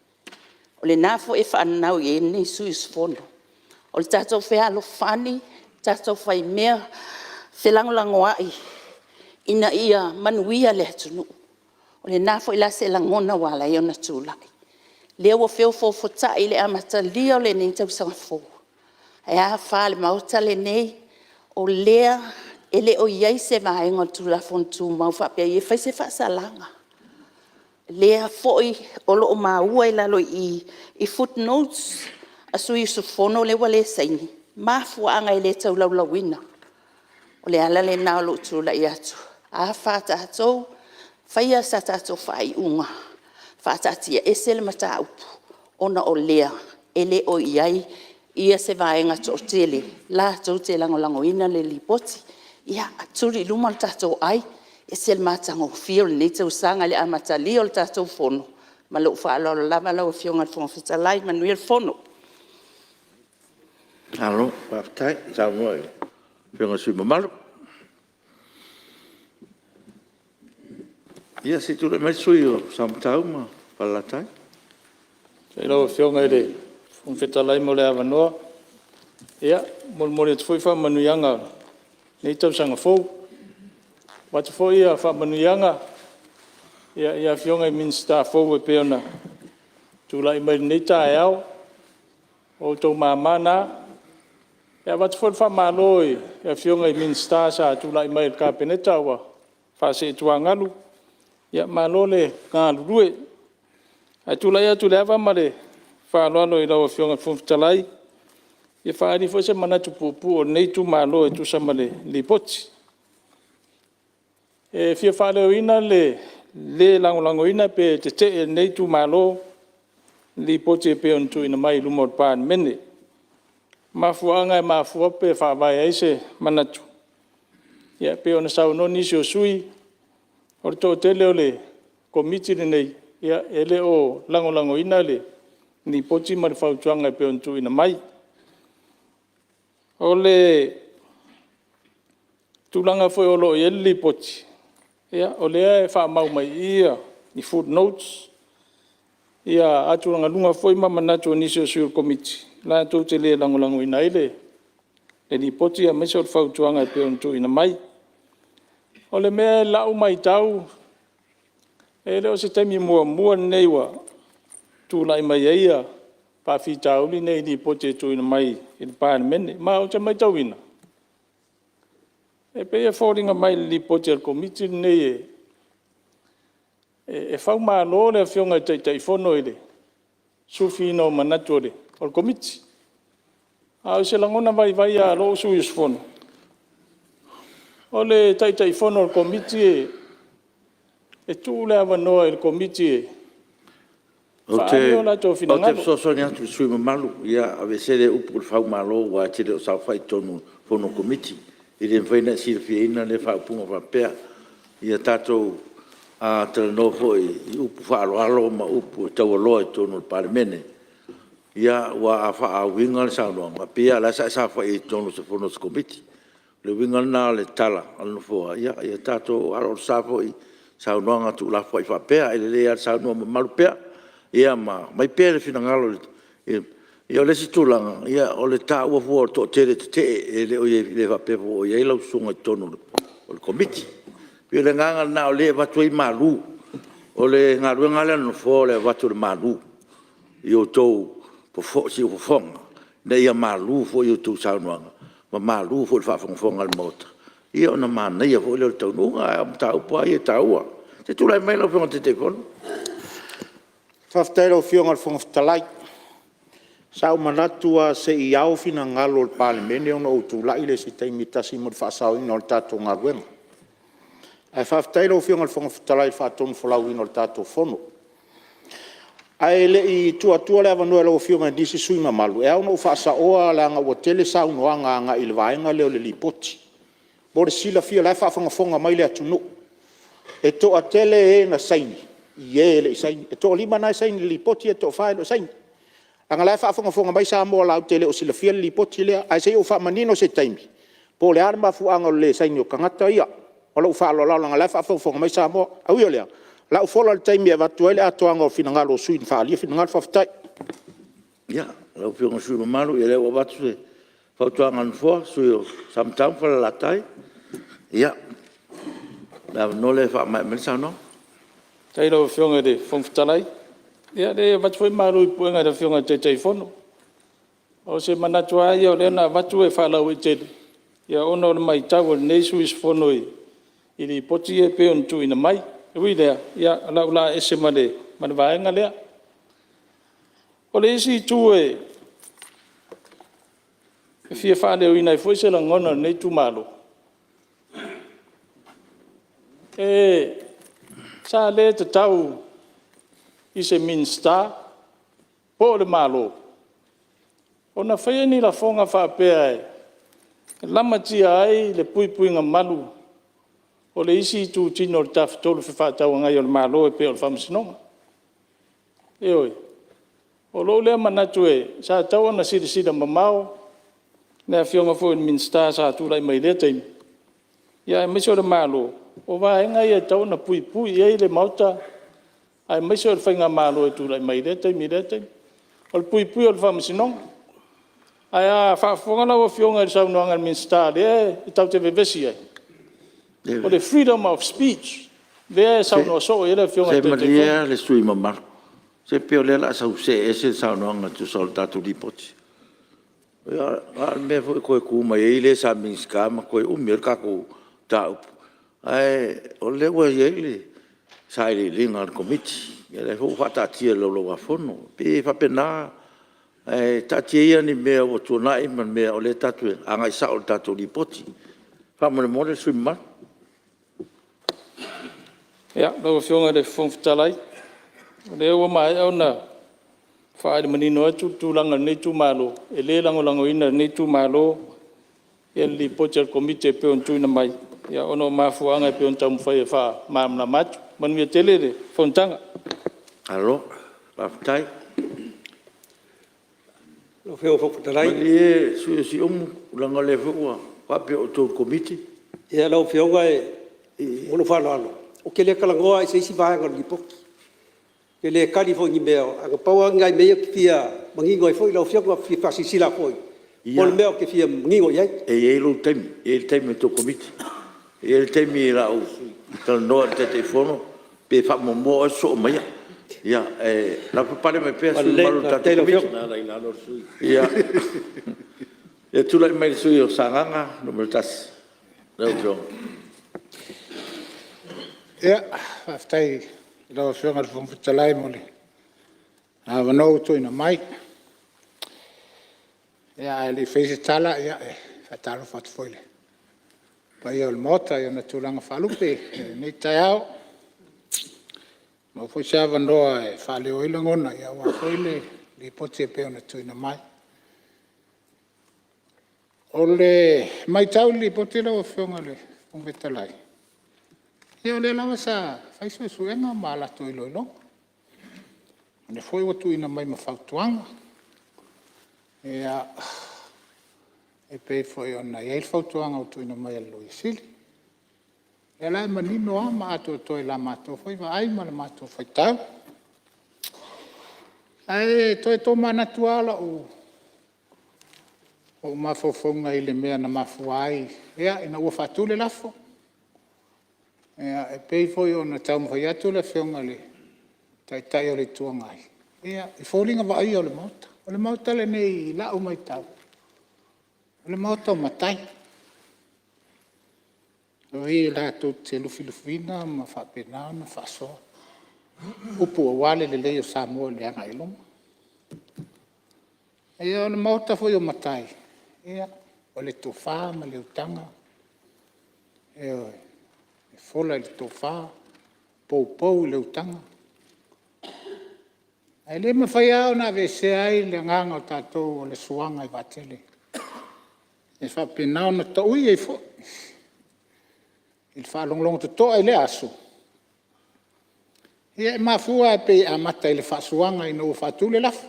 O lena foi e faanau i ai lenei sui usufono. O le tatou fealofani, tatou faimea felagolagoai ina ia manuia le atunuu. O lena foi la se lagona ua ala ai ona tulai. O lea ua feofoofotai le amatalia o lenei tausaga fou. Ae a fa i le Maota lenei, o lea e le o i ai se vaega o le Tulafono Tumau e faapea e fai se faasalaga. O lea foi o lo o maua i lalo i i i footnotes a sui usufono lea ua le saini, mafuaaga e le tau laulauina. O le ala lena o lou tulai atu, a fa a tatou? Faia sa tatou faaiuga, faataatiaese le mataupu ona o lea e le o i ai se vaega toatele latou te lagolagoina le Lipoti. Ia tuli i luma lo tatou ai, e ese le matagofie o lenei tausaga i le amatalia o le tatou Fono. Ma lou faaaloalo lava lau Afioga i le Fofoga Fetalai. Manuia le fono. Malo faafetai saunoa i lau Afioga i le sui usufono mamalu. Ia se i tulai mai le sui usufono mo Samatau ma Falelatai. Faafetai i lau Afioga i le Fofoga Fetalai mo le avanoa. E molimoli atu foi faamanuiaga o lenei tausaga fou. E avatu foi faamanuiaga i Afioga i Minisita fou e pei ona tulai mai i lenei taeao. O outou mama na. E avatu foi le faamalo i Afioga i Minisita sa tulai mai i le Kapeneta ua faasee i tuagalu, ia malo le galulue. Ae tulai atu i le ava ma le faaaloalo i lau Afioga i le Fofoga Fetalai, e fia faaali foi se manatu puupuu o lenei itumalo e tusa ma le Lipoti. E fia faaleoina le le lagolagoina pe tetee e lenei itumalo le Lipoti e pei ona tuuina mai i luma o le Palemene. O mafuaaga e mafua pe faavae ai se manatu, e pei ona saunoa nisi o sui usufono, o le toatele o le Komiti lenei e le o lagolagoina le Lipoti ma le Fautuaga e pei ona tuuina mai. O le tulaga foi o lo o i ai le Lipoti, o lea e faamau mai i i i footnotes atugaluga foi ma manatu o nisi o sui o le Komiti latou te le lagolagoina ai le Lipoti aemaise o le Fautuaga e pei ona tuuina mai. O le mea i lau matau, e le o se taimi muamua lenei ua tulai mai ai faafitauli nei i Lipoti e tuuina mai i le Palemene. Ma ou te matauina, e pei e foliga mai i le Lipoti a le Komiti lenei e faumalo le Afioga i le Taitaifono i le sufiina o manatu o le Komiti. A o se lagona vaivai lava o lou sui usufono, o le Taitaifono o le Komiti e tuu le avanoa i le Komiti e faaali o latou finagalo. Ou te fesoasoani atu i le sui usufono mamalu, ia aveese lea upu o le faumalo aua e te le o saofai i totonu o fono a Komiti. E le mafai ona e silafia lea faaupuga faapea. Ia tatou talanoa foi i upu faaaloalo ma upu e taualoa i totonu o le Palemene. Aua a faauiga le saunoaga, e pei lava o la e sa e saofai ai i totonu o se fono a se Komiti. O le uiga lena o le tala a le Nofoa, ia tatou aloalosa foi i saunoaga tuulafoai faapea. E lelei lava le saunoa mamalu pea ma aumai pea le finagalo. Ia o le isi tulaga, o le taua fua o le toatele e tetee, e le faapea foi o i ai lau susuga i totonu o le Komiti. E pei o le agaga lena o lea e avatu ai malu. O le galuega lea a le Nofoa o le avatu o le malu i outou siufofoga. ina ia malu foi a outou saunoaga ma malu foi i le faafogafoga a le Maota, ia ona manaia foi lea o le taunuuga. Ae o mataupu lava ia e taua. Se i tulai mai lau Afioga i le Taitaifono. Faafetai i lau Afioga i le Fofoga Fetalai. Sa ou manatu lava se i ao finagalo o le Palemene ona ou tulai lea i se taimi e tasi mo le faasaoina o le tatou galuega. Ae faafetai i lau Afioga i le Fofoga Fetalai i le faatonufolauina o le tatou Fono. Ae le i tuu atua le avanoa i lau Afioga i nisi sui usufono mamalu, e ao ona ou faasaoa leaga ua tele saunoaga agai i le vaega lea o le Lipoti. Mo le silafia o la e faafogafoga mai le atunuu, e toatele e na saini i e e le i saini. E toalima na e saini i le Lipoti ae toafa e le o saini. Leaga o la e faafogafoga mai Samoa latou te le o silafia le Lipoti lea. Ae se i ou faamanino i se taimi po o le a le mafuaaga o le le saini o tagata ia. Ma lou faaaloalo lava leaga o la e faafogafoga mai Samoa. Ae ui o lea, o le a ou fola i le taimi e avatu ai le atoaga o finagalo o sui usufono na faaalia finagalo. Faafetai. Ia, lau Afioga i le sui usufono mamalu, o lea ua avatu le fautuaga a le Nofoa, le sui usufono mo Samatau ma Falelatai. Ia, o le avanoa lea e faamaea mai ai le saunoaga. Faafetai i lau Afioga i le Fofoga Fetalai. Ia e leai e avatu foi malu i puega i le Afioga i le Taitaifono. O se manatu lava ia o lea na avatu e faalauaitele ona o le maitau a lenei sui usufono i Lipoti ia e pei ona tuuina mai. Ae ui i lea, o le a ou laa ese ma le vaega lea. O le isi itu e fia faaleoina ai foi se lagona o lenei itumalo, sa le tatau i se Minisita po o le Malo ona faia ni lafoga faapea e lamatia ai le puipuiga malu o le isi itutino o le Tafatolu Fefaatauagai o le Malo e pei o le Faamasinoga. Ioe. O lou lea manatu sa tatau ona silasila mamao le Afioga foi i le Minisita sa tulai mai i lea taimi, aemaise o le Malo, o vaega ia e tatau ona puipui i ai le Maota aemaise o le faigamalo e tulai mai i lea taimi i lea taimi, o le puipui o le Faamasinoga. Ae a faafofoga lau Afioga i le saunoaga a le Minisita lea tatou te vevesi ai, o le freedom of speech lea e saunoa soo i ai le Afioga i le Se Taitaifono. malie le sui usufono mamalu, se pei o lea o le a sau see ese le saunoaga e tusa o le tatou Lipoti. A o le mea foi e toe tu mai ai le sa Minisita ma toe umi ai le tatou mataupu. Ae o lea ua i ai le sailiiliga a le Komiti, o lea foi ua faataatia i le Laulau-a-Fono. E pei e faapena, ae taatia ia ni mea ua tuanai ma ni mea o lea tatou te agai sao i le tatou Lipoti. Faamolemole le sui usufono mamalu. Lau Afioga i le Fofoga Fetalai, o lea ua maea ona faaali manino atu le tulaga o lenei itumalo, e le lagolagoina e lenei itumalo le Lipoti a le Komiti e pei ona tuuina mai ona o mafuaaga e pei ona taumafai e faamalamalama atu. Manuia tele le fonotaga. Malo faafetai. Malie le sui usufono o Siumu, leaga o lea foi ua faapea o outou o le Komiti. Ia lau Afioga ma lou faaaloalo, ou te le talanoa lava i se isi vaega o le Lipoti. Ou te le tali foi i ni mea, ae na pau lava nai mea ia ou te fia manino ai foi lau Afioga, ou te fia faasilasila atu foi mo le mea ou te fia manino i ai. Ia, e i ai lou taimi, e i ai le taimi o le tou Komiti. E i ai le taimi o le a ou talanoa i le Taitaifono pe faamuamua oe sosoo maia. Ae lavapapale mai pea le sui usufono mamalu o le tatou Komiti. Ia tulai mai le sui usufono mo Sagaga 1 lau Afioga. Faafetai i lau Afioga i le Fofoga Fetalai mo le avanoa ua tuuina mai. Ae le i faia se tala, e faatalofa atu foi i le paia o le Maota i ona tulaga faalupe i lenei taeao. Ua maua foi se avanoa e faaleo ai lagona aua foi le Lipoti e pei ona tuuina mai. O le matau i le Lipoti lau Afioga i le Fofoga Fetalai, ia o lea lava sa fai suesuega ma latou iloiloga, o lea foi ua tuuina mai ma fautuaga e pei foi ona i ai le fautuaga ua tuuina mai e le Loia Sili. O lea la e manino lava ma atoatoa i la matou foi vaai ma le matou faitau. Ae toe tomanatu lava lou mafaufauga i le mea na mafua ai ina ua faatu le lafo, e pei foi ona taumafai atu le Afioga i le Taitai o le Itu Agai, ia, i foliga vaaia o le Maota. O le Maota lenei i lau matau, o le Maota o matai, o e latou te lufilufiina ma faapena ona faasoa upu aua le lelei o Samoa i le agai i luma. Ia o le Maota foi o matai, o le tofa ma le utaga, ioe, e fola i le tofa, poupou i le utaga. Ae le mafai lava ona aveesea ai le agaga o tatou o le suaga o vaatele e faapena ona taui ai foi i le faalogologo totoa i lea aso. Ia e mafua lava pei e amata i le faasuaga ina ua faatu le lafo.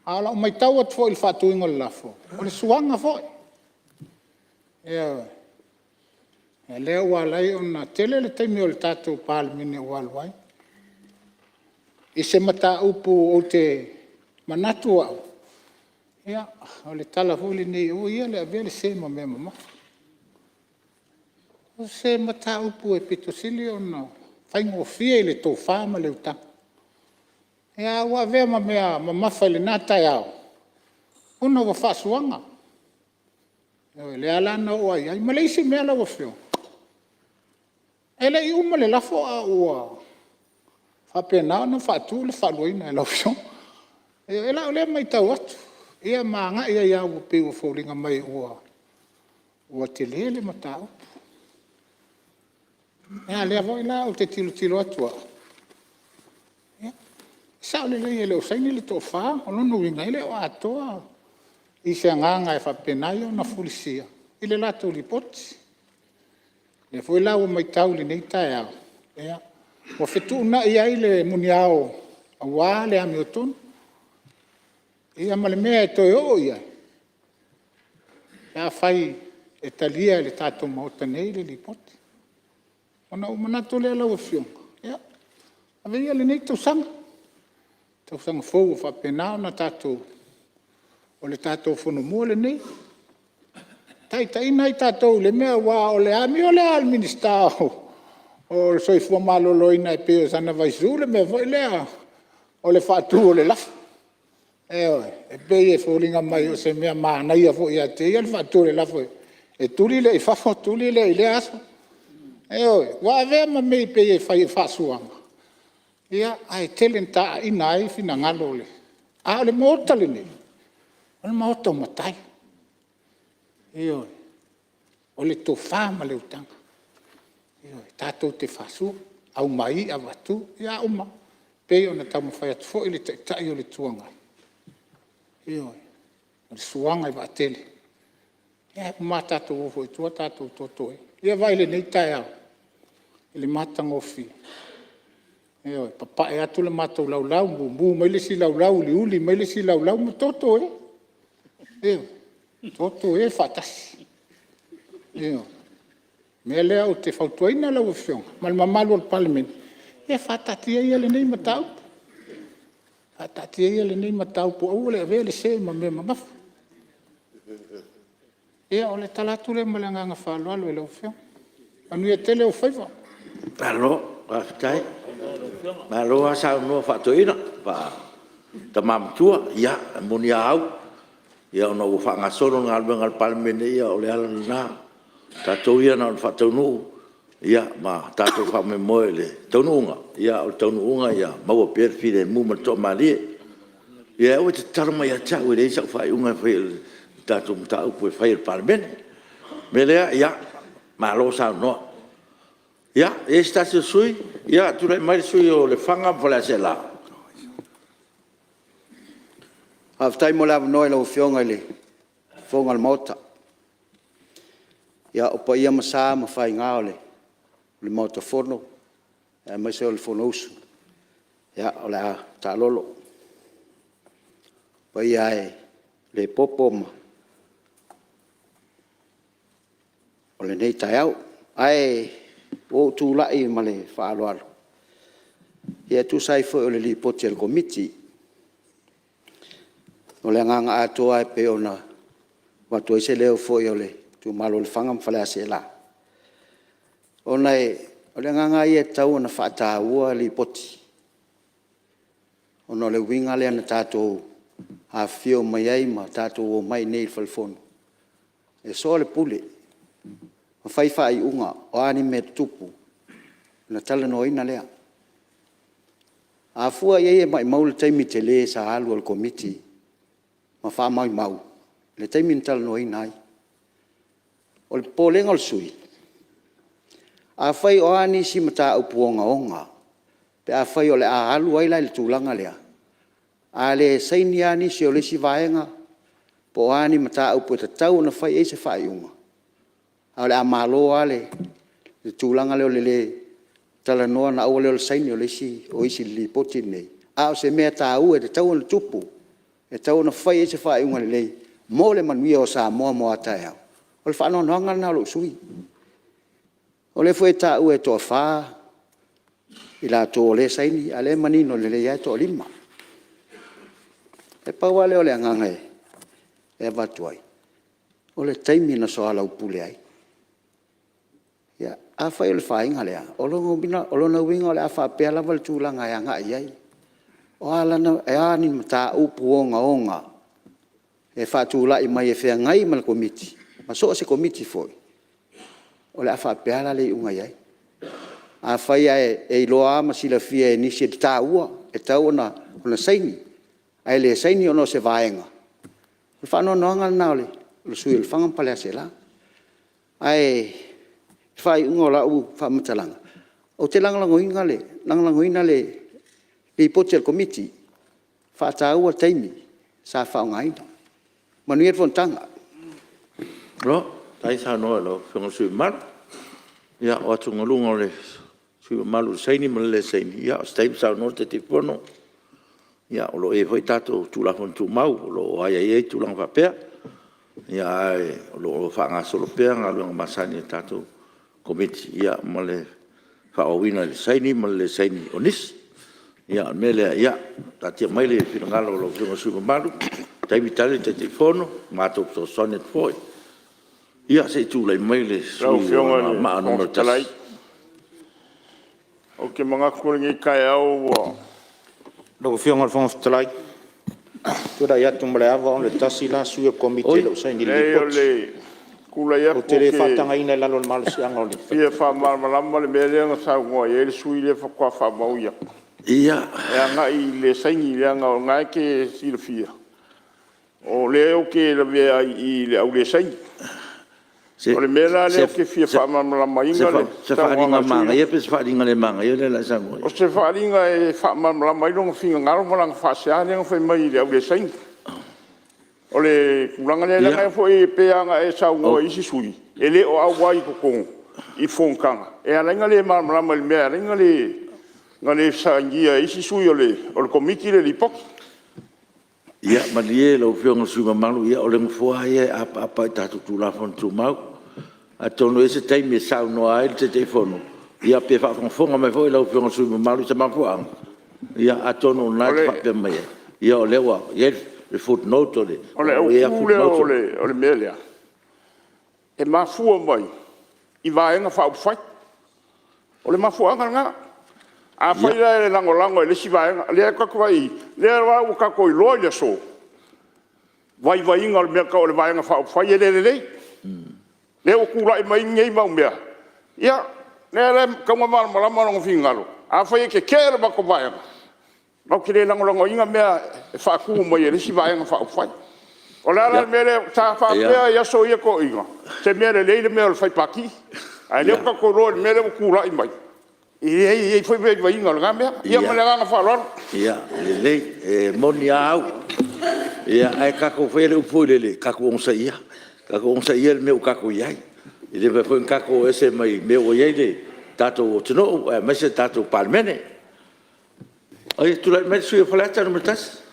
A o lau matau atu foi i le faatuina o le lafo, o le suaga foi. Ioe. O lea ua ala ai ona tele le taimi o le tatou Palemene ua alu ai i se mataupu ou te manatu au, ia, o le tala foi lenei, aua ia le avea le se ma mea mamafa. O se mataupu e pito sili ona faigofie i le tofa ma le utaga, ae ua avea ma mea mamafa i lena taeao ona ua faasuaga. Lea la na oo i ai. Ma le isi mea lau Afioga, e le i uma le lafo a ua faapena ona faatu le faaluaina e lau Afioga. I lau lea matau atu ma agai ai lava pei ua foliga mai ua tele le mataupu. A o lea foi la ou te tilotilo atu au, e sao lelei e le o saini le toa-fa, o lona uiga e le o atoa i se agaga e faapena ai ona fulisia i le latou Lipoti. O lea foi la ua matau i lenei taeao, ua fetuunai ai le muniao aua le amiotonu ma le mea e toe oo i ai pe afai e talia e le tatou Maota nei le Lipoti. Ona ou manatu lea lau Afioga, ia, avea ia lenei tausaga, tausaga fou ua faapena ona tatou, o le tatou fonomua lenei, taitaiina ai tatou i le mea, aua o le amio lea a le Minisita o le Soifua Maloloina e pei o sana vaisu le mea foi lea o le faatu o le lafo. Ioe. E pei e foliga mai o se mea manaia foi ia te ia le faatu o le lafo, e tuli lea i fafo tuli lea i lea aso. Ioe. Ua avea ma mea e pei e fai e faasuaga, ae tele ina taaaina ai finagalo o le… A o le Maota lenei, o le Maota o matai, ioe, o le tofa ma le utaga, tatou te faasua, aumai avatu, a uma, e pei ona taumafai atu foi le Taitai o le Itu Agai, ioe, o le suaga i vaatele, ma tatou o foi i tua tatou toto ai. Ia vaai i lenei taeao i le matagofie, ioe, papae atu le matou laulau, mumu mai le isi laulau, uliuli mai le isi laulau ma toto ai, ioe, toto e faatasi. Ioe. O le mea lea ou te fautuaina lau Afioga ma le mamalu o le Palemene, ia faataatia ia lenei mataupu, faataatia ia lenei mataupu aua le avea le se ma mea mamafa. Ia o le tala atu lea ma le agaga faaaloalo i lau Afioga. Manuia tele ou faiva. Malo faafetai, malo lava saunoa faa-toeaina, faa-tama matua. Ia e moni a au, ona ua faagasolo le galuega a le Palemene, ia o le ala lena. O tatou ia na ona faataunuu ma tatou faamoemoe i le taunuuga, a o le taunuuga ia maua pea le filemu ma le toamalie. Ia aua e te tatalo mai ia te au e leai sau faaiuga e faia i le tatou mataupu e fai e le Palemene. O le mea lea, ia malo saunoa. Ia, e i ai se tasi o sui usufono? Ia, tulai mai le sui usufono mo Lefaga ma Faleaseela. Faafetai mo le avanoa i lau Afioga i le Fofoga o le Maota. Ia, o paia ma sa ma faiga o le Maota Fono aemaise o le Fonousu, ia o le a taalolo. O paia lava e le popo o lenei taeao. Ae ua ou tulai ma le faaaloalo e tusa ai foi o le Lipoti a le Komiti. O le agaga atoa lava e pei ona avatu ai se leo foi o le itumalo o Lefaga ma Faleaseela, ona o le agaga lava ia e tatau ona faataua Lipoti. Ona o le uiga lea na tatou afifio mai ai ma tatou omai i inei i le Fale Fono e soa le pule ma fai faaiuga, o a ni mea e tutupu ona talanoaina lea. A fua i ai e maumau le taimi tele sa alu a le Komiti ma faamaumau le taimi na talanoaina ai. O le popolega o le sui usufono, afai o a nisi mataupu ogaoga pe afai o le a alu ai la i le tulaga lea, a le saini lava nisi o le isi vaega po o a ni mataupu e tatau ona fai i ai se faaiuga, ae o le a malo lava le tulaga lea o le le talanoa ona aua lea le saini o isi i le Lipoti lenei, a o se mea taua e tatau ona tupu, e tatau ona fai i ai se faaiuga lelei mo le manuia o Samoa mo a taeao. O le faanoanoaga lena o lou sui usufono. O lea foi e taua e toafa i latou o lea e saini, a o lea e manino lelei lava e toalima. E pau lava lea o le agaga e avatu ai, o le taimi na soalaupule ai. Ia, afai o le faiga lea, o lona uiga o le a faapea lava le tulaga e agai i ai. O a ni mataupu ogaoga e faatulai mai e feagai ma le Komiti, ma so o se Komiti foi, o le a faapea lava la le iuga e i ai. Afai lava e iloa lava ma silafia e nisi le taua e tatau ona saini, ae le saini ona o se vaega, o le faanoanoaga lena o le sui usufono o Lefaga ma Faleaseela. Ae i le faaiuga o lau faamatalaga, ou te lagolagoina le Lipoti a le Komiti, e faataua taimi sa faaaogaina. Manuia le fonotaga. Malo faafetai saunoa i lau Afioga i le sui usufono mamalu. Ia, o atugaluga o le sui usufono mamalu i le saini ma le le saini, ia o se taimi saunoa le Taitaifono. O lo o i ai foi tatou Tulafono Tumau o lo o aiaia ai tulaga faapea. Ae o lo o faagasolo pea galuega masani a le tatou Komiti ma le faaauauina i le saini ma le le saini o nisi. Ia, o le mea lea, ia taatia mai le finagalo o lau Afioga i le sui usufono mamalu, se taimi tali le Taitaifono, matou fesoasoani atu foi. Ia se i tulai mai le sui usufono mo Anoamaa Lau Afioga i le Fofoga 1. Fetalai, ou te manatu o lenei taeao ua… Lau Afioga i le Fofoga Fetalai, ou te tulai atu ma le ava ona e tasi la sui o le Komiti e le o saini i le Leai o Lipoti. le tulai Ou atu te ou le te faatagaina i lalo o le malosiaga o le… fia faamalamalama le mea lea na saunoa i ai le sui usufono lea faatoa faamaui atu e agai i le le saini, leaga o lena e te silafia, o lea ou te lavea ai i i i le au le saini. O le mea la lea ou te fia faamalamalamaina le Se saunoaga faaaliga a le sui usufono manaia pe o se faaaliga le manaia lea o le a e saunoa i ai? O se faaaliga e faamalamalama ai lona finagalo ma lana faasea lea na fai mai i le au le saini. O le tulaga lea, leaga foi e pei lava ona e saunoa i isi sui usufono e le o auai i totonu i fonotaga e ala ai ona le malamalama i le mea e ala ai ona le sainia e isi sui o le Komiti le Lipoti. Ia malie lau Afioga i le sui usufono mamalu, o le Nofoa lava ia e apaapa i tatou Tulafono Tumau. Atonu e i ai se taimi e saunoa ai le Taitaifono, ia pe faafogafoga mai foi lau Afioga i le sui usufono mamalu i se mafuaaga, ia atonu o lena e te faapea mai ai, ia o lea ua i ai le footnote. O le autu lea o le mea lea, e mafua mai i Vaega Faaupufai. O le mafuaaga lena. Afai la e lagolago e le isi Vaega, lea tatou te vaai i i, lea la ua tatou iloa i le aso vaivaiga o le mea e tau o le Vaega Faaupufai e le lelei. Lea ua tulai mai ai nei mau mea, ia lea la e tatau ona malamalama lona finagalo, afai e tetee le matou Vaega, matou te le lagolagoina mea e faatu mai e le isi Vaega Faaupufai. O le a la le mea lea, sa faapea i aso ia toeaiina, o se mea lelei le mea o le fai pati, a o lea ua tatou iloa i le mea lea ua tulai mai, e leai e i ai foi vaivaiga o lena mea. Ia ma le agaga faaaloalo. Ia lelei, e moni lava au, ae tatou faia le upu foi lele, tatou onosai ia, tatou onosai ia i le mea ua tatou i ai. E le mafai foi ona tatou o ese mai le mea ua i ai le tatou atunuu aemaise le tatou Palemene. Tulai mai le sui usufono mo Faleata 1.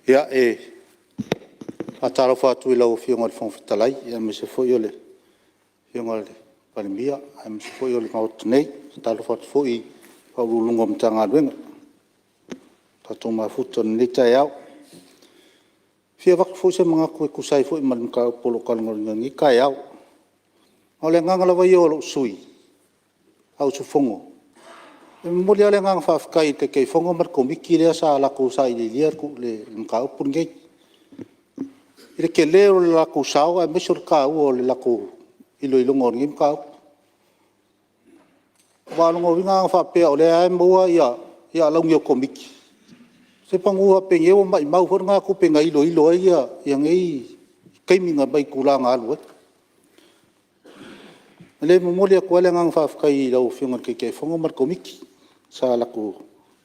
Ia, e faatalofa atu i lau Afioga i le Fofoga Fetalai aemaise foi o le Afioga i le Palemia aemaise foi o le Maota nei. E faatalofa atu foi i Ofisa Sili o Pulega o Matagaluega ua tatou mafuta i lenei taeao. E fia avatu foi se manatu e tusa ai foi ma le mataupu o lo o talanoaina i lenei taeao. A o le agaga lava ia o lou sui usufono, E momoli lava le agaga faafetai i le Taitaifono ma le Komiti lea sa latou sailiilia le mataupu lenei, i le tele o le latou sao aemaise o le taua o le latou iloiloga o lenei mataupu. Aua o lona uiga ana faapea o lea lava e maua alauni o Komiti, se semeamanu faapenei ua maumau foi lena tupe na iloilo ai nei taimi mai tulaga na alu ai. O lea e momoli atu ai le agaga faafetai i lau Afioga i le Taitaifono ma le Komiti sa latou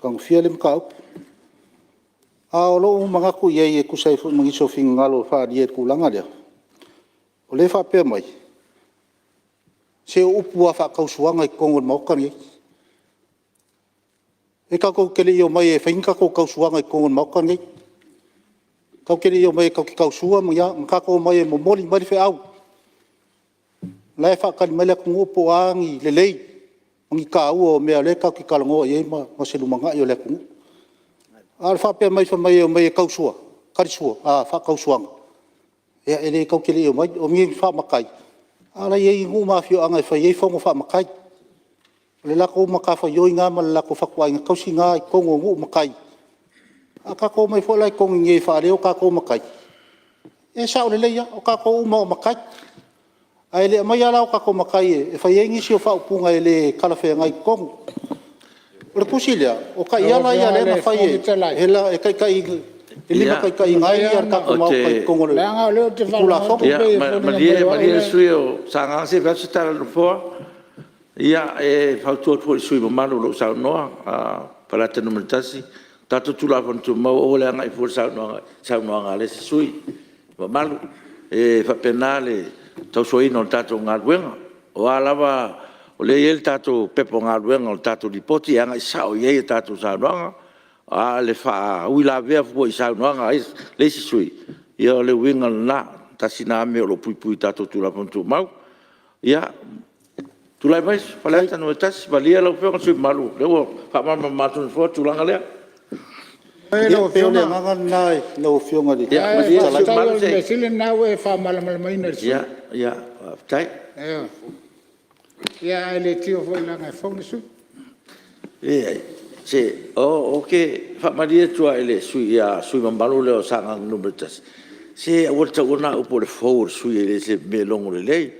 tagofia lea mataupu. A o lou manatu i ai e tusa ai foi ma nisi o finagalo faaalia i le tulaga lea, o lea e faapea mai, se o upu lava faatausuaga i totonu o le Maota lenei. E tatou te le i omai e fai ni tatou tausuaga i totonu o le Maota lenei. Tatou te le i omai tatou te tausua ma ni a, na tatou omai e momoli mai le feau, o la e faatali mai le atunuu po o a ni lelei ma ni taua o mea o lea tatou te talanoa i ai mo se lumanai o le atunuu. A o le faapea mai e omai e tausiua, faatausuaga, ia e tatou te le i omai. O ni faamatai, a la e i ai nuu ma afioaga e fai ai fono faamatai. O le latou matafaioi lena ma le latou fatuaiga tausi lena i totonu o nuu ma tai. A tatou omai foi la i totonu i inei e faaleo o tatou o matai, ia e sao lelei lava, o tatou uma lava o matai. Ae le aumaia la o tatou matai e fai ai nisi o faaupuga e le talafeagai i totonu. O le tusi lea, o taiala ia lea na fai e limataitaiina ai le tatou Maota i totonu o le Tulafono. Ia malie le sui usufono mo Sagaga se i fai atu se tala a le Nofoa. Ia, e fautua atu foi i le sui usufono mamalu o lo o saunoa Faleata 1, tatou Tulafono Tumau aua le agai fua i le saunoaga a le isi sui usufono mamalu. E faapena le tausoaina o le tatou galuega. O a lava… o lea e i ai le tatou Pepa o Galuega o le tatou Lipoti e agai sao i ai a tatou saunoaga. A o le faauilavea fua i saunoaga a le isi sui usufono, ia o le uiga lena. Tasi lena mea o lo o puipui i le tatou Tulafono Tumau. Ia, tulai mai Faleata 1. Malie lau Afioga i le sui usufono mamalu o lea ua faamalamalama atu e le Nofoa le tulaga lea. Ia pei o le agaga lena lau Afioga i le Fofoga Fetalai. Leai, se ou te faamalie atu lava i le sui usufono mamalu lea o Sagaga 1, se aua le taua lena upu o le fou o le sui usufono e le o se mea e logo lelei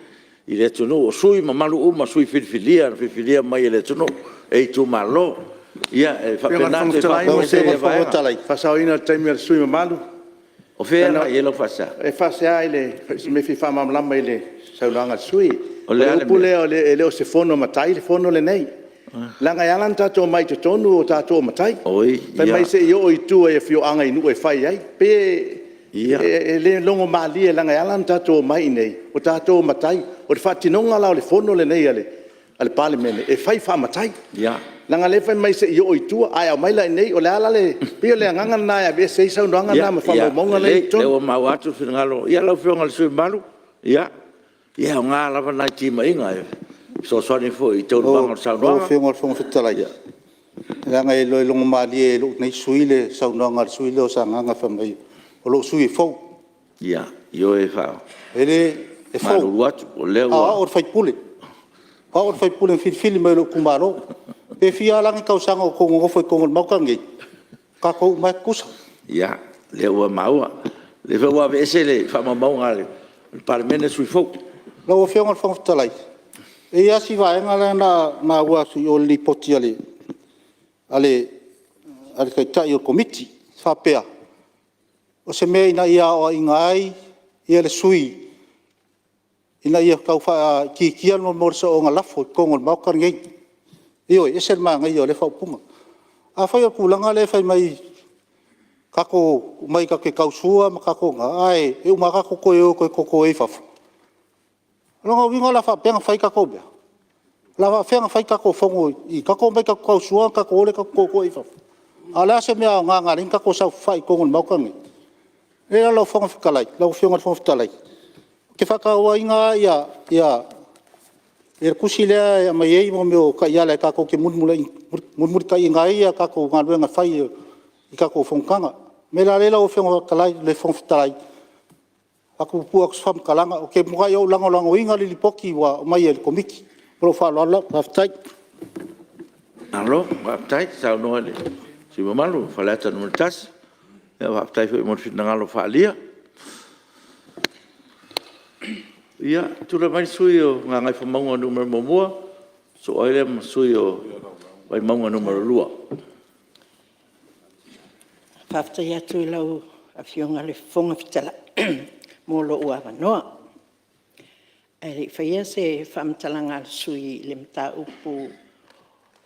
i le atunuu. O sui usufono mamalu uma o sui usufono filifilia na filifilia mai e le atunuu e itumalo. Ia e faapena Lau Afioga i le Fofoga Fetalai mo se faasaoina o le taimi o le sui usufono mamalu. O fea e agai i ai lau faasea? E faasea i si mea e fia faamalamalama i le saunoaga a le sui usufono. O le upu lea e le o se fono a matai le fono lenei, leaga e ala ona tatou omai i totonu o tatou o matai. Fai mai se i oo i tua i afioaga i nuu e fai ai. E pei e le logomalie leaga e ala ona tatou omai i inei o tatou o matai. O le faatinoga la o le fono lenei a le Palemene e fai faamatai. Leaga o lea e fai mai se i oo i tua, ae aumai la i inei. O le a la le… E pei o le agaga lena e aveese ai saunoaga na ma faamaumauga la e i totonu. Ia lelei o lea ua maua atu le finagalo. Ia lau Afioga i le sui usufono mamalu, ia, e aoga lava nai timaiga e fesoasoani ai foi i taualumaga o le saunoaga. Lau Afioga i le Fofoga Fetalai, leaga e le logomalie i lou nei sui usufono le saunoaga a le sui usufono lea o Sagaga fai mai o lou sui usufono e fou. Ia, ioe, E fou, e faamalulu atu o lea a o au o le sui usufono. O au o le sui usufono na filifili mai e lou itumalo. Pe fia la ni tausaga o outou nonofo ai i totonu o le Maota lenei, o tatou uma lava e tutusa. Ia, o lea ua maua. O lea foi ua aveese i faamaumauga a le Palemene le sui usufono fou. Lau Afioga i le Fofoga Fetalai, e i ai lava si vaega lea na maua atu i o i le Lipoti a le Taitai o le Komiti e faapea, o se mea ina ia aoaina ai le sui usufono ina ia tau faaitiitia le soona lafo i totonu o le Maota lenei. Ioe, e ese le manaia o lea faaupuga. Afai o le tulaga lea e fai mai tatou te omai tatou te tausua ma tatou ae uma lava tatou toe o e toto i fafo. O lona uiga o le a faapea ona fai a tatou mea? O le a faapefea ona fai tatou fono tatou omai tatou te tausua ona tatou o lea tatou toto i fafo? A o le a se mea aoga na ala ai ona tatou saofafai i totonu o le Maota lenei? Ia lau Afioga i le Fofoga Fetalai, ou te faatauaina le tusi lea e aumai ai mea o taiala tatou te mulimulitaiina ai a tatou galuega fai i tatou fonotaga. O le mea la lea lau Afioga i le Fofoga Fetalai, e avatu puupuu atu se faamatalaga, ou te matua lagolagoina le Lipoti ua aumai e le Komiti. Ma lou faaaloalo lava. Faafetai. Malo faafetai saunoa i le sui usufono mamalu o Faleata 1, faafetai foi mo le finagalo faaalia. Ia tulai mai le sui usufono mo Gagaifomauga 1, sosoo ai lea ma le sui usufono mo Vaimauga 2. Faafetai atu i lau Afioga i le Fofoga Fetalai mo lou avanoa. Ae le i faia se faamatalaga a le sui usufono i le mataupu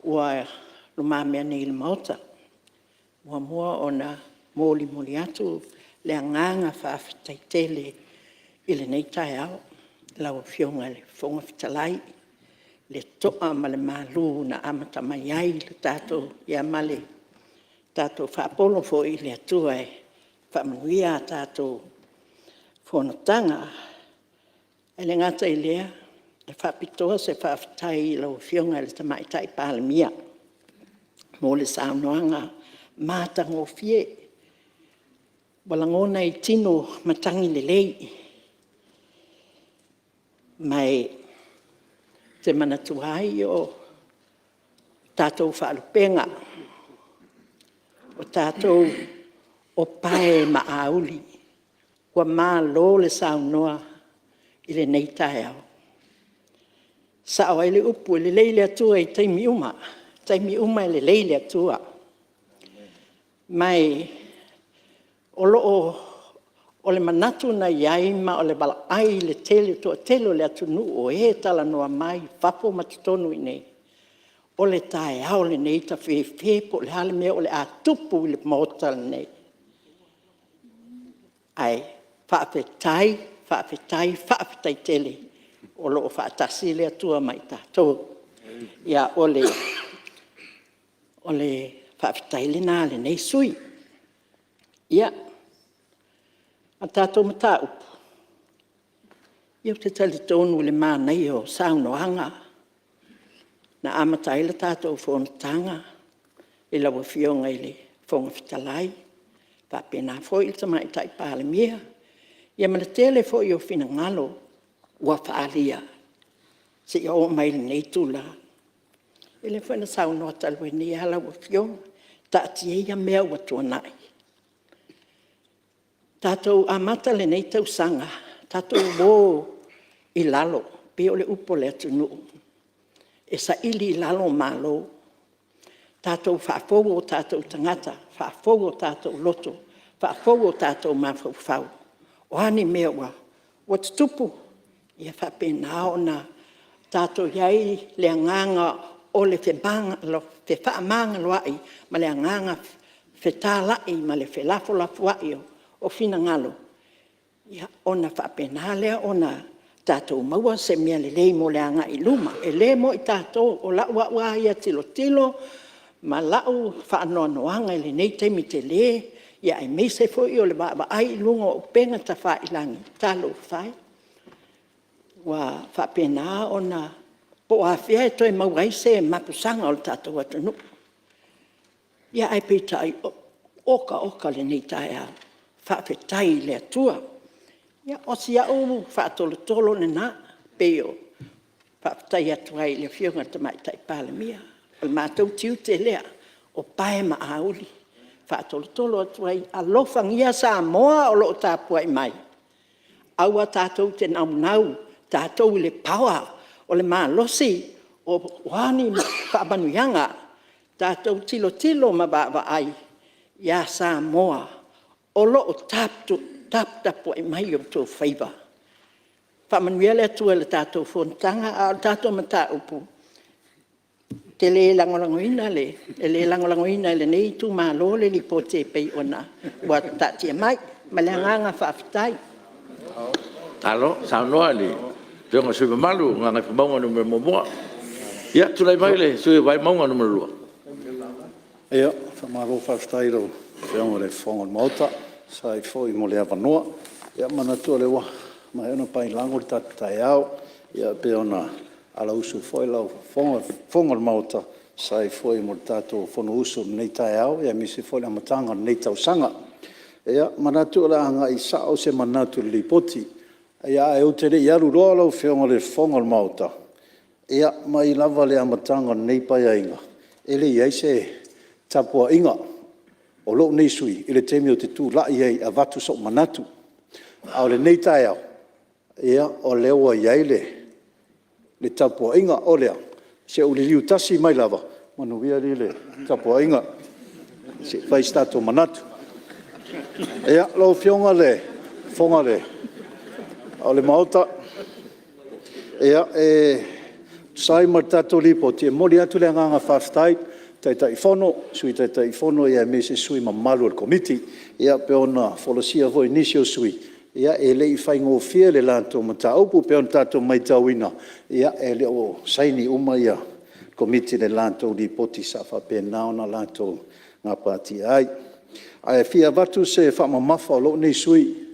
ua lumamea nei i le Maota, e muamua ona molimoli atu le agaga faafetai tele i lenei taeao i lau Afioga i le Fofoga Fetalai i le toa ma le malu na amata mai ai le tatou… ia ma le tatou faapolo foi i le Atua e faamanuia a tatou fonotaga. E le gata i lea, e faapitoa se faafetai i lau Afioga i le Tamaitai Palemia mo le saunoaga matagofie, ua lagona i tino matagi lelei. Ma ou te manatua ai o tatou faalupega, o tatou o pae ma auli. Ua malo le saunoa i lenei taeao. E sao ai le upu, e lelei le Atua i taimi uma, o taimi uma e lelei le Atua. Ma o le manatu na i ai ma o le vaavaai i le toatele o le atunuu o e talanoa mai i fafo ma totonu i inei, o le taeao lenei, tafefe po o le a le mea o le a tupu i le Maota lenei. Ae faafetai, faafetai, faafetai tele o lo o faatasi le Atua ma i tatou. Ia, o le faafetai lena a lenei sui usufono. Ia, o le tatou mataupu, ou te talitonu i le manaia o saunoaga na amata ai le tatou fonotaga i lau Afioga i le Fofoga Fetalai, faapena foi le Tamaitai Palemia, ia ma le tele foi o finagalo ua faaalia seia oo mai i lenei itula. Ia lea foi na saunoa talu ai nei lava lau Afioga, taatia ia mea ua tuanai, tatou amata lenei tausaga, tatou o i lalo, pei o le upu a le atunuu, e saili i lalo malo, tatou faafou o tatou tagata, faafou o tatou loto, faafou o tatou mafaufau. O a ni mea ua tutupu, ia faapena ona tatou i ai le agaga o le fefaamagaloai ma le agaga fetalai ma le felafolafoai o finagalo, ona faapena lea ona tatou maua se mea lelei mo le agai i luma. E le mo i tatou, o lau lava ia tilotilo ma lau faanoanoaga i lenei taimi tele, aemaise foi o le vaavaai i luga o upega tafailagi, talofa e, ua faapena ona… Po o afea e toe maua ai se mapusaga o le tatou atunuu. Ae peitai, ua otaota lenei taeao. Faafetai i le Atua. Ia, o si au faatolotolo lena, e faafetai atu ai i le Afioga i le Tamaitai Palemia. O le matou tiute lea o pae ma auli e faatolotolo atu ai, alofagia Samoa o lo o tapuai mai, aua tatou te naunau tatou i le power, o le malosi, o a ni faamanuiaga, tatou tilotilo ma vaavaai ia Samoa o lo o taputapuai mai o outou faiva. Faamanuia le Atua i le tatou fonotaga, a o le tatou mataupu, ou te le lagolagoina, e le lagolagoina e lenei itumalo le Lipoti e pei ona ua taatia mai. Ma le agaga faafetai. Malo saunoa i le Afioga i le sui usufono mamalu mo Gagaifomauga 1. Ia, tulai mai le sui usufono mo Vaimauga 2. Ia, faamalo faafetai i lau Afioga i le Fofoga o le Maota e tusa ai foi mo le avanoa. Ia, e manatu o lea ua maea ona paelago le tatou taeao e pei ona alausu foi lau fofoga o le Maota e tusa ai foi mo le tatou fonousu i lenei taeao aemaise foi le amataga o lenei tausaga. Ia, e manatu o le a agai sao se manatu i le Lipoti. Ae ou te le i alu loa lau Afioga i le Fofoga o le Maota, ia mai lava i le amataga o lenei Paeaiga, e le i i ai se tapuaiga a lou nei sui usufono i le taimi ou te tulai ai e avatu sou manatu. A o lenei taeao, o lea ua i ai le tapuaiga. O lea, se i ou liliu tasi mai lava, manuia alii le tapuaiga se i fai so tatou manatu. Lau Afioga i le Fofoga o le Maota, e tusa ai ma le tatou Lipoti, e momoli atu le agaga faafetai i le Taitaifono, Sui Taitaifono aemaise sui usufono mamalu o le Komiti. E pei ona folasia foi e nisi o sui usufono, e le i faigofie le latou mataupu. E pei ona tatou matauina, e le o saini uma le Komiti i le latou Lipoti sa faapena ona latou gapatia ai. Ae fia avatu se faamamafa a lou nei sui usufono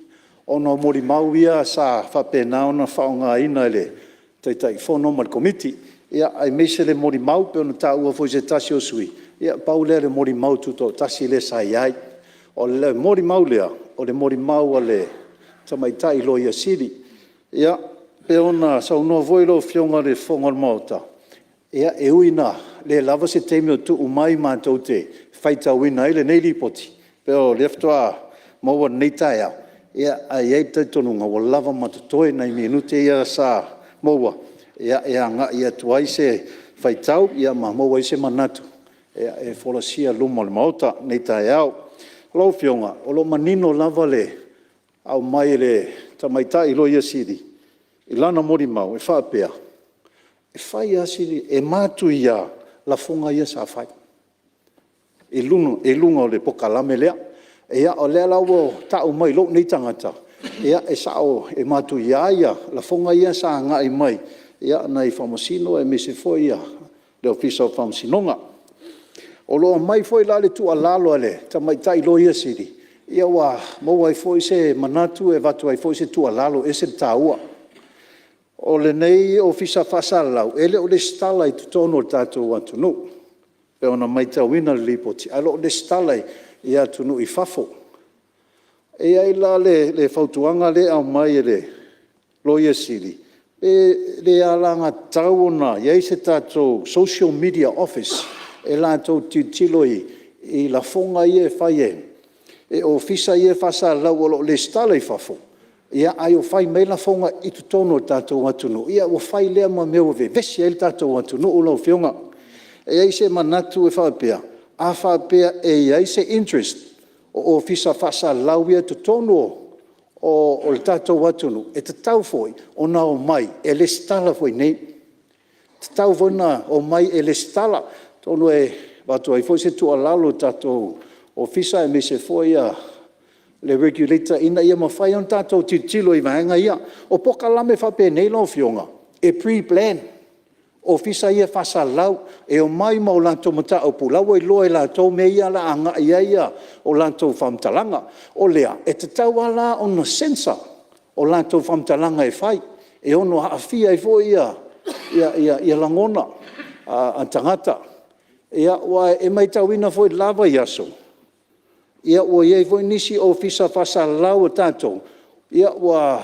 ona o molimau ia sa faapena ona faaaogaina e le Taitaifono ma le Komiti, aemaise le molimau pei ona taua foi e se tasi o sui usufono, pau lea o le molimau tutoatasi lea sa i ai. O le molimau lea, o le molimau a le tamaitai Loia Sili. E pei ona saunoa foi lau Afioga i le Fofoga o le Maota, e ui ina le lava se taimi o tuu mai matou te faitauina ai lenei Lipoti, o lea faatoa maua i lenei taeao, ae i ai le talitonuga ua lava ma totoe nai minute ia sa maua e agai atu ai se faitau ma maua ai se manatu e folasia i luma o le Maota i lenei taeao. Lau Afioga, o lo o manino lava le aumai e le tamaitai Loia Sili i lana molimau e faapea, e matuia lafoga ia sa fai i luga o le polokalame lea. O lea la ua tau mai i lou nei tagata, e sao e matuia lafoga ia sa agai mai nai Faamasino aemaise foi le Ofisa o Faamasinoga. O lo o aumai foi la le tuualalo a le tamaitai Loia Sili, ua maua ai foi se manatu e avatu ai foi se tuualalo e ese le taua. O lenei Ofisa Faasalalau, e le o resitala i totonu o le tatou atunuu pei ona matauina i le Lipoti, ae o lo o resitala i atunuu i fafo. E i ai la le fautuaga lea e aumai e le Loia Sili, pe le alagatatau ona i ai se tatou Social Media Office e latou te tilotilo i lafoga ia e fai e Ofisa ia e faasalalau o lo o resitala i fafo, ae ua fai mai lafoga i totonu o le tatou atunuu, ia ua fai lea ma mea ua vevesi ai le tatou atunuu lau Afioga. E i ai se manatu e faapea, a faapea e i ai se interest o Ofisa Faasalalau ia i totonu o le tatou atunuu, e tatau foi ona omai e resitala foi i inei. E tatau foi ona omai e resitala. Atonu e avatu ai foi se tuualalo i le tatou Ofisa aemaise foi le Regulator ina ia mafai ona tatou tilotilo i vaega ia. O polokalame faapenei lau Afioga, e pre-plan. Ofisa ia faasalalau, e omai ma latou mataupu o la ua iloa e latou mea ia o le a agai i ai a latou faamatalaga. O lea, e tatau lava la ona censor o latou faamatalaga e fai, e ono aafia ai foi lagona o tagata. Aua e matauina foi i le la vaiaso, ua i ai foi nisi Ofisa Faasalalau a tatou ua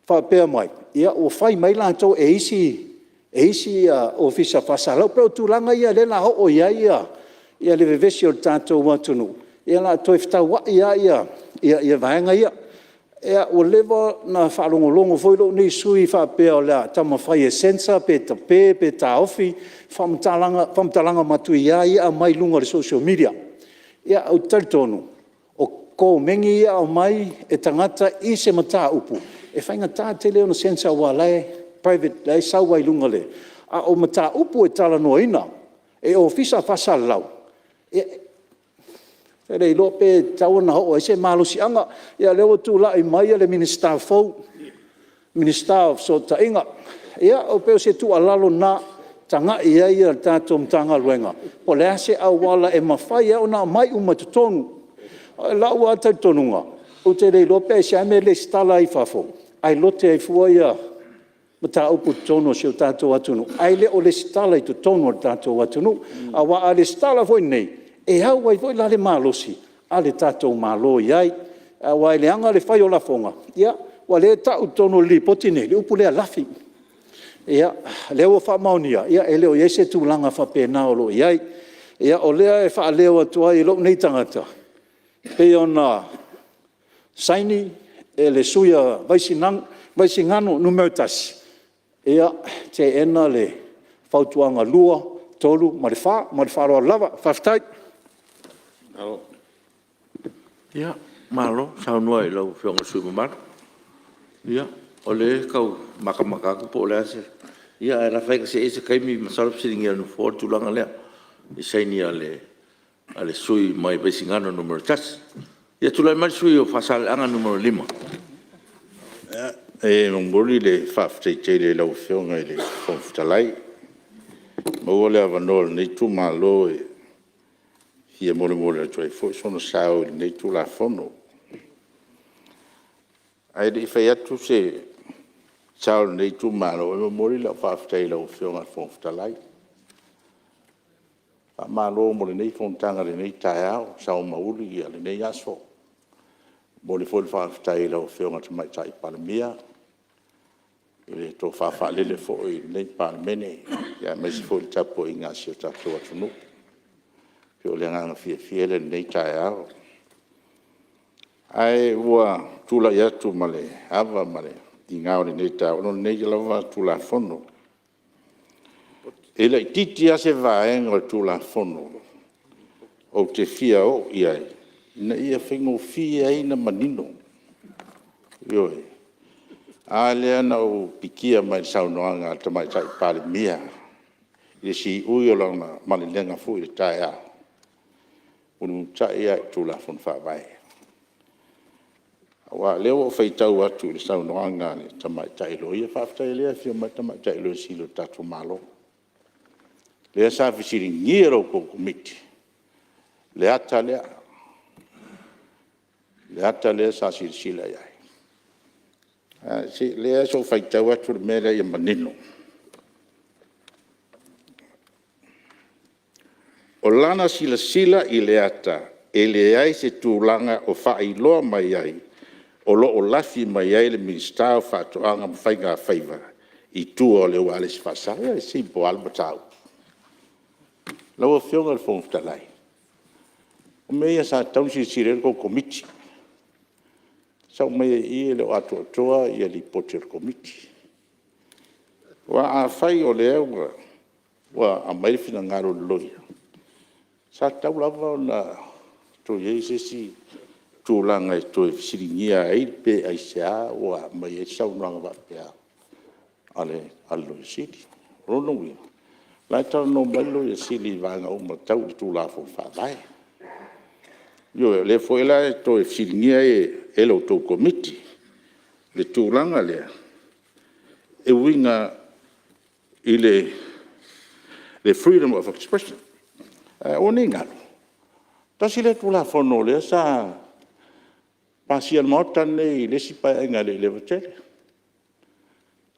faapea mai, ua fai mai latou e isi Ofisa Faasalalau. E pei o tulaga ia o lea o le a oo i ai le vevesi o le tatou atunuu, ia o le a toe fetauai lava vaega ia. Ua leva ona faalogologo foi lou nei sui usufono faapea o le a taumafai e censor pe tape pe taofi faamatalaga matuia ia e aumai luga o le social media. Ia, ou te talitonu o komeni ia e aumai e tagata i se mataupu, e faigata tele ona censor aua o la e private, o la e sau lava i luga o le… A o mataupu e talanoaina e Ofisa Faasalalau, ia, ou te le iloa pe tatau ona oo i ai se malosiaga. Ia o lea ua tulai mai le Minisita fou, le Minisita o Fesootaiga. Ia pei o se tuualalo lena, tagai i ai le tatou Matagaluega po o le a se auala e mafai ai ona aumai uma i totonu. O lou lava talitonuga, ou te le iloa pe aisea le mea e resitala ai i fafo ae lote ai fua mataupu i totonu o si o tatou atunuu, ae le o resitala i totonu o le tatou atunuu. Aua a resitala foi i inei, e au ai foi la le malosi a le tatou Malo i ai. Aua e leaga le fai o lafoga, aua o lea e tau i totonu o le Lipoti lenei le upu lea lafi. Ia, o lea ua faamaonia, e le o i ai se tulaga faapena o lo o i ai. O lea e faaleo atu ai e lou nei tagata, e pei ona saini e le sui usufono o Vaisigano Nu.1, e teena le Fautuaga 2, 3 ma le 4. Ma le faaaloalo lava. Faafetai. Ia, malo saunoa i lau Afioga i le sui usufono mamalu. Ia, o lea e tau matamata atu po o le a se… Ia ae lafo atu se i i ai se taimi masalo e fesiligia e le Nofoa le tulaga lea i saini a le sui usufono mai Vaisigano 1. Ia tulai mai le sui usufono mo Faasaleleaga 5. E momoli le faafetai tele i lau Afioga i le Fofoga Fetalai, ua maua le avanoa o lenei itumalo e fia molimoli atu ai foi sona sao i lenei Tulafono. Ae le i fai atu se sao o lenei itumalo, e momoli lau faafetai i lau Afioga i le Fofoga Fetalai. Faamalo mo lenei fonotaga i lenei taeao, ua sao ma uli lenei aso. E momoli foi le faafetai i lau Afioga i le Tamaitai Palemia i le tofa faalele foi i lenei Palemene, aemaise foi o le tapuaiga a si o tatou atunuu. E pei o le agaga fiafia lea i lenei taeao. Ae ua tulai atu ma le ava ma le tiga i lenei taeao, ona o lenei lava Tulafono. E laitiiti lava se vaega o le Tulafono ou te fia oo i ai ina ia faigofie ai ona manino. Ioe. A lea na ou pikia mai i le saunoaga a le Tamaitai Palemia i le siui o lana malelega foi i le taeao, mulimulitai lava i le Tulafono Faavae. Aua o lea ua ou faitau atu i le saunoaga a le Tamaitai Loia, faafetai o lea e afio mai le Tamaitai Loia Sili o le tatou Malo, lea sa fesiligia e la outou Komiti le ata lea, le ata lea sa silasila i ai. Ae o lea se i ou faitau atu le mea lea ia manino. O lana silasila i le ata, e leai se tulaga o faailoa mai ai o lo o lafi mai ai le Minisita o Faatoaga ma Faigafaiva i tua o le ualesi faasao. Ia e simple lava le mataupu. Lau Afioga i le Fofoga Fetalai, o mea ia sa tatau ona silasila i ai la outou Komiti. Sau mai i i e le o atoatoa le lipoti a le Komiti. Aua afai o lea ua aumai le finagalo o le loia, sa tatau lava ona toe i ai se isi tulaga e toe fesiligia ai pe aisea ua aumai ai le saunoaga faapea a le Loia Sili. O lona uiga, o la e talanoa mai le Loia Sili i vaega uma tau le Tulafono Faavae. Ioe, o lea foi la e toe fesiligia ai e la outou Komiti le tulaga lea e uiga i le freedom of expression. Ae aua ne i galo, tasi lea Tulafono o lea sa pasia e le Maota lenei i le isi Paeaiga e le i leva tele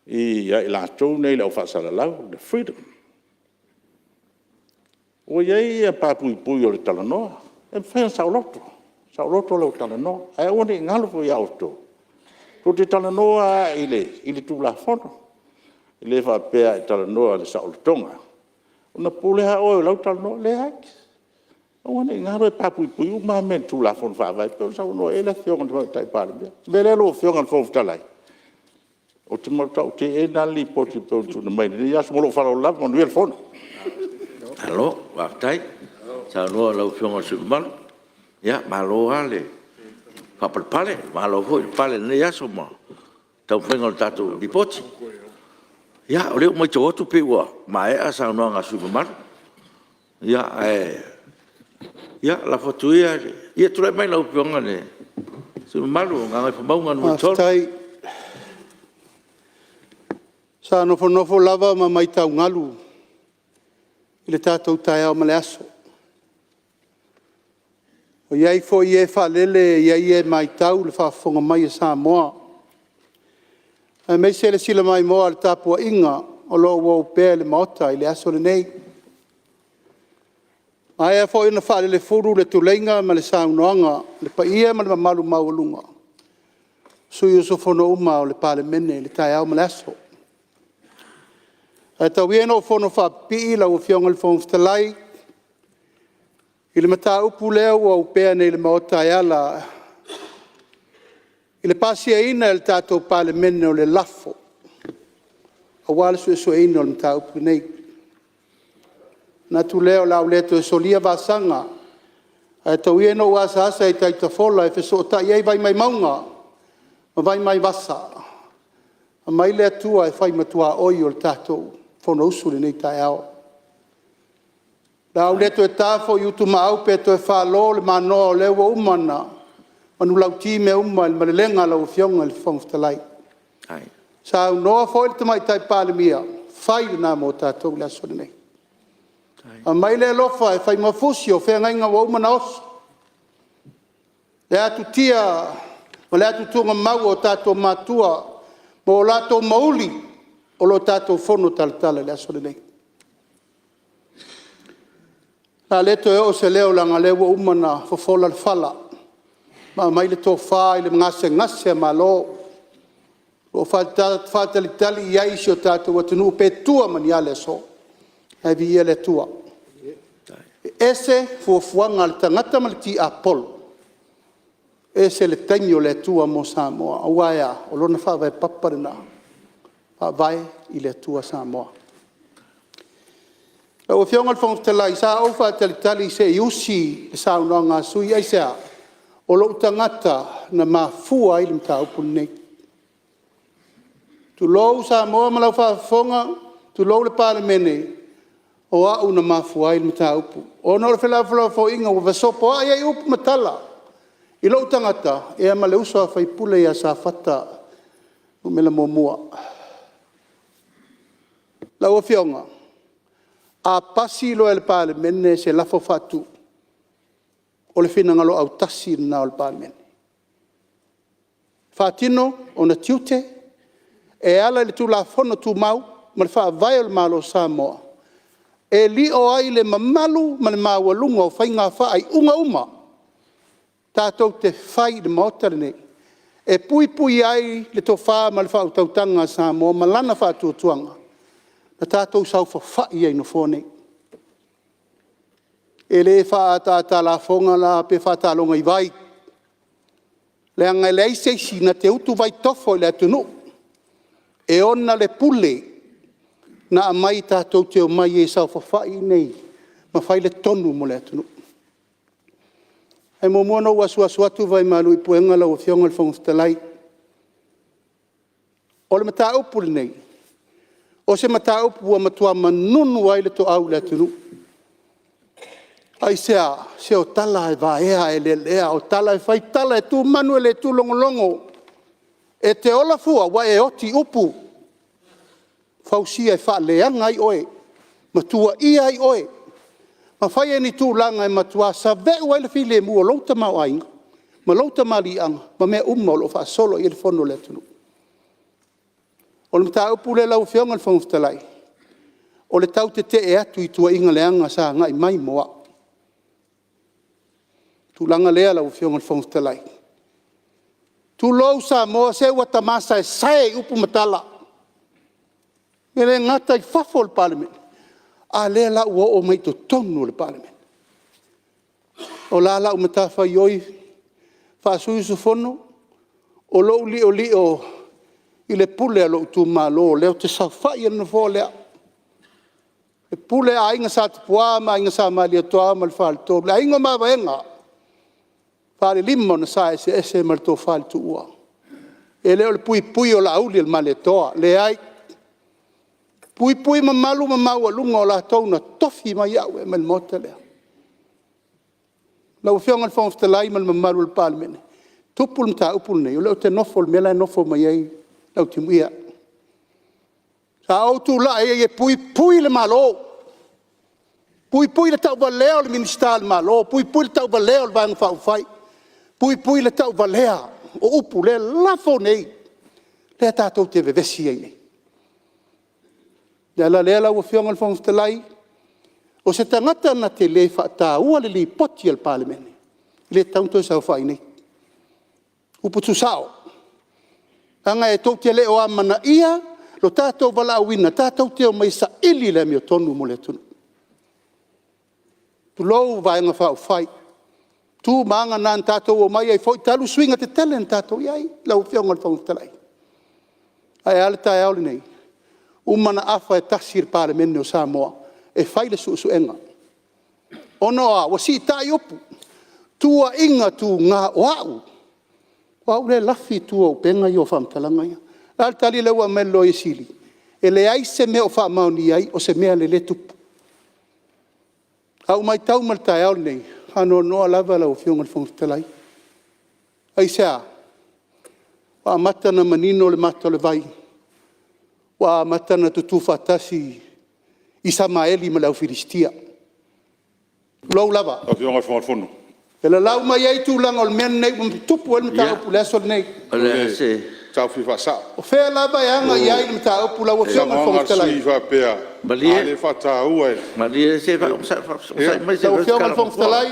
ia i latou nei le au faasalalau, le freedom. Ua i ai pa puipui o le talanoa, e mafai ona saoloto, saoloto lou talanoa. Ae aua ne i galo foi ia outou, tou te talanoa lava i le Tulafono. E le faapea a e talanoa i le saolotoga ona pule lava oe i lau talanoa. Leai. Aua ne i galo e pa puipui uma lava mea i le Tulafono Faavae e pei ona saunoa i ai le Afioga i le Tamaitai Palemia. O le mea lea lau Afioga i le Fofoga Fetalai, ou te matua teena lava le Lipoti e pei ona tuuina mai i lenei aso. Ma lou faaaloalo lava. Manuia le Fono. Malo faafetai saunoa i lau Afioga i le sui usufono mamalu. Ia malo lava le faapalepale, malo foi le pale i lenei aso ma le taumafaiga o le tatou Lipoti. Ia o lea ua matau atu pei ua maea saunoaga a sui usufono mamalu. Ia ae lafo atu ia, ia tulai mai lau Afioga i le sui usufono mamalu mo Gagaifomauga 3. Faafetai. Sa nofonofo lava ma matau galu i le tatou taeao ma le aso. E i ai foi e faalele e i ai e matau i le faafofoga mai a Samoa, aemaise le silamaimoa a le tapuaiga o lo o ua opea i le Maota i le aso lenei. Ua maea foi ona faalelefulu le tuleiga ma le saunoaga i le paia ma le mamalu maualuga o sui usufono uma o le Palemene i le taeao ma le aso. Ae tau ia ina ou fonofaapipii lau Afioga i le Fofoga Fetalai i le mataupu lea ua opea nei i le Maota e ala i le pasiaina e le tatou Palemene o le lafo aua le suesueina o le mataupu lenei. Ona manatu lea o le a ou le toe solia vasaga, ae tau ia ina ou asaasa i tai tafola e fesootai ai vai mai mauga ma vai mai vasa. Aumai le Atua e fai ma tuaoi o le tatou Fonousu i lenei taeao. O le a ou le toe ta foi i Utumaau pe toe falo le manoa o lea ua uma ona manulauti mea uma i le malelega a lau Afioga i le Fofoga Fetalai. Saunoa foi le Tamaitai Palemia, fai lena mo tatou i le aso lenei. Aumai le alofa e fai ma fusi o feagaiga ua uma ona oso, le atutia ma le atutugamau a o tatou matua ma o latou mauili o lo o tatou fonotalatala i le aso lenei. O le a le toe oo se leo leaga o lea ua uma ona fofola le fala ma aumai le tofa i le gasegase a Malo o lo o faatalitali i ai si o tatou atunuu pe tua ma ni a le aso, ae viia le Atua. E ese fuafuaga a le tagata ma le tiapolo, ese le taimi o le Atua mo Samoa. Aua e a? O Lona faavae papa lena, Faavae i le Atua Samoa. Lau Afioga i le Fofoga Fetalai, sa ou faatalitali se i usi le saunoaga a le sui usufono. Aisea? O lou tagata na mafua ai le mataupu lenei. Tulou Samoa ma lau faafofoga, tulou le Palemene, o au na mafua ai le mataupu, ona o le felafolafoaiga ua fesopoai ai upu ma tala i lou tagata ma le uso a sui usufono ia Safata 1. Lau Afioga, a pasi loa e le Palemene se lafo faatu, o le finagalo autasi lena o le Palemene, e faatino ona tiute e ala i le Tulafono Tumau ma le Faavae o le Malo o Samoa, e lio ai le mamalu ma le maualuga o faiga faaiuga uma tatou te fai i le Maota lenei, e puipui ai le tofa ma le faautautaga a Samoa ma lana faatuatuaga na tatou saofafai ai i Nofoa nei. E le faaataata a lafoga la pe faataloga i vai, leaga e leai se isi na te utuvai tofo i le atunuu e ona le pule na aumai tatou te omai ai e saofafai i inei ma fai le tonu mo le atunuu. Ae muamua ona ou asuasu atu vai malu i puega lau Afioga i le Fofoga Fetalai. O le mataupu lenei, o se mataupu ua matua manunu ai le toau i le atunuu. Aisea? Se o tala lava e vaea ae lelea, o tala e fai tala, e tu manu e le tu logologo. E te ola fua ua e oti i upu, fausia e faaleaga ai oe ma tuuaia ai oe ma fai ai ni tulaga e matua saveu ai le filemu o lou tamaoaiga ma lou tamaliiaga ma mea uma o lo o faasolo i ai le Fono a le atunuu. O le mataupu lea lau Afioga i le Fofoga Fetalai, o le tau tetee atu i tuuaiga leaga sa agai mai mo au. O le tulaga lea lau Afioga i le Fofoga Fetalai. Tulou Samoa, se ua ta masaesae i upu ma tala, e le gata i fafo o le Palemene, a o lea la ua oo mai i totonu o le Palemene. O la lau matafaioi faa-sui usufono, o lou liolio i le pule a lou itumalo o lea ou te saofai ai i le nofoa lea. E pule Aiga Sa Tupua ma Aiga Sa Malietoa ma le Faletolu, le aiga o Mavaega, falelima o Sa Eseese ma le Tofa i le Tuua. E le o le puipui o Laauli o le Malietoa, leai, e puipui mamalu ma maualuga o latou na tofi mai au e aumai i le Maota lea. Lau Afioga i le Fofoga Fetalai ma le mamalu o le Palemene, e tupu le mataupu lenei, o lea ou te nofo i le mea la e nofo mai ai Lautimuia. Sa ou tulai ai e puipui le Malo, puipui le tauvalea o le Minisita o le Malo, puipui le tauvalea o le Vaega Faaupufai, puipui le tauvalea o upu lea e lafo nei, lea tatou te vevesi ai nei. O le ala lea lau Afioga i le Fofoga Fetalai, o se tagata na te le faataua le Lipoti a le Palemene, e le tatau ona toe saofai i inei. Upu tuusao, leaga tou te le o amanaia Lo tatou valaauina tatou te omai e saili le amiotonu mo le atunuu. Tulou Vaega Faaupufai, tu ma aga na tatou omai ai foi talu suiga tetele na tatou i ai lau Afioga i le Fofoga Fetalai. Ae a le taeao lenei? Ua uma ona afa e tasi le Palemene o Samoa e fai le suesuega. Ona o a? Ua siitai upu, tuuaiga tuga o au, o au lea e lafi i tua o upega ia o faamatalaga ia. O le a le tali lea ua aumai e le Loia Sili? E leai se mea o faamaonia ai o se mea e le tupu. A ou matau mai i le taeao lenei, e faanoanoa lava lau Afioga i le Fofoga Fetalai. Aisea? Ua amata ona manino le mata o le vai, ua amata ona tutu faatasi Isamaeli ma le au Filistia, tulou lava. E lalau mai ai tulaga o le mea lenei ua tupu ai le mataupu i le aso lenei. O le a se... O fea lava e aga i ai le mataupu lau Afioga i le Fofoga Fetalai? Malie, se i onosai mai Lau Afioga i le Fofoga Fetalai,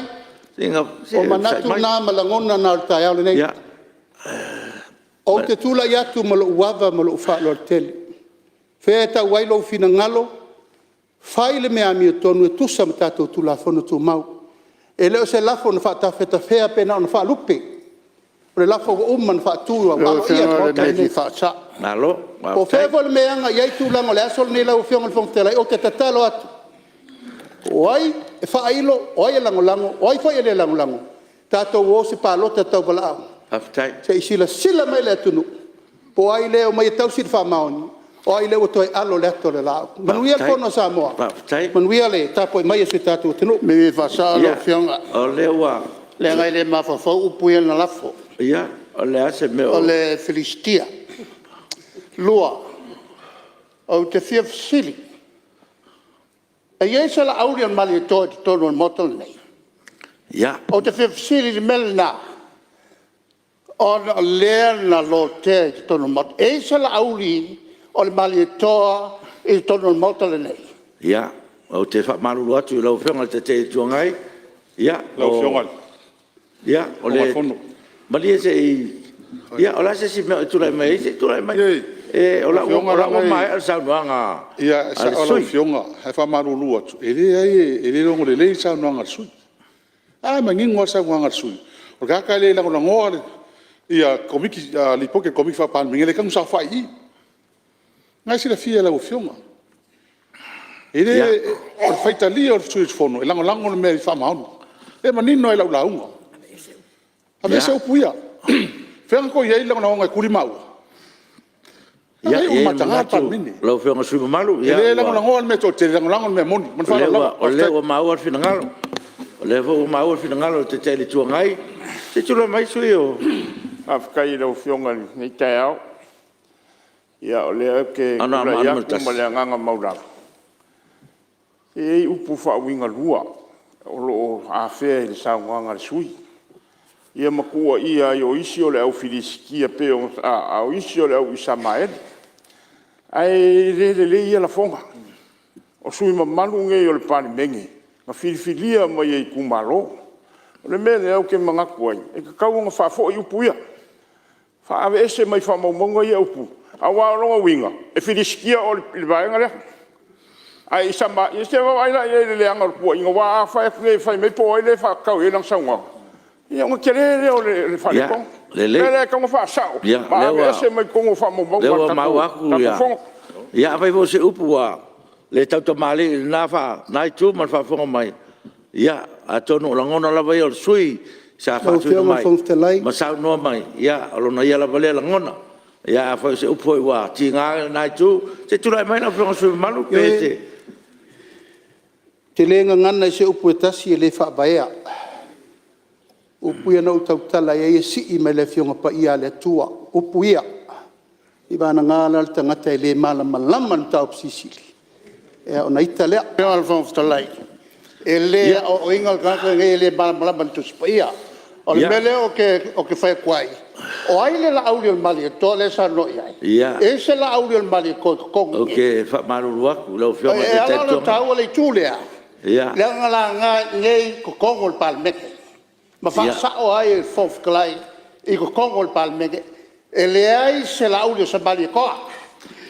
o manatu na ma lagona na o le taeao lenei. Ou te tulai atu ma lou ava ma lou faaaloalo tele, o fea e tau ai lou finagalo, fai le mea amiotonu e tusa ma tatou Tulafono Tumau. E le o se lafo na faatafetafea pe na ona faalupe, o le lafo ua uma ona faatu aloaia Lau Afioga o le mea e fia faasao. Po o fea foi le mea e aga i ai tulaga o le aso lenei lau Afioga i le Fofoga Fetalai, ou te tatalo atu, po o ai e faailo, o ai e lagolago, o ai foi e le lagolago, tatou o i se palota tauvalaau, se i silasila mai le atunuu po o ai lea e omai e tausi le faamaoni, o ai lea ua toe alo i le ata o le laau. Manuia le Fono a Samoa, manuia le tapuai mai a si o tatou atunuu. O le mea e fia faasao lau Afioga, leaga e le mafaufau upu ia na lafo. O le a se mea o... O le Filistia. Lua, ou te fia fesili, e i ai se Laauli o le Malietoa i totonu o le Maota lenei? Ou te fia fesili i le mea lena, ona o lea na lotea i totonu o le Maota. E i ai se Laauli o le Malietoa i totonu o le Maota lenei? Ia, ou te faamalulu atu i lau Afioga i le Taitai o le Itu Agai, malie se i... Ia, o le a se isi mea o e tulai mai ai? Se i tulai mai. O la ua maea le saunoaga a le sui usufono. Ia, e sao lau Afioga, ae faamalulu atu, e leai e le logo lelei le saunoaga a le sui usufono. O la e manino lava le saunoaga a le sui usufono, o le tagata e le lagolagoina Lipoti a le Komiti Faa-Palemene, e le tatau ona saofai i i. O lena e silafia e lau Afioga. E le... o le faitalia o le sui usufono e lagolago le mea e faamaoni. O lea e manino lava i lau lauga. Aveese upu ia. O fea na tou i ai na lagolago ai e tuli maua? Ia, E e i ai le mataga le manatu Palemene. lau Afioga i le sui usufono mamalu, E le lagolagoa le mea e toatele, e lagolago le mea moni. Ma le faaaloalo lava. o lea ua maua le finagalo. O lea foi ua maua le finagalo o le Taitai o le Itu Agai. Se i tulai mai le sui usufono mo Faafetai i lau Afioga i lenei taeao. Ia o lea ou te Anoamaa tulai atu 1. ma le agaga maualalo, e i ai upu faauigalua o lo o afea i le saunoaga a le sui usufono ia ma tuuaia ai o isi o le au Filisitia pei ona… a o isi o le au Isamaeli. Ae le lelei ia lafoga. O sui usufono mamalu nei o le Palemene na filifilia mai e itumalo. O le mea lea ou te manatu ai, e tatau ona faafoi upu ia, aveese mai faamaumauga ia upu, aua o lona uiga, e Filisitia oe i le vaega lea. Ae Isamaeli… ia se i vaai la i ai i le leaga o le tuuaiga, aua a fai atu nei fai mai po o ai lea e faatatau i ai lana saunoaga, ia ona tele lea o le faaletonu. Ia lelei. O le mea lea e tatau ona faasao ma O aveese mai totonu o lea faamaumauga a ua le maua atu tatou Fono. Ia afai foi o se upu ua le tautamalii i lena itu ma le faafofoga mai, ia atonu o lagona lava ia o le sui usufono sa Lau faatuina Afioga i le mai Fofoga Fetalai… ma saunoa mai, ia o lona ia lava lea lagona. Ia afai o se upu foi ua tiga lena itu, se i tulai mai lau Afioga i le sui usufono mamalu pe e te… Ioe, ou te le gagana i se upu e tasi e le faavaea. O upu ia na ou tautala i ai e sii mai le Afioga Paia a le Atua, upu ia. Seiavagana la le tagata e le malamalama i le Mataupu Silisili, ia ona ita lea. Lau Afioga i le Fofoga Fetalai, e le aoaoina le tagata lenei e le malamalama i le Tusi Paia. O le mea lea ou te fai atu ai, o ai le Laauli o le Malietoa lea e saunoa i ai? E i ai se Laauli o le Malietoa i totonu Ou i te inei? faamalulu atu i lau Afioga i le E Taitai ala o le ona Itu Agai. taua le itu lea, leaga na laga i inei i totonu o le Palemene ma faasao ai e le Fofoga Fetalai i totonu o le Palemene, e leai se Laauli o se Malietoa.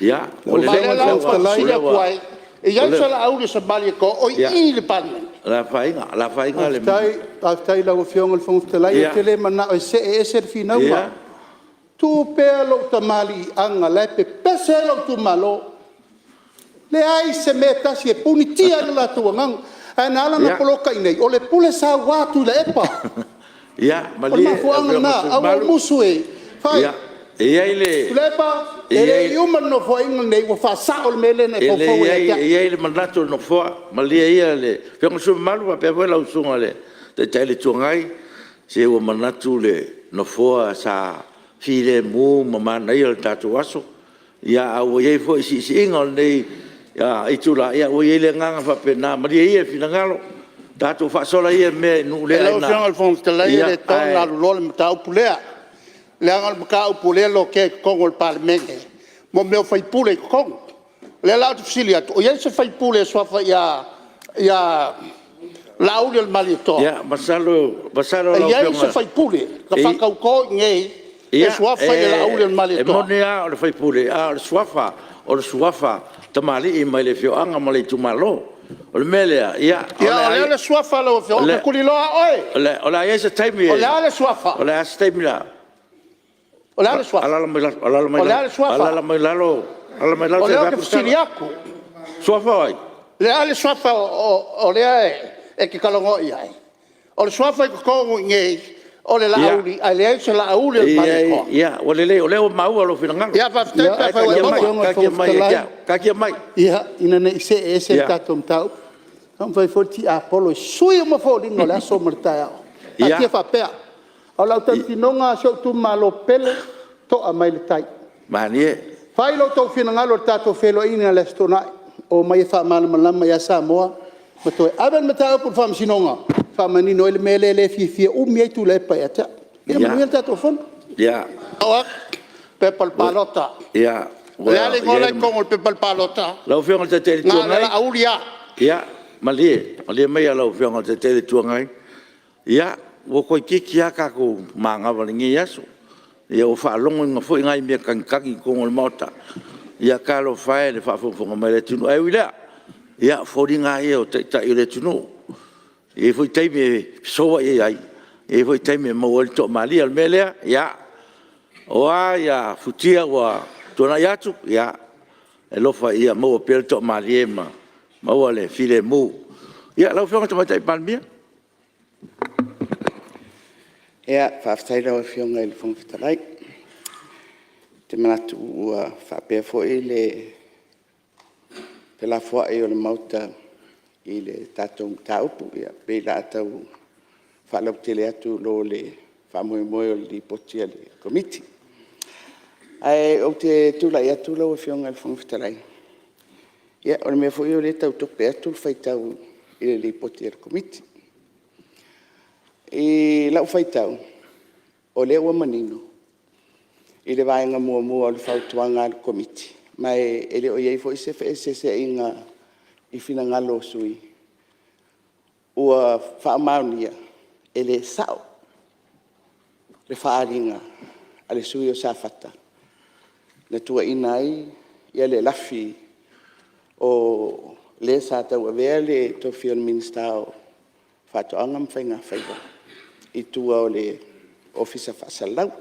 Ma o lea la ua ou fesili atu ai, e i ai se Laauli o se Malietoa o i i i le Palemene? Faafetai i lau Afioga i le Fofoga Fetalai, ou te le manao e see ese le finauga. Tuu pea lou tamaliiaga o la e pepese ai lou itumalo. E leai se mea e tasi e punitia ai lo latou agaga. Ae na ala ona poloka i inei, o le pule saua a Tuilaepa. O le mafuaaga lena, ae ua ou musu e fai. Tuilaepa, e le i uma le Nofoaiga lenei ua faasao le mea lea na e faufau ai ia te au. E i ai le manatu o le Nofoa, malie ia le Afioga i le sui usufono mamalu faapea foi lau Susuga i le Taitai o le Itu Agai, se ua manatu le Nofoa sa filemu ma manaia le tatou aso, ae ua i ai foi siisiiga o lenei itula, ua i ai le agaga faapena, malie ia finagalo, tatou faasola ia mea i nuu le aina. Lau Afioga i le Fofoga Fetalai, e le tatau ona aluloa le mataupu lea, leaga o le mataupu o lea e lotea i totonu o le Palemene mo mea o faipule i totonu. O lea la ou te fesili atu, o i ai se faipule e suafa ia Laaulialemalietoa? Masalo E i ai se faipule na faatauto i inei e suafa Laaulialemalietoa? E moni lava o le faipule, a o le suafa o le suafa o tamalii mai le afioaga ma le itumalo. O le mea lea, ia… Ia o le a le suafa o lau afioga? Ou te tuliloa oe. O le a i ai se taimi… O le a le suafa? O le a se taimi o le a… O le a le suafa? Alaala mai O le a le suafa? lalo, alaala mai lalo O se i lea fai ou te atu le tala. fesili atu. Suafa o ai? O le a le suafa o lea e te talanoa i ai? O le suafa i totonu i inei o le Laauli, ae leai se Laaulialemalietoa. Ia, ua lelei o lea ua maua lou finagalo. Ia faafetai pe afai ua e maua. Lau Afioga i le Fofoga Taatia mai ia te Fetalai, au, taatia mai. Ina ne i see ese le tatou mataupu, taumafai foi le tiapolo e sui uma foliga o le aso ma le taeao. Taatia faapea. O lau tautinoga si ou itumalo pele, to'a mai le tai. Fai lo outou finagalo i le tatou feiloaiga i le Aso Toonai, omai e faamalamalama ia Samoa ma toe ave le mataupu i le Faamasinoga e faamanino ai le mea lea e fiafia umi ai Tuilaepa ia te au. Ia manuia le tatou Fono. O au, pepa o le palota. O le a le igoa la e i totonu o le pepa o le palota? Lau Afioga i le Taitai o le Itu Na o le Agai, Laauli lava. ia malie maia lau Afioga i le Taitai o le Itu Agai. Ia, ua toeitiiti lava tatou manava i lenei aso, ua faalogoina foi nai mea tagitagi i totonu o le Maota. Ia talofa e i le faafogafoga mai a le atunuu. Ae ui i lea, ia o foliga lava ia o Taitai o le atunuu, e i ai foi taimi e fesouai ai, e i ai foi taimi e maua ai le toamalie. O le mea lea, ia, o a futia ua tuanai atu, ia alofa ia maua pea le toamalie ma maua le filemu. Ia, lau Afioga i le Tamaitai Palemia. Faafetai i lau Afioga i le Fofoga Fetalai. Ou te manatu ua faapea foi le felafoai o le Maota i le tatou mataupu, e pei o le a tau faalautele atu i lo le faamoemoe o le Lipoti a le Komiti. Ae ou te tulai atu lau Afioga i le Fofoga Fetalai, ia o le mea foi o lea e tau tope atu le faitau i le Lipoti a le Komiti. I lau faitau, o lea ua manino i le vaega muamua o le fautuaga a le Komiti, ma e le o i ai foi se feeseeseaiga i finagalo o sui usufono, ua faamaonia e le sao le faaaliga a le sui usufono o Safata na tuuaiina ai le lafi o le sa tauavea le tofi o le Minisita o Faatoaga ma Faigafaiva i tua o le Ofisa Faasalalau.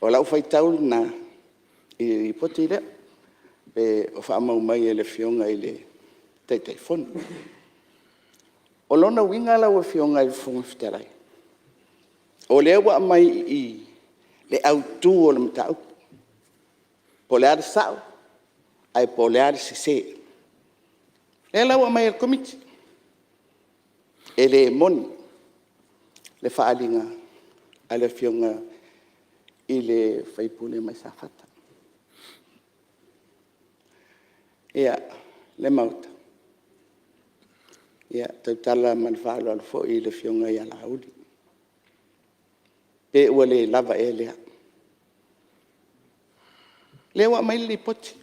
O lau faitau lena i le Lipoti lea o faamau mai e le Afioga i le Taitaifono. O lona uiga lau Afioga i le Fofoga Fetalai, o lea ua aumai i i le autu o le mataupu, po o le a le sao ae po o le a le sese. O lea la ua aumai e le Komiti, e le moni le faaaliga a le Afioga i le sui usufono mai Safata. Ia, le Maota, e tautala ma le faaaloalo foi i le Afioga ia Laauli, pe ua le lava ea lea? O lea ua aumai le Lipoti,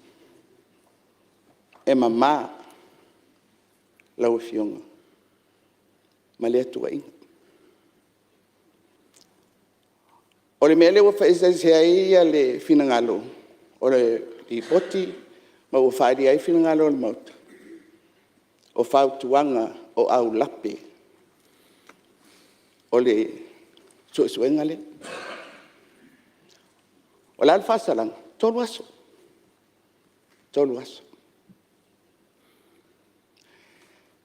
e mama lau Afioga ma lea tuuaiga. O le mea lea ua faaeseese ai finagalo o le Lipoti ma ua faaalia ai finagalo o le Maota, o fautuaga o aulape o le suesuega lea. O le a le faasalaga? 3 aso, 3 aso.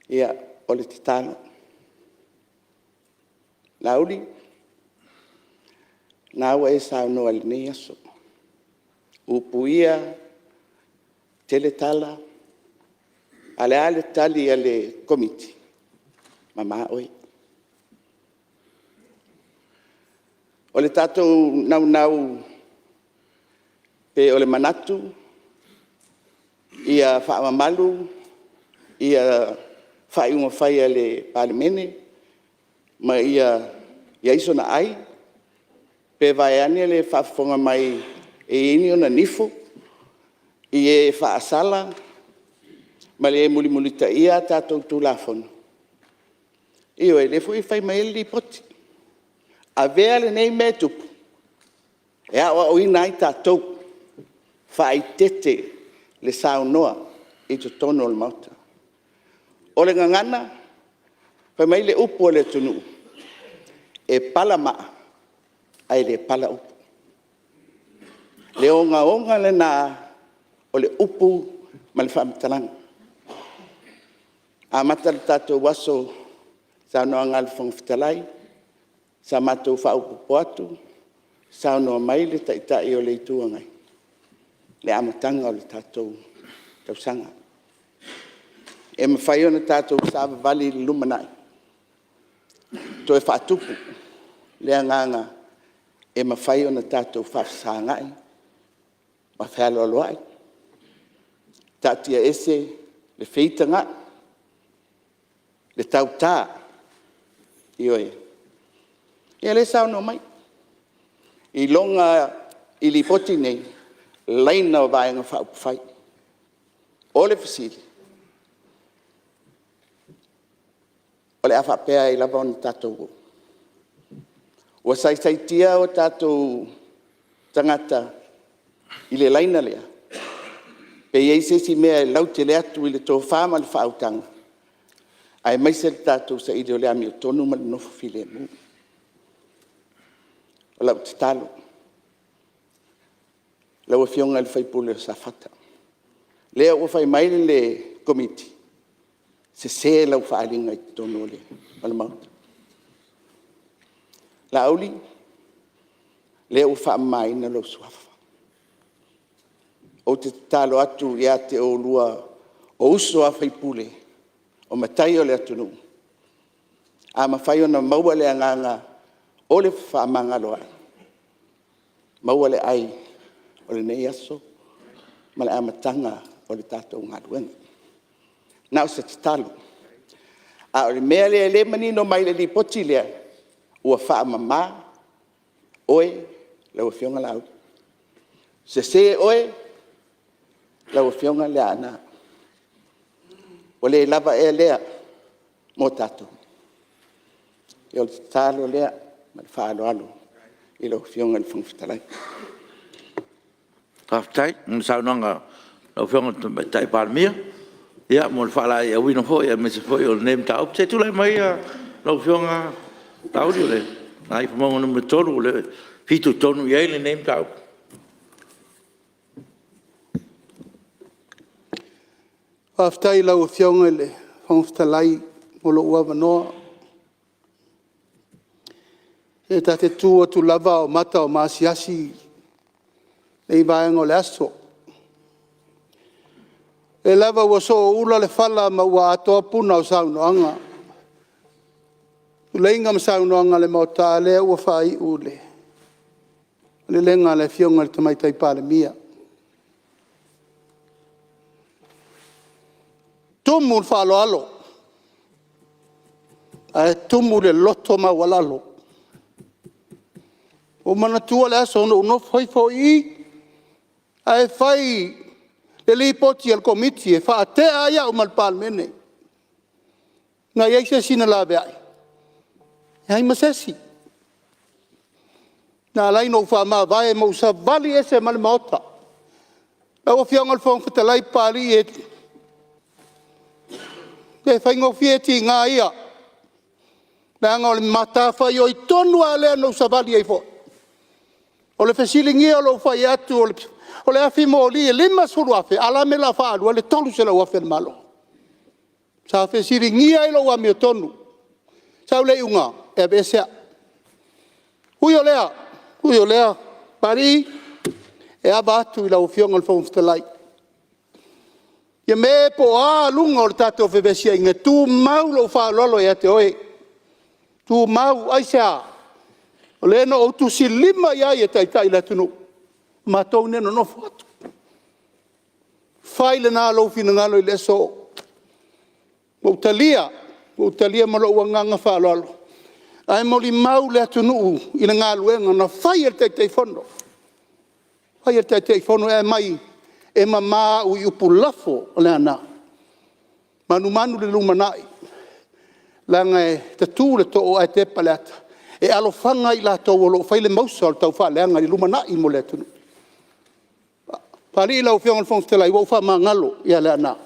Ia, o le tatalo, Laauli, o lena ua e saunoa i lenei aso, upu ia tele tala, a o le a le tali a le Komiti? Mama oe. O le tatou naunau pe o le manatu ia faamamalu faaiuga fai a le Palemene ma ia i ai sona ai, pe vaeane le faafofoga mai e i ai ni ona nifo i e faasala ma le mulimulitaia a tatou Tulafono? Ioe, o lea foi e fai mai ai le Lipoti, avea lenei mea e tupu e aoaoina ai tatou, faaeteete le saunoa i totonu o le Maota. O le gagana, fai mai le upu a le atunuu, e pala maa ae le pala upu. O le ogaoga lena o le upu ma le faamatalaga. E amata le tatou aso i le saunoaga a le Fofoga Fetalai, sa matou faaopoopo atu, saunoa mai le Taitai o le Itu Agai, le amataga o le tatou tausaga. E mafai ona tatou savavali i le lumanai, toe faatupu le agaga e mafai ona tatou faafesagai ma fealoaloai, taatia ese le feitagai, le tauta, ioe. Ia o lea e saunoa mai i Lipoti nei laina o Vaega Faaupufai. O le fesili; o le a faapea ai lava ona tatou o? Ua saisaitia o tatou tagata i le laina lea? Pe i ai se isi mea e lautele atu i le tofa ma le faautaga aemaise le tatou saili o le amiotonu ma le nofo filemu. O lau tatalo, lau Afioga i le sui usufono mo Safata, lea ua fai mai le Komiti, sese lau faaaliga i totonu o le Maota. Laauli, lea ua faamamaina lou suafa. Ou te tatalo atu ia te oulua o uso a sui usufono, o matai o le atunuu, a mafai ona maua le agaga o le fefaamagaloai, maua le ai o lenei aso ma le amataga o le tatou galuega. Na o se tatalo, a o le mea lea o lea e manino mai le Lipoti lea, ua faamama oe lau Afioga Laauli, sese oe lau Afioga Leaana. Ua le lava ea lea mo tatou? Ia o le tatalo lea ma le faaaloalo i lau Afioga i le Fofoga Fetalai. Faafetai mo le saunoaga a lau Afioga i le Tamaitai Palemia mo le faalaeiauina foi aemaise foi o lenei mataupu. Se i tulai mai lau Afioga Laauli o Gagaifomauga 3 o lo o fitoitonu i ai lenei mataupu. Faafetai i lau Afioga i le Fofoga Fetalai mo lou avanoa. Ia ta te tu atu lava a o mata o maasiasi lenei vaega o le aso. O lea lava ua sooula le fala ma ua atoa puna o saunoaga, tuleiga ma saunoaga a le Maota, a o lea ua faaiu i le malelega a le Afioga i le Tamaitai Palemia. E tumu i le faaaloalo ae tumu i le loto maualalo. Ua ou manatua le aso na ou nofo ifo i i ae fai le Lipoti a le Komiti e faatea ai au ma le Palemene. Na i ai se isi na laveai? Leai ma se isi. Na ala ai ona ou faamavae ma ou savali ese ma le Maota. Lau Afioga i le Fofoga Fetalai Papalii, e le faigofie tiga ia, leaga o le matafaioi tonu lava lea na ou savali ai foi. O le fesiligia o lou fai atu o le afi moli e $50,000 a o le a le mea o le a faaalu ai le $300,000 a le Malo? Sa fesiligia ai lou amiotonu, sau le iuga, e aveese au. Ui o lea, ui o lea, Papalii, e ava atu i lau Afioga i le Fofoga Fetalai, Fiame po o a luga o le tatou fevesiaiga, e tumau lou faaaloalo ia te oe, tumau. Aisea? O lea na ou tusilima i ai e taitai le atunuu, o matou lea e nonofo atu. Fai lena lou finagalo i le aso. Ua ou talia, ua ou talia ma lou agaga faaaloalo, ae molimau le atunuu i le galuega na fai e le Taitaifono, fai e le Taitaifono. E aumai, e mama au i upu lafo o Leaana, manumanu i le lumanai, leaga e tatu le too ae tepa le ata, e alofaga i latou o lo o fai le mausa o le taufaaleaga i le lumanai mo le atunuu. Papalii lau Afioga i le Fofoga Fetalai, ua ou faamagalo ia Leaana,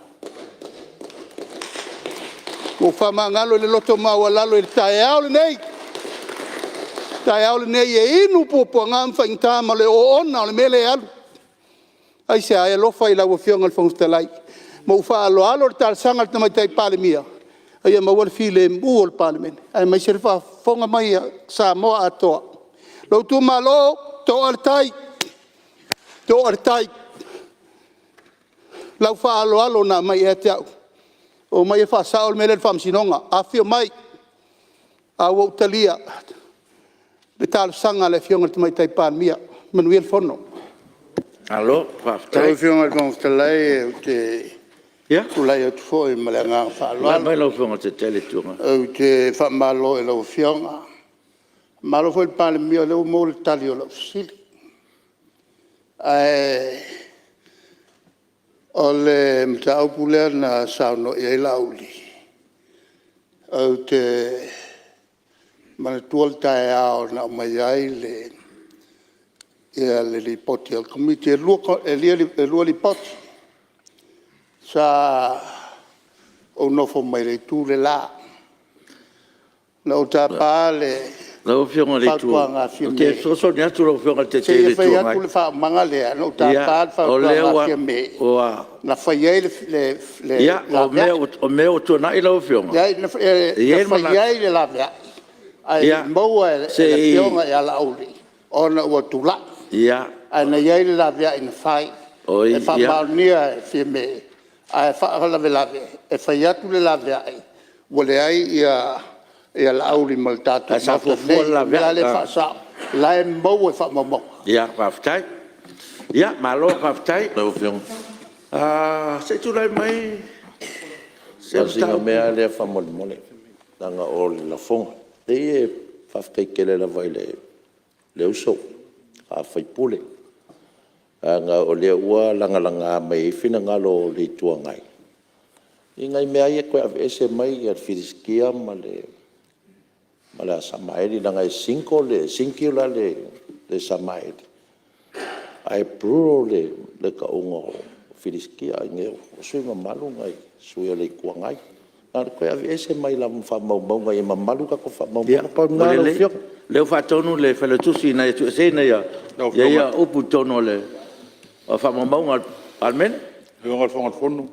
ua ou faamagalo i le loto maualalo i le taeao lenei, le taeao lenei e inu puapuaga ma faigata ma le oona o le mea lea e alu. Aisea? E alofa i lau Afioga i le Fofoga Fetalai ma ou faaaloalo i le talosaga a le Tamaitai Palemia, a ia maua le filemu o le Palemene, aemaise le faafofoga mai a Samoa atoa. Lou itumalo, toa le tai, toa le tai, lau faaaloalo na aumai ia te au, omai e faasao le mea lea i le Faamasinoga. Afifio mai, a ua ou talia le talosaga a le Afioga i le Tamaitai Palemia. Manuia le Fono. Malo faafetai. Lau Afioga i le Fofoga Fetalai ou te Ia, tulai atu foi ma le agaga tulai faaaloalo. mai lau Afioga i le Taitai o le Itu Agai. Ou te faamalo i lau Afioga, faamalo foi i le Palemia o lea ua maua le tali o lau fesili. Ae o le mataupu lea na saunoa i ai Laauli, ou te manatua le taeao na aumai ai le Lipoti a le Komiti. E 2 Lipoti, sa ou nofo mai le itu le la. Na ou tapa le Lau Afioga i le fautuaga a ou te Fiame, fesoasoani atu lau Afioga i le se Taitai o i le fai Itu Agai. atu le faaumaga lea, na ou tapa le O lea fautuaga a Fiame ua… na fai ai le Ia, laveai. o mea ua tuanai lau Afioga, Leai, e i ai na le fai manatu… ai le laveai, ae le i maua e le Se i… Afioga ia Laauli ona ua tulai. Ae na i ai le laveai na fai e faamaonia e Fiame, ae faalavelave e fai atu le laveai ua leai Laauli ma le tatou Ae sa Maota fuafua nei. le O le mea la laveai. lea e faasao, o la e maua i faamaumauga. Ia, faafetai. Ia, malo faafetai. Lau Afioga… Se i tulai mai se Na o sina mataupu. mea lava lea faamolemole, leaga o le lafoga. Leai e faafetai tele lava i le uso a sui usufono, leaga o lea ua lagalaga mai ai finagalo o le Itu Agai i nai mea lava ia e toe aveese mai le Filistia ma le Samaeli leaga e singular le Samaeli ae plural le tauga o Filistia. O sui usufono mamalu o sui usufono o le Itu Agai. Na ona toe aveese mai lava ma faamaumauga ia mamalu tatou faamaumauga. Na pau lena Ua lau lelei, Afioga. o lea ua faatonu le Failautusi ina ia tuueseina ia upu i totonu o faamaumauga a le Palemene. Lau Afioga i le Fofoga o le Fono…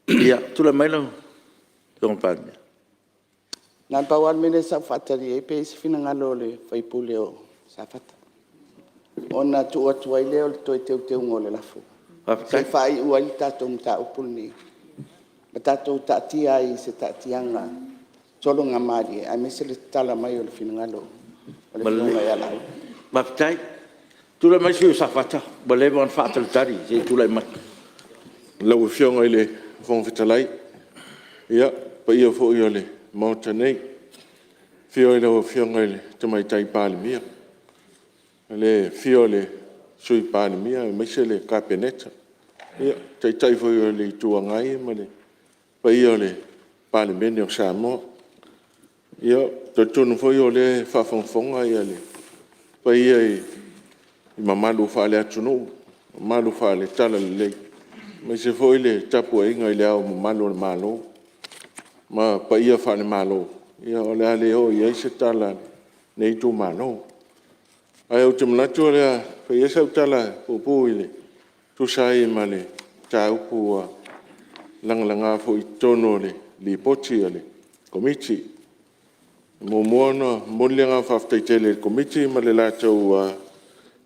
Ia, tulai mai lau Afioga i le Palemia. Na o le pau lava le mea lea sa ou faatali i ai pe i ai se finagalo o le sui usufono o Safata ona tuu atu ai lea o le toe teuteuga o le lafo, se i faaiu ai le tatou mataupu lenei ma tatou taatia ai i se taatiaga sologamalie aemaise le tatala mai o le finagalo o le Afioga ia Laauli. Faafetai. Tulai mai le sui usufono mo Safata ua leva ona faatalitali se i tulai mai. Lau Afioga i le Fofoga Fetalai, ia, le paia foi o le Maota nei, i le afio o lau Afioga i le Tamaitai Palemia, le afio o le Sui Palemia aemaise le Kapeneta, le Taitai foi o le Itu Agai ma le paia o le Palemene o Samoa. Ia, ou te talitonu foi o lea e faafogafoga le paia i mamalu faale-atunuu mamalu faale-Talalelei, aemaise foi le tapuaiga i Le Ao Mamalu o le Malo ma paia faale-Malo, ia o le a le oo i ai se tala a lenei itumalo. Ae ou te manatu o le a fai ia sau tala puupuu e tusa ai ma le mataupu ua lagalaga foi i totonu o le Lipoti a le Komiti. E muamua ona momoli le agaga faafetai tele i le Komiti ma le latou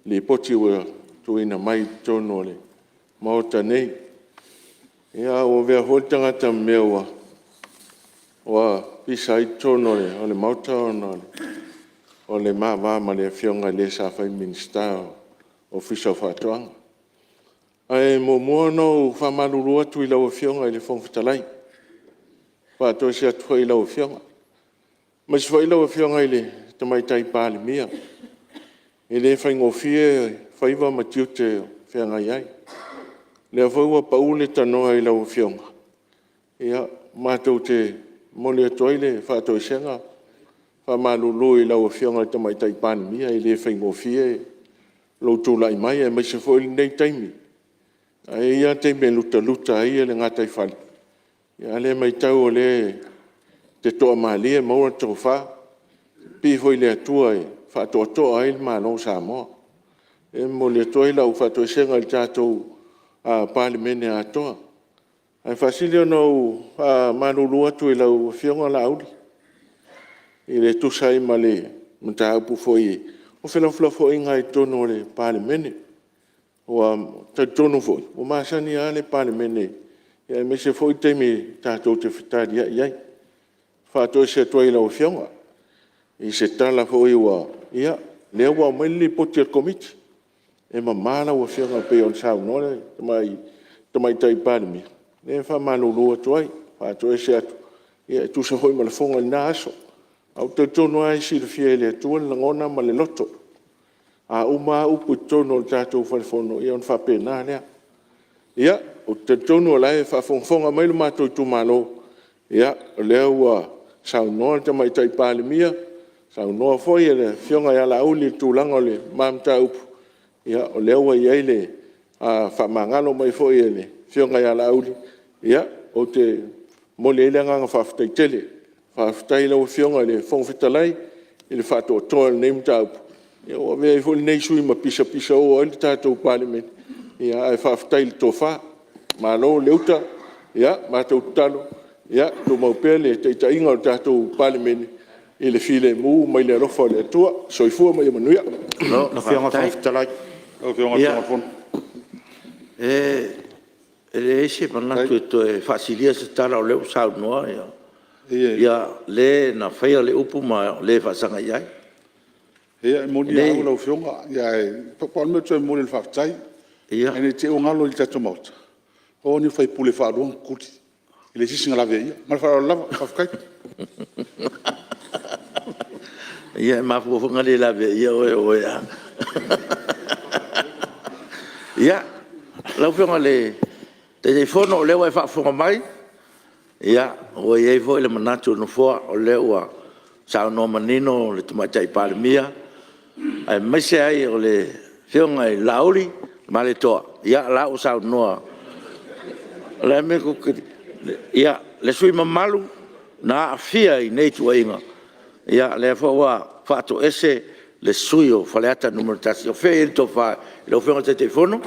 Lipoti ua tuuina mai i totonu o le Maota nei. Ia ua avea foi le tagata ma mea ua pisa ai totonu o le Maota ona o le ma va ma le Afioga i le sa fai ma Minisita o le Ofisa o Faatoaga. Ae muamua ona ou faamalulu atu i lau Afioga i le Fofoga Fetalai, e faatoese atu foi i lau Afioga, aemaise foi lau Afioga i le Tamaitai Palemia, e le faigofie faiva ma tiute o feagai ai. O lea foi ua pau le tanoa i lau Afioga, ia matou te momoli atu ai le faatoesega, e faamalulu i lau Afioga i le Tamaitai Palemia, e le faigofie lou tulai mai aemaise foi lenei taimi. Ae i ai lava taimi e lutaluta ai le gataifale, a o lea e matau o lea e te toamalie maua le tofa, pipii foi i le Atua e faatoatoa ai le Malo o Samoa. E momoli atu ai lau faatoesega i le tatou Palemene atoa. Ae faasili ona ou faamalulu atu i lau Afioga Laauli e tusa ai ma le mataupu foi o felafolafoaiga lava i totonu o le Palemene. Ua talitonu foi, ua masani lava le Palemene aemaise foi taimi tatou te fetaliai ai. E faatoese atu ai i lau Afioga i se tala foi ua… Ia, o lea ua aumai le Lipoti a le Komiti, e mama lau Afioga pei ona saunoa le Tamaitai Palemia, ia e faamalulu atu ai, e faatoese atu e tusa foi ma lafoga i lena aso. Ae ou te talitonu lava e silafia e le Atua le lagona ma le loto. A uma lava upu i totonu o le tatou fale Fono, ia ona faapena lea. Ia, ou te talitonu o la e faafogafoga mai lo matou itumalo, ia o lea ua saunoa le Tamaitai Palemia, saunoa foi le Afioga ia Laauli i le tulaga o le ma mataupu, ia o lea ua i ai le faamagalo mai foi a le Afioga ia Laauli. Ia, ou te momoli ai le agaga faafetai tele. Faafetai i lau Afioga i le Fofoga Fetalai i le faatoatoa o lenei mataupu, ua avea ai foi lenei sui usufono ma pisapisao ai le tatou Palemene, ae faafetai i le tofa. Malo le uta, matou tatalo ia tumau pea le taitaiga o le tatou Palemene i le filemu ma le alofa o le Atua. Soifua ma ia manuia. Lau Afioga i le Fofoga Fetalai… E leai se manatu e toe faasilia se tala o lea ua saunoa le na faia le upu ma le e faasaga i ai. Ia e moni lava au lau Afioga, ae pau lava le mea ou te fia momoli o le faafetai. Ae ne i te i ua galo i le tatou Maota, o au o le sui usufono e faalua ona tutuli, e leai se isi na laveaia. Ma le faaaloalo lava. Faafetai. Ia e mafua foi ona le laveaia oe o oe lava. Ia, lau Afioga i le Taitaifono o lea ua e faafofoga mai, ua i ai foi le manatu o le Nofoa o lea ua saunoa manino le Tamaitai Palemia aemaise ai o le Afioga ia Laauli Malietoa, o la ua saunoa. O le a le mea tou te… Ia, le sui usufono mamalu na aafia i nei tuuaiga, o lea foi ua faatoese le sui usufono mo Faleata 1. O fea o i ai le tofa i lau Afioga i le Taitaifono?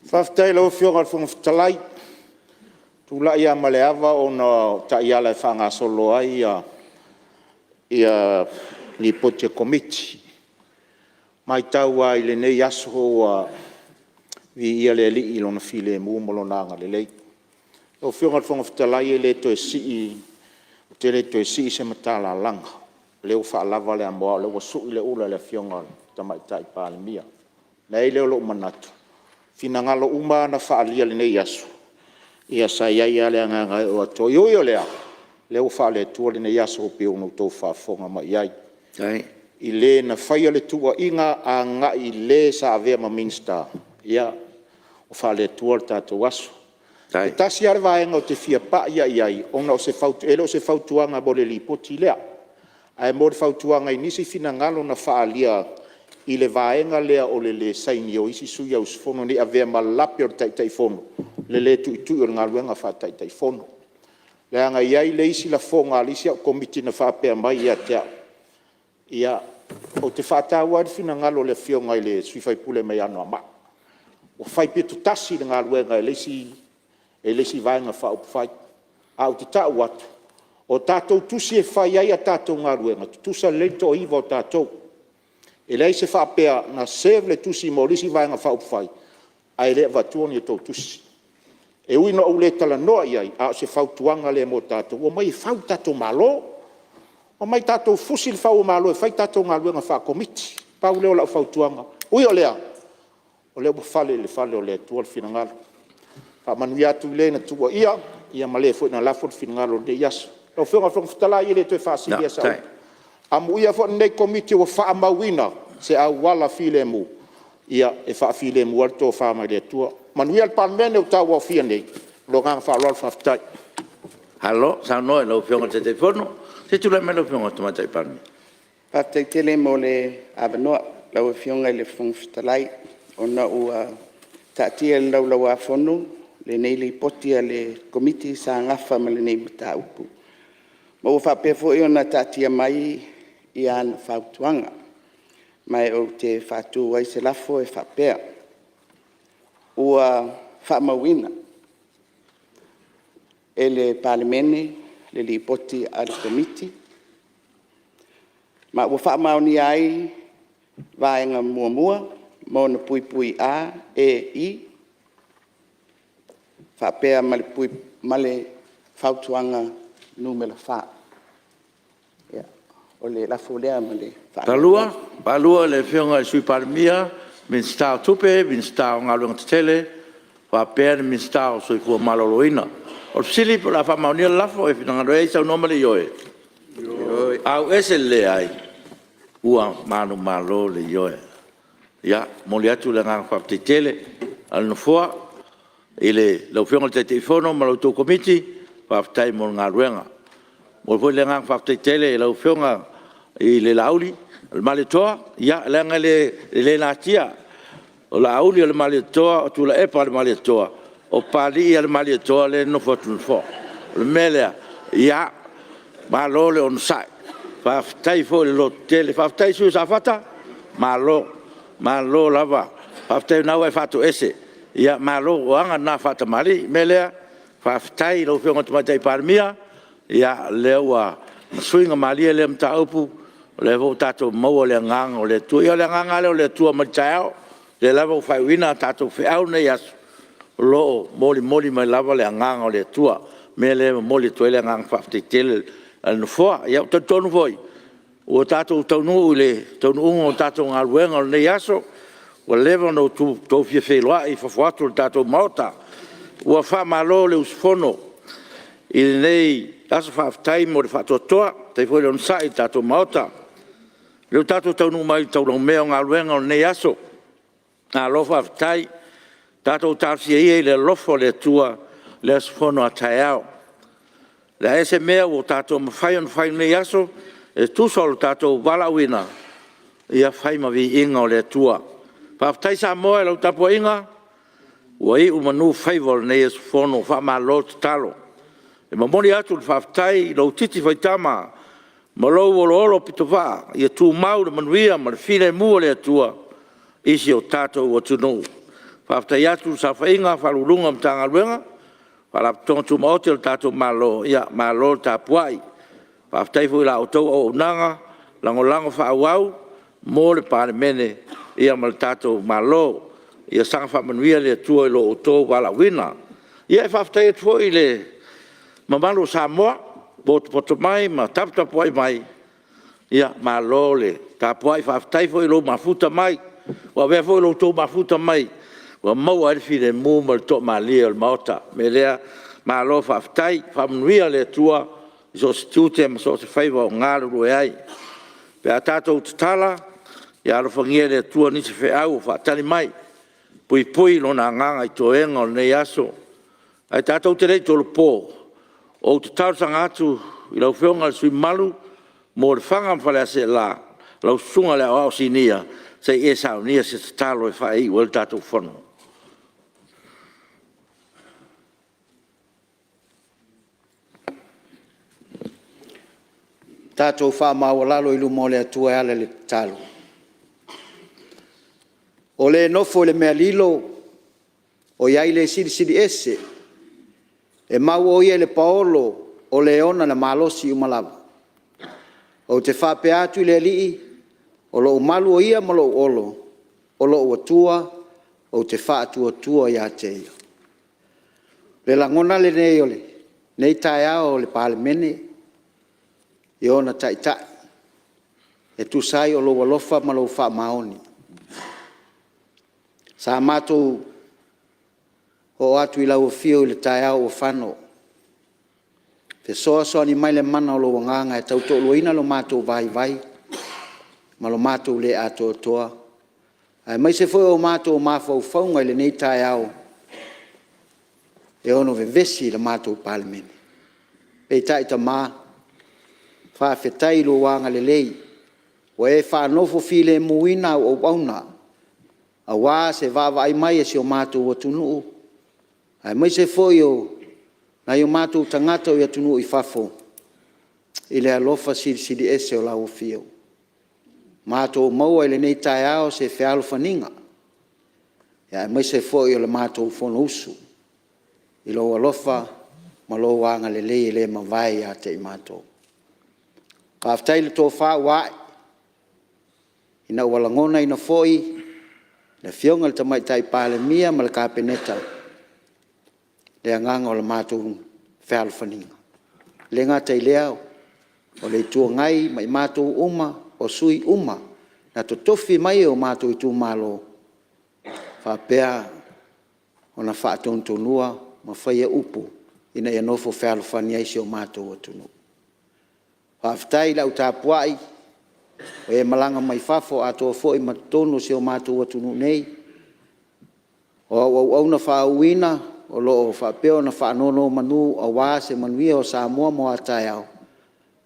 Faafetai i lau Afioga i le Fofoga Fetalai. Ou te tulai lava ma le ava ona o taiala e faagasolo ai Lipoti a Komiti. E matau lava i lenei aso ua viia le Alii i Lona filemu ma Lona agalelei. Lau Afioga i le Fofoga Fetalai ou te le toe sii se matalalaga o lea ua faalava le amoa o lea ua sui le ula i le Afioga i le Tamaitai Palemia. Ona i ai lea o lou manatu, o finagalo uma lava na faaalia i lenei aso, ia sa i ai lava le agaga e oo atu i ai. E ui o lea, o lea ua faale-Atua lenei aso pei ona outou faafofoga mai i ai, i le na faia le tuuaiga agai i le sa avea ma Minisita, ia, ua faale-Atua le tatou aso. E tasi lava le vaega ou te fia pai lava i ai, ona e le o se fautuaga mo le Lipoti lea, ae mo le fautuaga i nisi finagalo na faaalia i le vaega lea o le le saini o isi sui usufono ne i avea ma lape o le Taitaifono le le tuitui o le galuega faa-Taitaifono. Leaga e i ai le isi lafoga a le isi au Komiti na faapea mai ia te au, ia, ou te faataua ai le finagalo o le Afioga i le sui usufono mai Anoamaa, ua faipito tasi le galuega e le isi Vaega Faaupufai. Ae ou te tau atu, o tatou tusi e fai ai a tatou galuega, e tutusa lelei le toaiva o tatou. E leai se faapea na serve le tusi mo le isi Vaega Faaupufai ae le avatua ni a outou tusi. E ui ina ou le talanoa i ai, a o se fautuaga lea mo tatou, omai e fau le tatou Malo, omai tatou fusi le fau o malo e fai tatou galuega faa-Komiti. Pau lea o lau fautuaga. Ui o lea, o lea ua fale i le fale o le Atua le finagalo. Faamanuia atu i le na tuuaia ma le foi na lafo le finagalo i lenei aso. Lau Afioga i le Fofoga Fetalai, e le toe faasilia sau upu, amuia foi lenei Komiti ua faamauina se auala filemu e faafilemu ai le tofa mai le Atua. Manuia le Palemene ua tauaofia nei. Ma lou agaga faaaloalo faafetai. Malo saunoa i lau Afioga i le Taitaifono. Se i tulai mai lau Afioga i le Tamaitai Palemia. Faafetai tele mo le avanoa lau Afioga i le Fofoga Fetalai, ona ua taatia i le Laulau-a-Fono lenei Lipoti a le Komiti sa nafa ma lenei mataupu, ma ua faapea foi ona taatia mai ana fautuaga. Ma ou te faatu ai se lafo e faapea, Ua faamauina e le Palemene le Lipoti a le Komiti ma ua faamaonia ai Vaega 1 ma ona puipui A, E, I faapea ma le Fautuaga Nu.4. O le lafo lea ma le faaaloalo. 2. Le Afioga i le Sui Palemia, Minisita o Tupe, Minisita o Galuega Tetele faapea le Minisita o le Soifua Maloloina. O le fesili po o le a faamaonia le lafo. E finagalo ai saunoa ma le ioe. Ioe. Le Leai. Ua manumalo le Ioe. Ia momoli atu le agaga faafetai tele a le Nofoa i lau Afioga i le Taitaifono ma la outou Komiti, faafetai mo le galuega. E momoli foi le agaga faafetai tele i lau Afioga i le Laauli ma le Malietoa, leaga e le natia, o Laauli o le Malietoa, o Tuilaepa o le Malietoa, o Papalii o le Malietoa lea e nofo atu i le nofoa. O le mea lea, ia, malo le onosai, faafetai foi le lototele. Faafetai le sui usufono mo Safata, malo, malo lava. Faafetai o lena ua e faatoese, malo o aga na faatamalii. O le mea lea, faafetai i lau Afioga i le Tamaitai Palemia, o lea ua suiga malie lea mataupu, o lea foi ua tatou maua le agaga o le Atua. Ia o le agaga lava lea o le Atua mai le taeao, o lea lava ua faaiuina a tatou feau i lenei aso, o lo o molimoli mai lava le agaga o le Atua. O le mea lea e momoli atu ai le agaga faafetai tele a le Nofoa. Ia ou te talitonu foi, ua tatou taunuu i le taunuuga o le tatou galuega o lenei aso, ua leva ona outou fia feiloai i fafo atu o le tatou Maota. Ua faamalo le usufono i lenei aso. Faafetai mo le faatoatoa, faafetai foi le onosai i le tatou Maota. O lea ua tatou taunuu mai i le taulaumea o galuega o lenei aso, malo faafetai. Tatou talosia ia i le alofa o le Atua le aso Fono a taeao. O le a ea se mea ua tatou mafai ona fai i lenei aso e tusa o lo tatou valaauina, ia fai ma viiga o le Atua. Faafetai Samoa i lau tapuaiga, ua iu manu faiva o lenei aso Fono, faamalo tatalo. E momoli atu le faafetai i lou titi faitama ma lou oloolopitovaa, ia tumau le manuia ma le filemu o le Atua i si o tatou atunuu. Faafetai atu i le saofaiga a Ofisa Sili o Pulega o Matagaluega ma Faalapotopotoga Tumaoti a le tatou Malo, malo le tapuai. Faafetai foi i la outou auaunaga lagolago faaauau mo le Palemene ma le tatou Malo. Ia saga faamanuia le Atua i lo outou valaauina. Ia e faafetai atu foi i le mamalu o Samoa ua potopoto mai ma taputapuai mai, malo le tapuai, faafetai foi i lou mafuta mai. Ua avea foi lo outou mafuta mai ua maua ai le filemu ma le toamalie o le Maota. O le mea lea, malo faafetai, faamanuia le Atua i so o se tiute ma so o se faiva o galulue ai. Pe a tatou tatala, ia alofagia e le Atua nisi feau o faatali mai, puipui Lona Agaga i toega o lenei aso. Ae tatou te le i tolopo, ou te talosaga atu i lau Afioga i le sui usufono mamalu mo Lefaga ma Faleaseela, lau Susuga i le Aoao Sinia se i e saunia se tatalo e faaiu ai le tatou Fono. Tatou faamaualalo i luma o le Atua e ala i le tatalo. O le nofo i le mea lilo, o i ai le Silisili Ese, e mau o Ia i le paolo, o le ona le malosi uma lava. Ou te faapea atu i le Alii, o lou malu o ia ma lou olo, o lou Atua ou te faatuatua ia te Ia. O le lagona lenei o lenei taeao o le Palemene i ona Taitai e tusa ai o lou alofa ma lou faamaoni. Sa matou oo atu i lau afio i le taeao ua fano, fesoasoani mai le mana o lou Agaga e tautoaluaina lo matou vaivai ma lo matou le atoatoa, aemaise foi o matou mafaufauga i lenei taeao e ono vevesi le matou Palemene. Peitai Tama, faafetai i lou agalelei ua e faanofofilemuina au auauna aua se vaavaai mai a si o matou atunuu aemaise foi o nai o matou tagata i atunuu i fafo i le alofa silisili ese o lau Afio. Ua matou maua i lenei taeao se fealofaniga aemaise foi o le matou Fonousu i lou alofa ma lou agalelei e le mavae ia te i matou. Faafetai i le tofa ua ae ina ua lagonaina foi e le Afioga i le Tamaitai Palemia ma le Kapeneta le agaga o le matou fealofaniga. E le gata i lea o le Itu Agai ma i matou uma o sui usufono uma na totofi mai e o matou itumalo e faapea ona faatonutonua ma faia upu ina ia nofo fealofani ai si o matou atunuu. Faafetai i le au tapuai o e malaga mai fafo atoa foi ma totonu o si o matou atunuu nei, o au auauna faauuina o lo o faapea ona faanonomanu aua se manuia o Samoa mo a taeao,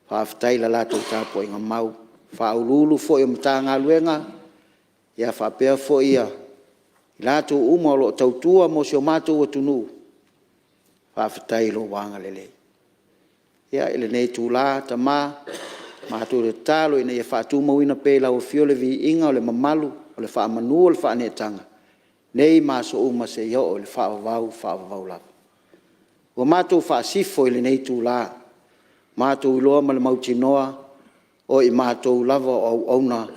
faafetai i le latou tapuaiga mau. I Ofisa Sili o Pulega foi o Matagaluega faapea foi i latou uma o lo o tautua mo si o matou atunuu, faafetai i lou agalelei. Ia, i lenei itula Tama, matou te tatalo ina ia faatumauina pea i lau Afio le viiga o le mamalu, o le faamanu o le faaneetaga nei ma aso uma seia oo i le faavavau faavavau lava. Ua matou faasifo i lenei itula, matou iloa ma le mautinoa o i matou lava o auauna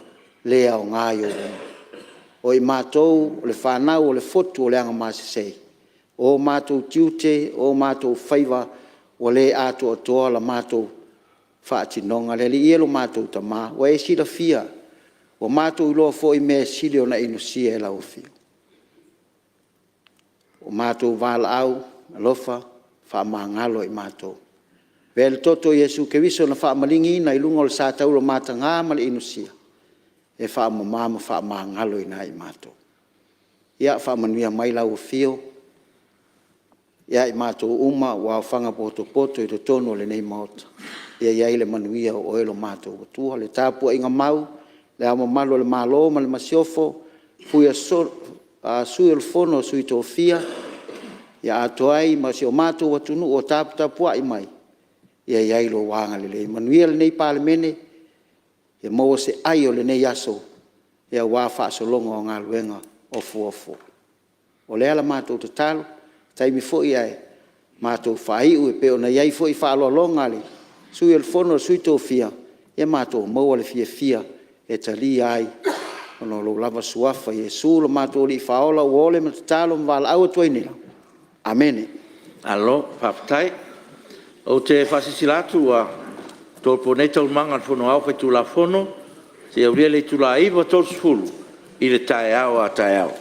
le aoga i ou luma. O i matou o le fanau a le fotu o le Agomasese, o matou tiute, o matou faiva ua le atoatoa la matou faatinoga. Le Alii e, lo matou Tama, ua e silafia, ua matou iloa foi mea e sili ona inosia e lau Afio. O matou valaau, alofa faamagalo i matou. Avea le toto o Iesu Keriso na faamaligiina i luga o le sa taula mataga ma le inosia e faamama ma faamagaloina ai i matou. Ia faamanuia mai lau Afio ia i matou uma ua aofaga potopoto i totonu o lenei Maota, ia i ai le manuia o Oe lo matou Atua. Le tapuaiga mau a Le Ao Mamalu o le Malo ma le Masiofo, Sui o le Fono a Sui Tofia, atoa ai ma si o matou atunuu o taputapuai mai, ia i ai lou agalelei. Manuia lenei Palemene, ia maua se ai o lenei aso aua faasologa o galuega ofoofo. O le a la matou tatalo, o se taimi foi ae matou faaiu e pei ona i ai foi faaaloaloga a le Sui o le Fono a Sui Tofia, ia matou maua le fiafia e talia ai ona o lou lava Suafa Iesu lo matou Alii Faaola ua ole ma tatalo ma valaau atu ai nei. Amene. Malo faafetai. Ou te faasilasila atu ua tolopo nei Taualumaga a le Fono Aoao Faitulafono seia aulia le itula e 9:30 i le taeao a taeao.